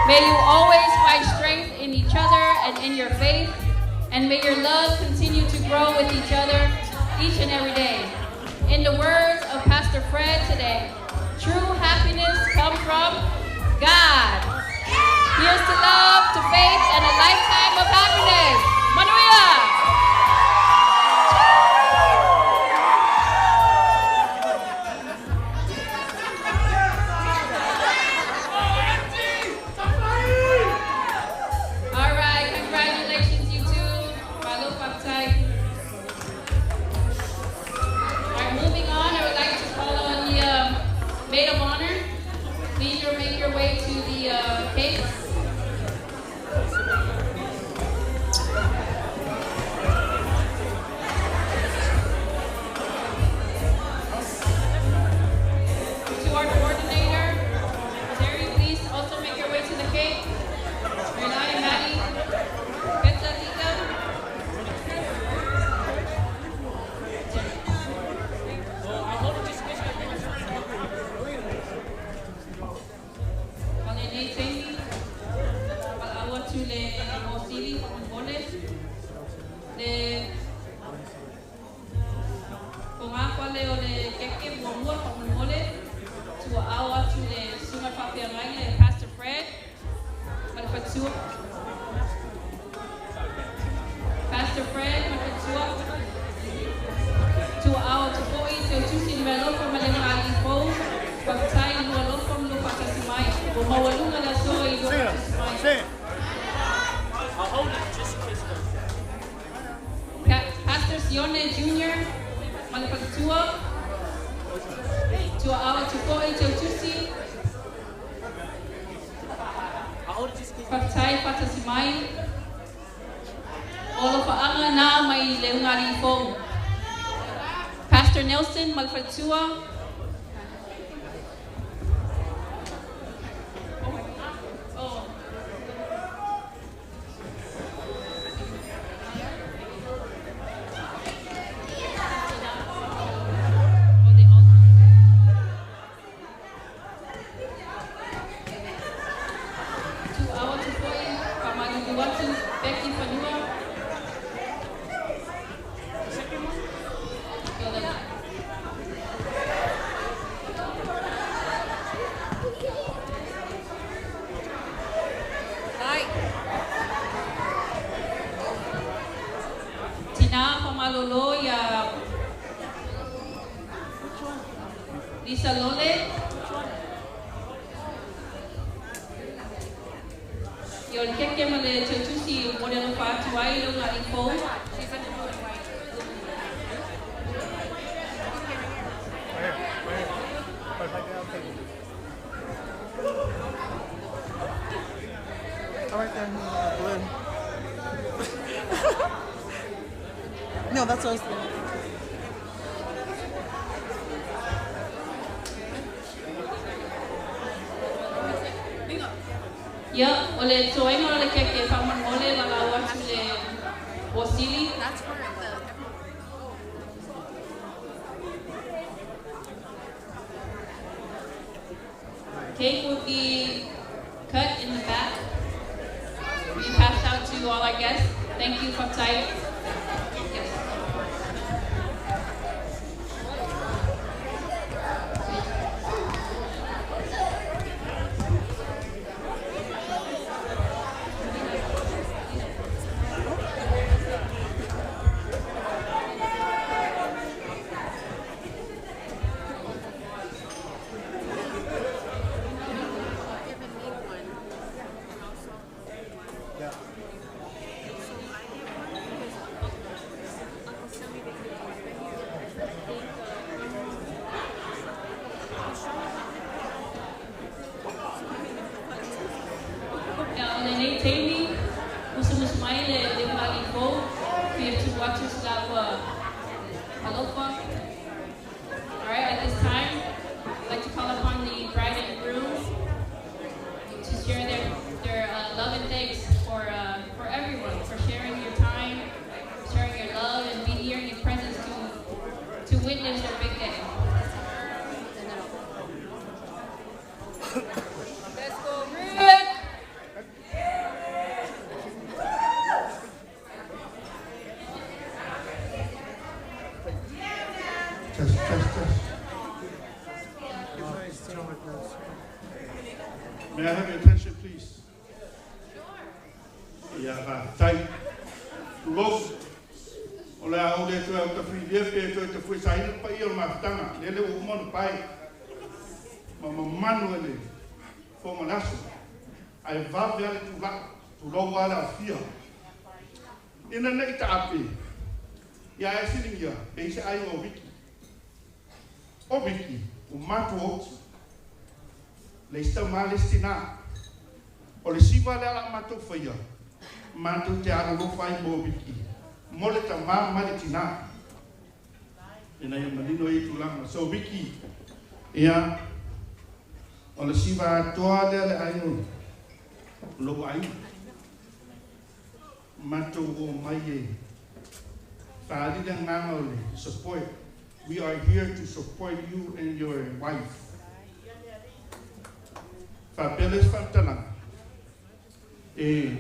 May you always find strength in each other and in your faith, and may your love continue to grow with each other each and every day. In the words of Pastor Fred today, true happiness comes from God. Here's to love, to faith, and a lifetime of happiness. Manuia! All right, congratulations, you two. Malo Paptai. All right, moving on, I would like to call on the maid of honor. Please make your way to the cake. To our coordinator, Terry, please also make your way to the cake. Renata, Maddie, Betsa, Tita. Palenei Tengi, Palawa tu le Mosili, Mole, le Konga le o le keke muamua mole, tua au atu le sunga whawhia le Pastor Fred, ma le Faletua. Pastor Fred Malefatua. Tua'au Tufo'i Teutusi le Mealofa ma le Ugaalii fou. Faafetai i lou alofa ma lou faatasi mai. Ua maualuga le aso i lou faatasi mai. I'll hold it just in case it goes down. Pastor Sione Jr. ma le Faletua. Tua'au Tufo'i Teutusi. I'll hold it just in case. Faafetai faatasi mai. O alofaaga na mai le ugaalii fou. Pastor Nelson ma le Faletua. Oh. Tua'au Tufo'i, faamalulu atu, Becky Fanua. So Ai. Tina faamalolo ia Lisa Lole. Ia o le keke ma le teutusi momoli alofa atu ai le ugaalii fou. She's in the blue and white. Right here, right here. Right back there, I'll take it. Oh, right there, blue. No, that's what I was thinking. Ia, o le toega o le keke faamolemole lalau atu le Wasili. That's where the Cake will be cut in the back. Be passed out to all our guests. Thank you, Faafetai. Yes. Given me one. And also Yeah. So I get one because Uncle Sammy didn't get one. But here, I think Ia, o lenei taimi, musumusu mai le ugaalii fou, fia tuu atu se laua alofa. All right, at this time, I'd like to call upon the bride and groom to share their love and thanks for everyone, for sharing your time, sharing your love, and being here in your presence to witness their big day. Let's go, Rick! Test, test, test. May I have your attention, please? Ia, faafetai. Tulou. O le a ou le toe autafilia pe toe tafuesaina le paia o le mafutaga, lele ua uma ona pae. Ma mamanu e le po ma le aso. Ae vave a le tula'i, tulou a le aofia. Ina ne'i taape, ia ae siligia, pe i se aiga o Viki. O Viki, ua matou oti. Le isi taumā le isi tinā. O le siva lea o le a matou faia, matou te alolofa ai mo Viki, mo le tamā ma le tinā. Ina ia manino ia tulaga. So Viki, ia, o le siva atoa lea le aiga o lou aiga. Matou omai e faaali le agaga o le support. We are here to support you and your wife. Faapea lea se faamatalaga, e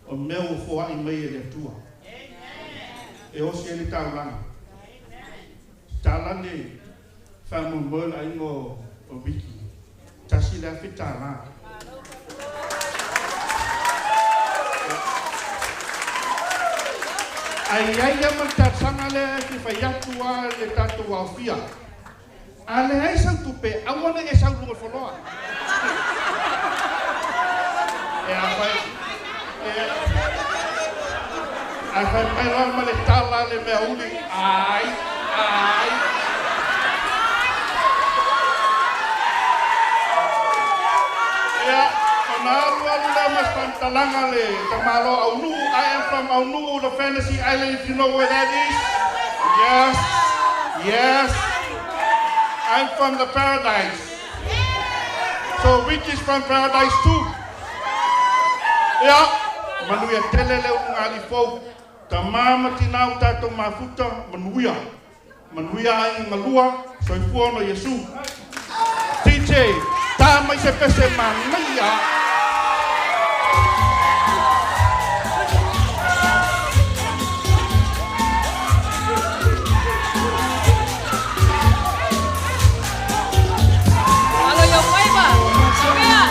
o mea ua foa'i mai e le Atua. E osi ai le taulaga. Tala le faamoemoe o le aiga o Viki, $1,000. Ae i ai lava ma le talosaga lea e fia fai atu lava i le tatou aofia, a leai sau tupe, aua ne i e sau i luga o le floa. E a fai, e a fai mai loa ma le tala a le meauli, ai, ai. Ia, ona alu alu lea ma se faamatalaga a le tamaloa Aunuu, I am from Aunuu, the fantasy island if you know where that is. Yes, yes. I'm from the paradise. So Rick is from paradise too. Ia, manuia tele le ulugalii fou. Tama ma tina ua tatou mafuta, manuia. Manuia aiga galua, soifua ona o Iesu. DJ, ta mai se pese manaia. Alo i ou faiva. Pea.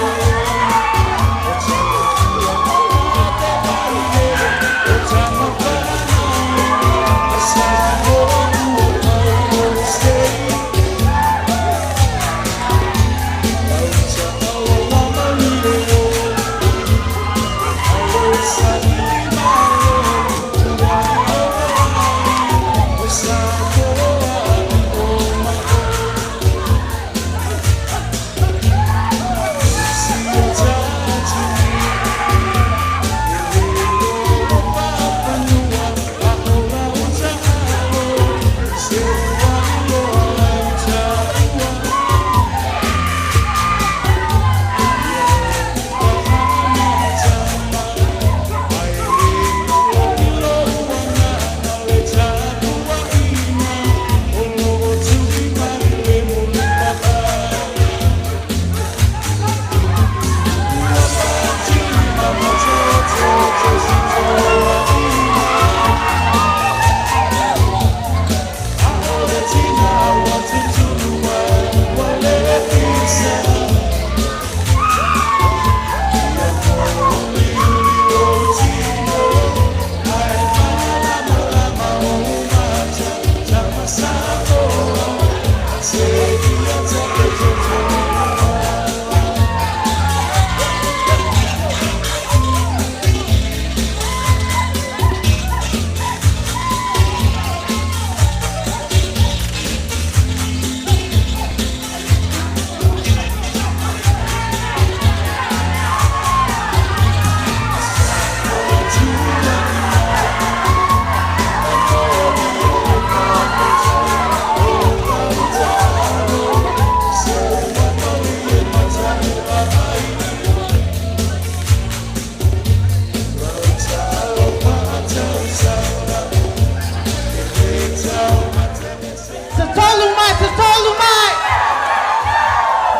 Tatolu mai, tatolu mai.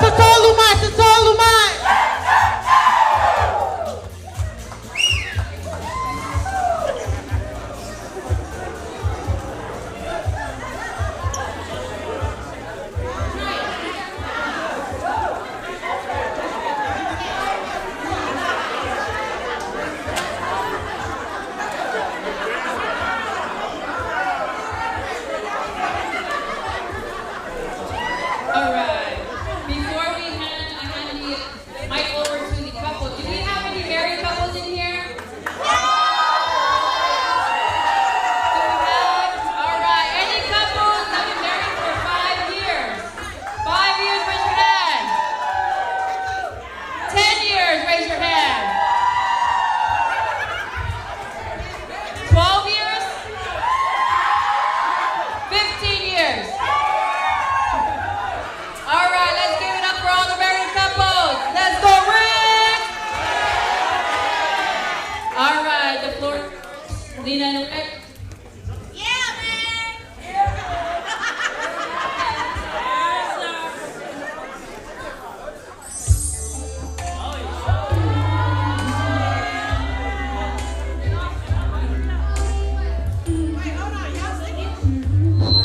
Tatolu mai, tatolu mai. All right. Before we hand, I hand the mic over to the couple, do we have any married couples in here? Do we have? All right. Any couples that have been married for 5 years? 5 years, raise your hand. 10 years, raise your hand. 12 years? 15 years. All right, let's give it up for all the married couples. Let's go, Rick! All right, the floor, Lena and Rick. Yeah, man!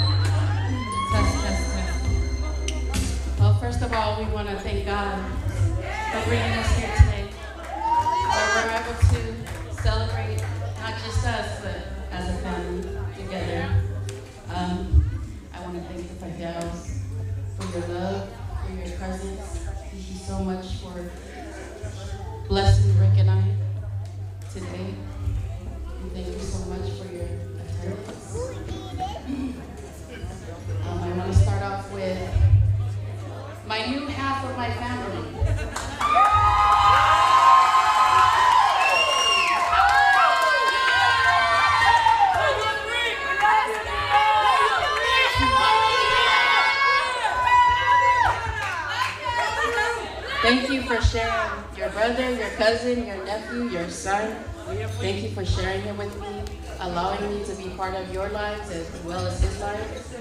Test, test, test. Well, first of all, we want to thank God for bringing us here today. Where we're able to celebrate not just us, but as a for sharing your brother, your cousin, your nephew, your son. Thank you for sharing him with me, allowing me to be part of your lives as well as his life.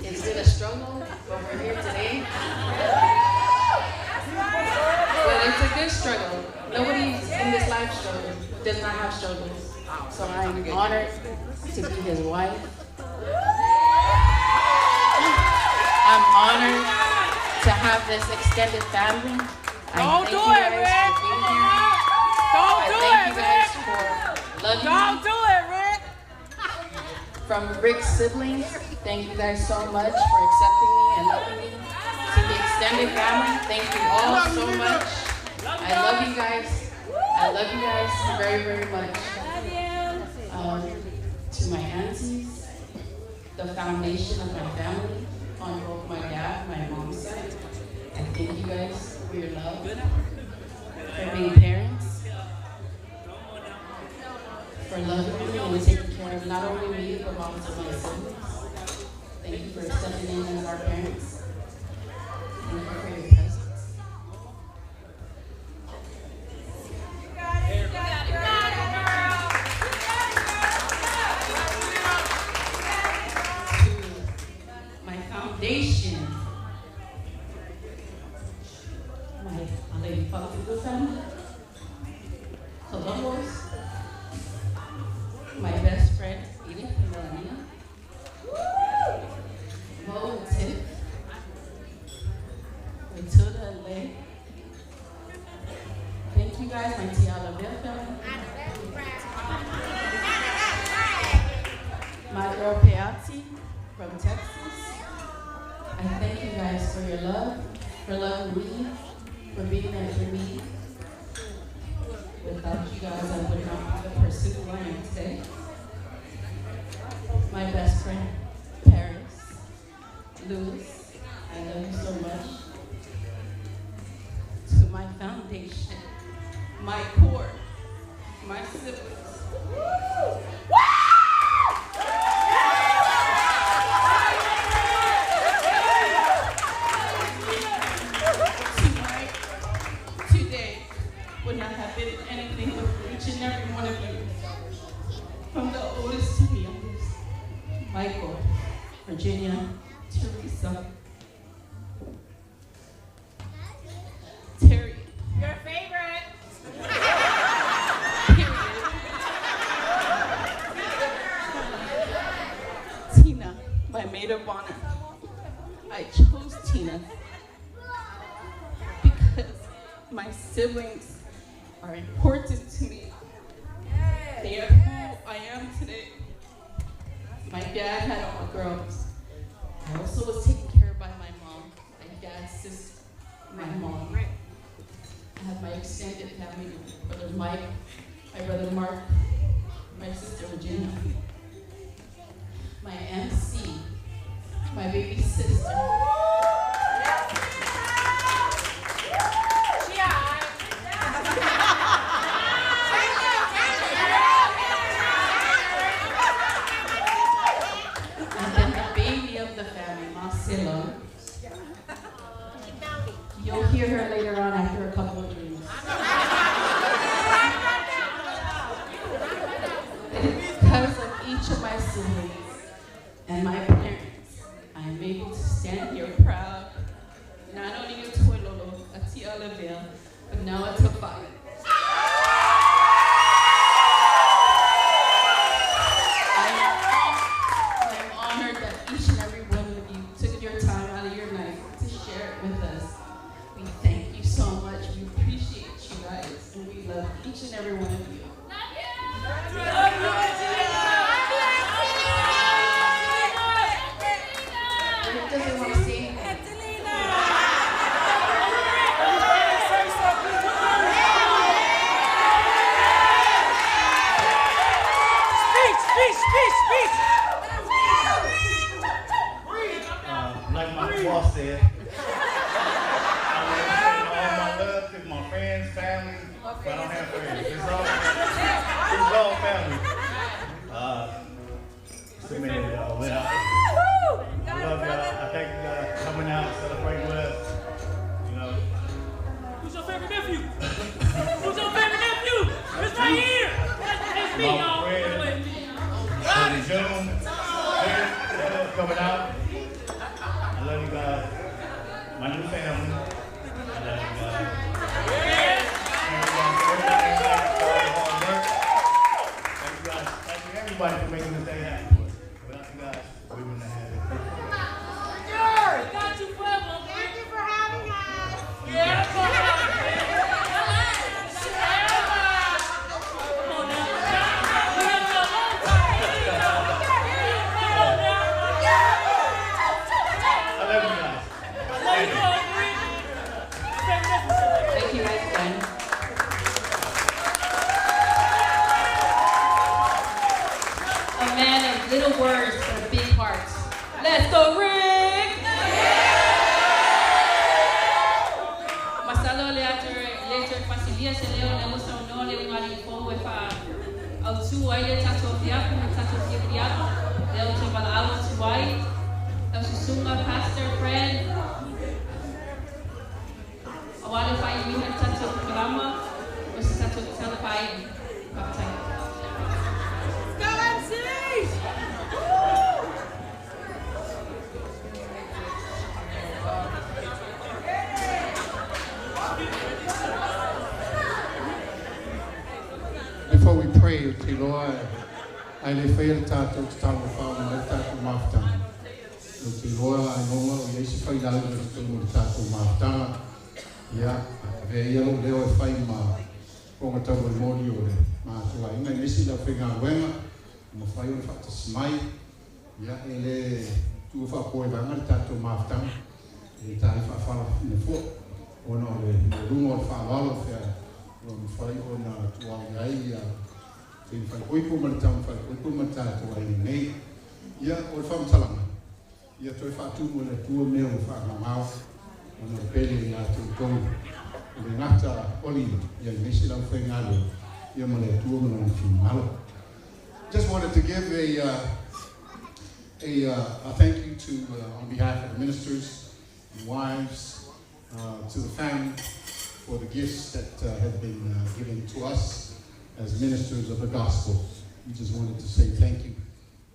It's been a struggle, but we're here today. But it's a good struggle. Nobody in this life struggles, does not have struggles. So I'm honored to be his wife. I'm honored to have this extended family. I Don't thank do you it, guys Rick. for being here. Don't I do thank it, you guys Rick. for loving Don't me. do it, Rick. From Rick's siblings, thank you guys so much for accepting me and loving me. To the extended family, thank you all so much. I love you guys. I love you guys very, very much. To my aunties, the foundation of my family, on both my dad and my mom's side, I thank you guys for your love, for being parents, for loving me and taking care of not only me, but also my siblings. Thank you for stepping in as our parents. Thank you for your presence. To my foundation, my Aleipatuku family, Columbus, my best friend Edith and Melania, Mo and Tiff, Matilda and Lay. Thank you guys, my Tiala Bill family. My girl Peati from Texas. I thank you guys for your love, for loving me, for being there for me. Without you guys, I would not be the person who I am today. My best friend, Paris, Lewis, I love you so much. To my foundation, my core, my siblings. Tonight, today, would not have been anything with each and every one of you. From the oldest to the youngest. Michael, Virginia, Teresa, Terry. Your favorite. Period. Tina, my maid of honor. I chose Tina because my siblings are important to me. They are who I am today. My dad had all girls. I also was taken care of by my mom, my dad's sister, my mom. I have my extended family, my brother Mike, my brother Mark, my sister Virginia, my MC, my baby sister. And then the baby of the family, Marcelo. You'll hear her later on after a couple of drinks. It is because of each of my siblings and my parents, I am able to stand here proud, not only a Toilolo, a Tia Leville, but now a Tafai. I am honored that each and every one of you took your time out of your night to share it with us. We thank you so much. We appreciate you guys, and we love each and every one of you. Rick doesn't want to say anything. Speech, speech, speech, speech. Like my boss said, I want to send all my love to my friends, family, but I don't have friends. It's all family. It's a minute, y'all. But I love y'all. I thank you guys for coming out and celebrating with us. You know, everybody for making this day happen. Without you guys, we wouldn't have had it. We got you forever. Thank you for having us. Yeah. I love you guys. I love you, Thank you guys again. A man of little words but a big heart. Let's go, Rick! Masalo le atre le te fasilia se leo le musa no le ungari fo e fa au tu ai le tato fiaku le tato fiaku le o te wala au tu ai au susunga pastor friend Awale whai miha tato kalama o se tato tala whai Baptai. Go MCs! Before we pray, te loa, ai le whaia le tātou te talo whao ma le tātou mafutanga. O te loa ai nonga o iei se whai lau le tōnu le tātou mafutanga. Ia, ve ia lo leo e whai ma konga tau e mori o le mātua. Inga i misi lau whainga wenga, ma whai o le whaatasi mai. Ia, e le tua whaapoi vanga le tātou mafutanga. E tā i whaawhala ne fua. Ona o le runga o le whaawalo whia o mwhai o nā tuau iai ia te whai oipo ma le tau whai oipo ma tātou ai nei. Ia o le whamtalanga. Ia toi whaatumu le tua mea o whaangamau o nā pele i atu tau le ngata oli ia i mesi lau whai ngalo ia ma le tua ma lona whimalo. Just wanted to give a thank you to, on behalf of the ministers and wives, to the family, for the gifts that have been given to us as ministers of the gospel. We just wanted to say thank you.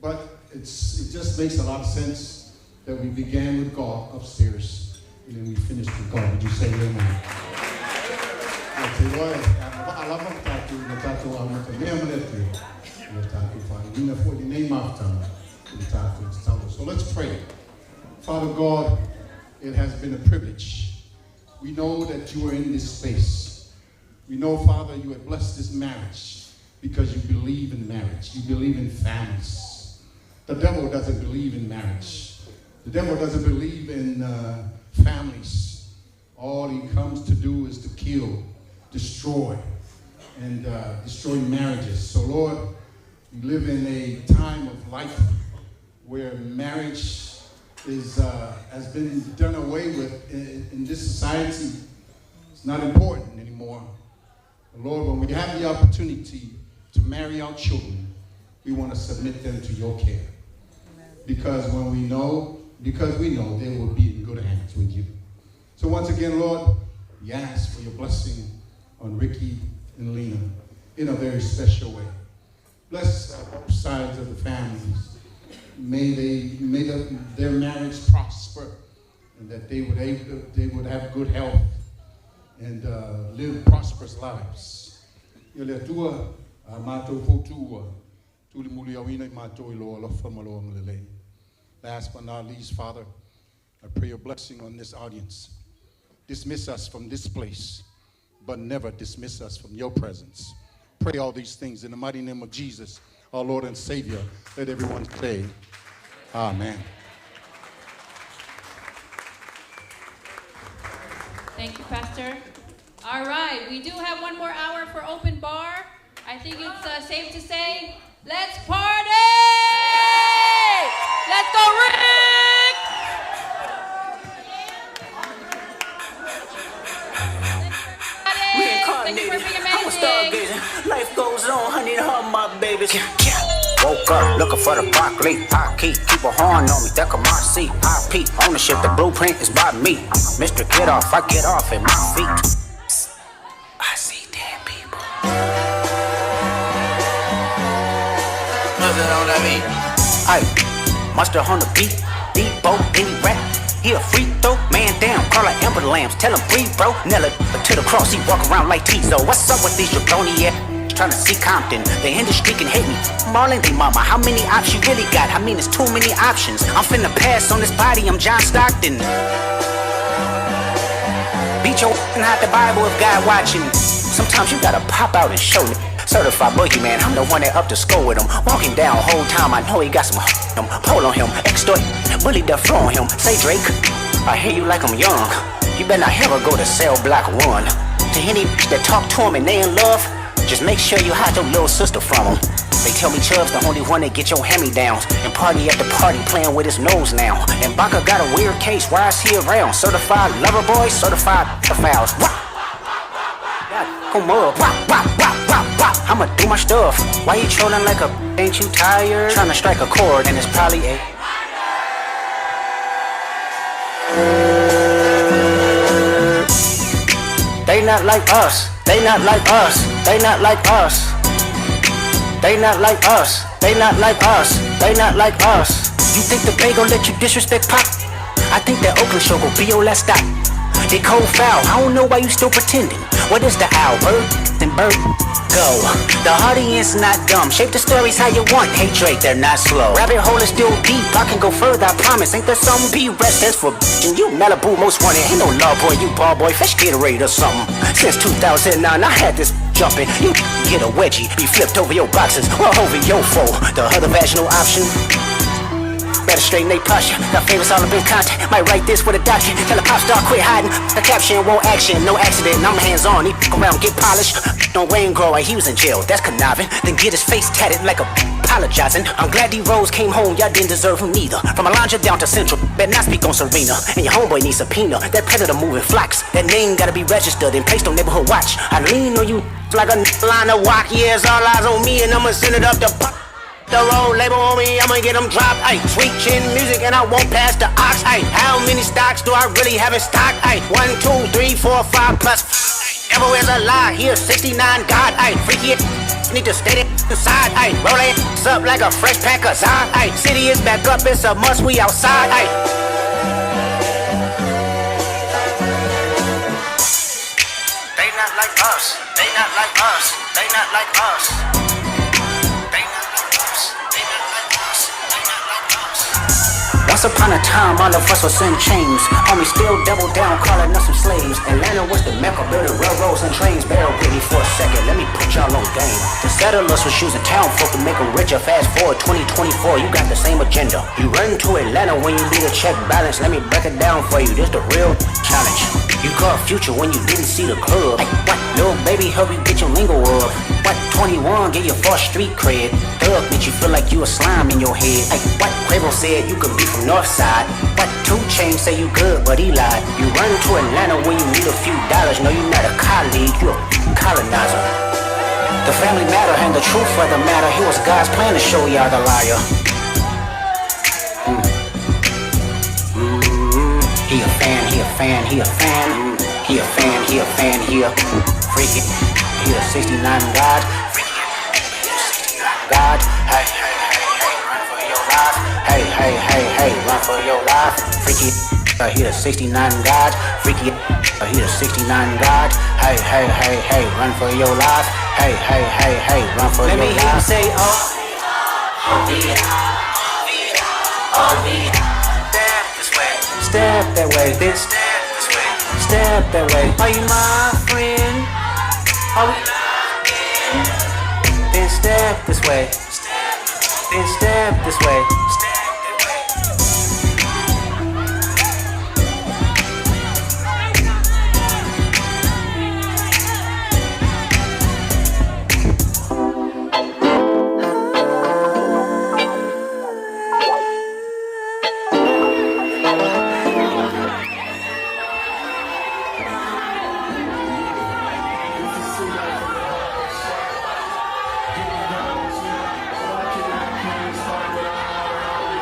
But it just makes a lot of sense that we began with God upstairs and then we finished with God. Would you say amen? So let's pray. Father God, it has been a privilege. We know that you are in this space. We know, Father, you have blessed this marriage because you believe in marriage. You believe in families. The devil doesn't believe in marriage. The devil doesn't believe in families. All he comes to do is to kill, destroy, and destroy marriages. So, Lord, we live in a time of life where marriage is has been done away with in this society. It's not important anymore. But Lord, when we have the opportunity to marry our children, we want to submit them to your care. Because we know they will be in good hands with you. So once again, Lord, we ask for your blessing on Ricky and Lena in a very special way. Bless both sides of the families. May their marriage prosper, and that they would have good health and live prosperous lives. Ia le Atua, a mātou fautua, tuli muli au ina i mātou i loa alofa ma loa ngalelei. Last but not least, Father, I pray your blessing on this audience. Dismiss us from this place, but never dismiss us from your presence. Pray all these things in the mighty name of Jesus, our Lord and Savior. Let everyone say, Amen. Thank you, Pastor. All right, we do have one more hour for open bar. I think it's safe to say, let's party! Let's go, Rick! Thank you for Reincarnated. being I'm a amazing. stargazer. Life goes on, honey, to her, my babies. Woke up looking for the broccoli. I keep a horn on me, that come my seat. I peep ownership, the blueprint is by me. Mr. Get Off, I get off at my feet. I see dead people. Mustard on that beat. Ay, mustard on the beat, deep boat, any rap. He a free throw, man down, call like Amber Lambs. Tell him free, bro. Nail it to the cross, he walk around like Tizo. What's up with these jabroni, yeah? Trying to see Compton. The industry can hate me. Marlon, they mama. How many options you really got? I mean, it's too many options. I'm finna pass on this body. I'm John Stockton. Beat your and hide the Bible if God watching. Sometimes you gotta pop out and show it. Certified boogeyman, I'm the one that up the score with him. Walking down whole time, I know he got some him. Pull on him, extort, bully the floor on him. Say Drake, I hear you like I'm young. You better not ever go to cell block one. To any that talk to him and they in love, just make sure you hide your little sister from him. They tell me Chubb's the only one that get your hand-me-downs. And party at the party playing with his nose now. And Baca got a weird case, why is he around? Certified lover boy, certified fouls. Wah! Come up, wah, wah, wah, wah, wah. I'ma do my stuff. Why you trolling like a ain't you tired? Trying to strike a chord and it's probably a. They not like us. They not like us. They not like us. They not like us. They not like us. They not like us. You think the Bay gon' let you disrespect Pop? I think that Oakland show gon' be your last stop. They cold foul. I don't know why you still pretending. What is the owl? Bird then bird go. The audience not dumb. Shape the stories how you want. Hey Drake, they're not slow. Rabbit hole is still deep. I can go further, I promise. Ain't there some B rest that's for and you Malibu most wanted. Ain't no love boy, you ball boy. Fresh Gatorade or something. Since 2009, I had this jumping. You get a wedgie, be flipped over your boxes or over your foe. The other vaginal option. Better straighten they posture. Got favorites all up in content. Might write this with a doctrine. Tell a pop star quit hiding. The caption won't action, no accident. I'm hands on. He around, get polished. No Wayne grow and he was in jail. That's conniving. Then get his face tatted like a apologizing. I'm glad D Rose came home. Y'all didn't deserve him neither. From Alondra down to Central. Better not speak on Serena. And your homeboy needs subpoena. That predator moving flocks. That name gotta be registered and placed on neighborhood watch. I lean on you like a line of walk. Yeah, it's all eyes on me and I'ma send it up the pop. The road label on me, I'ma get them dropped. Ay, sweet chin music and I won't pass the ox. Ay, how many stocks do I really have in stock? Ay, 1, 2, 3, 4, 5 plus. Everywhere's a lie. Here, 69 God. Ay, freaky. Need to stay inside. Ay, roll it up like a fresh pack of Zod. Ay, city is back up. It's a must. We outside. Ay. They not like us. They not like us. They not like us. They not like us. They not like us. They not like us. Once upon a time, all of us was in chains. Homie still double down, calling us some slaves. Atlanta was the mecca, building railroads and trains. Bear with me for a second, let me put y'all on game. The settlers was using town folk to make 'em richer. Fast forward 2024, you got the same agenda. You run to Atlanta when you need a check balance. Let me break it down for you, this the real challenge. You caught Future when you didn't see the club. Like, what? Lil baby, help you get your lingo up. What? 21, get your first street cred. Thug makes you feel like you a slime in your head. Like, what? Quavo said you could be from Northside. What? 2 Chainz say you good, but he lied. You run to Atlanta when you need a few dollars. No, you not a colleague, you a colonizer. The family matter and the truth of the matter. Here was God's plan to show y'all the liar. He a fan, he a fan, he a fan. He a fan, he a fan, he a freaky. He a 69 God. Freaky. He a 69 God. Hey, hey, hey, hey, run for your life. Hey, hey, hey, hey, run for your life. Freaky. He a 69 God. Freaky. He a 69 God. Hey, hey, hey, hey, run for your life. Hey, hey, hey, hey, run for your life. Let me hear him say, oh. Step this way. Step that way. Then step this way. Step that way. Are you my friend? Are we locked in? Then step this way. Then step this way. Step that way. Getting down to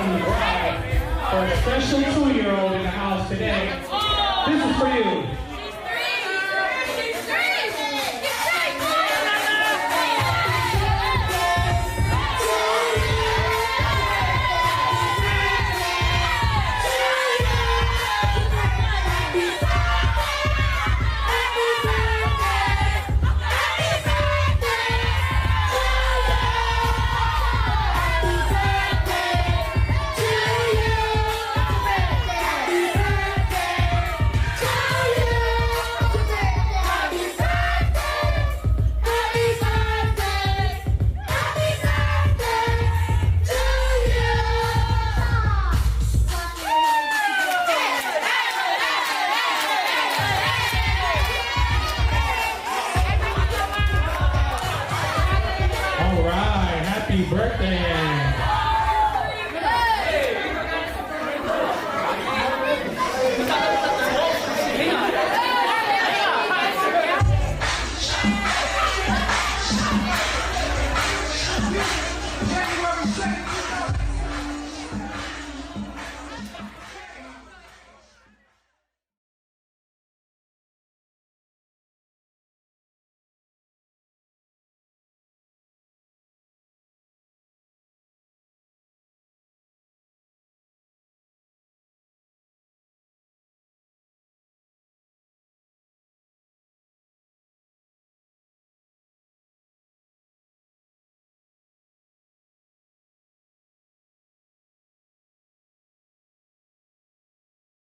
from the bride for a special 2-year-old in the house today. This is for you. All right, happy birthday.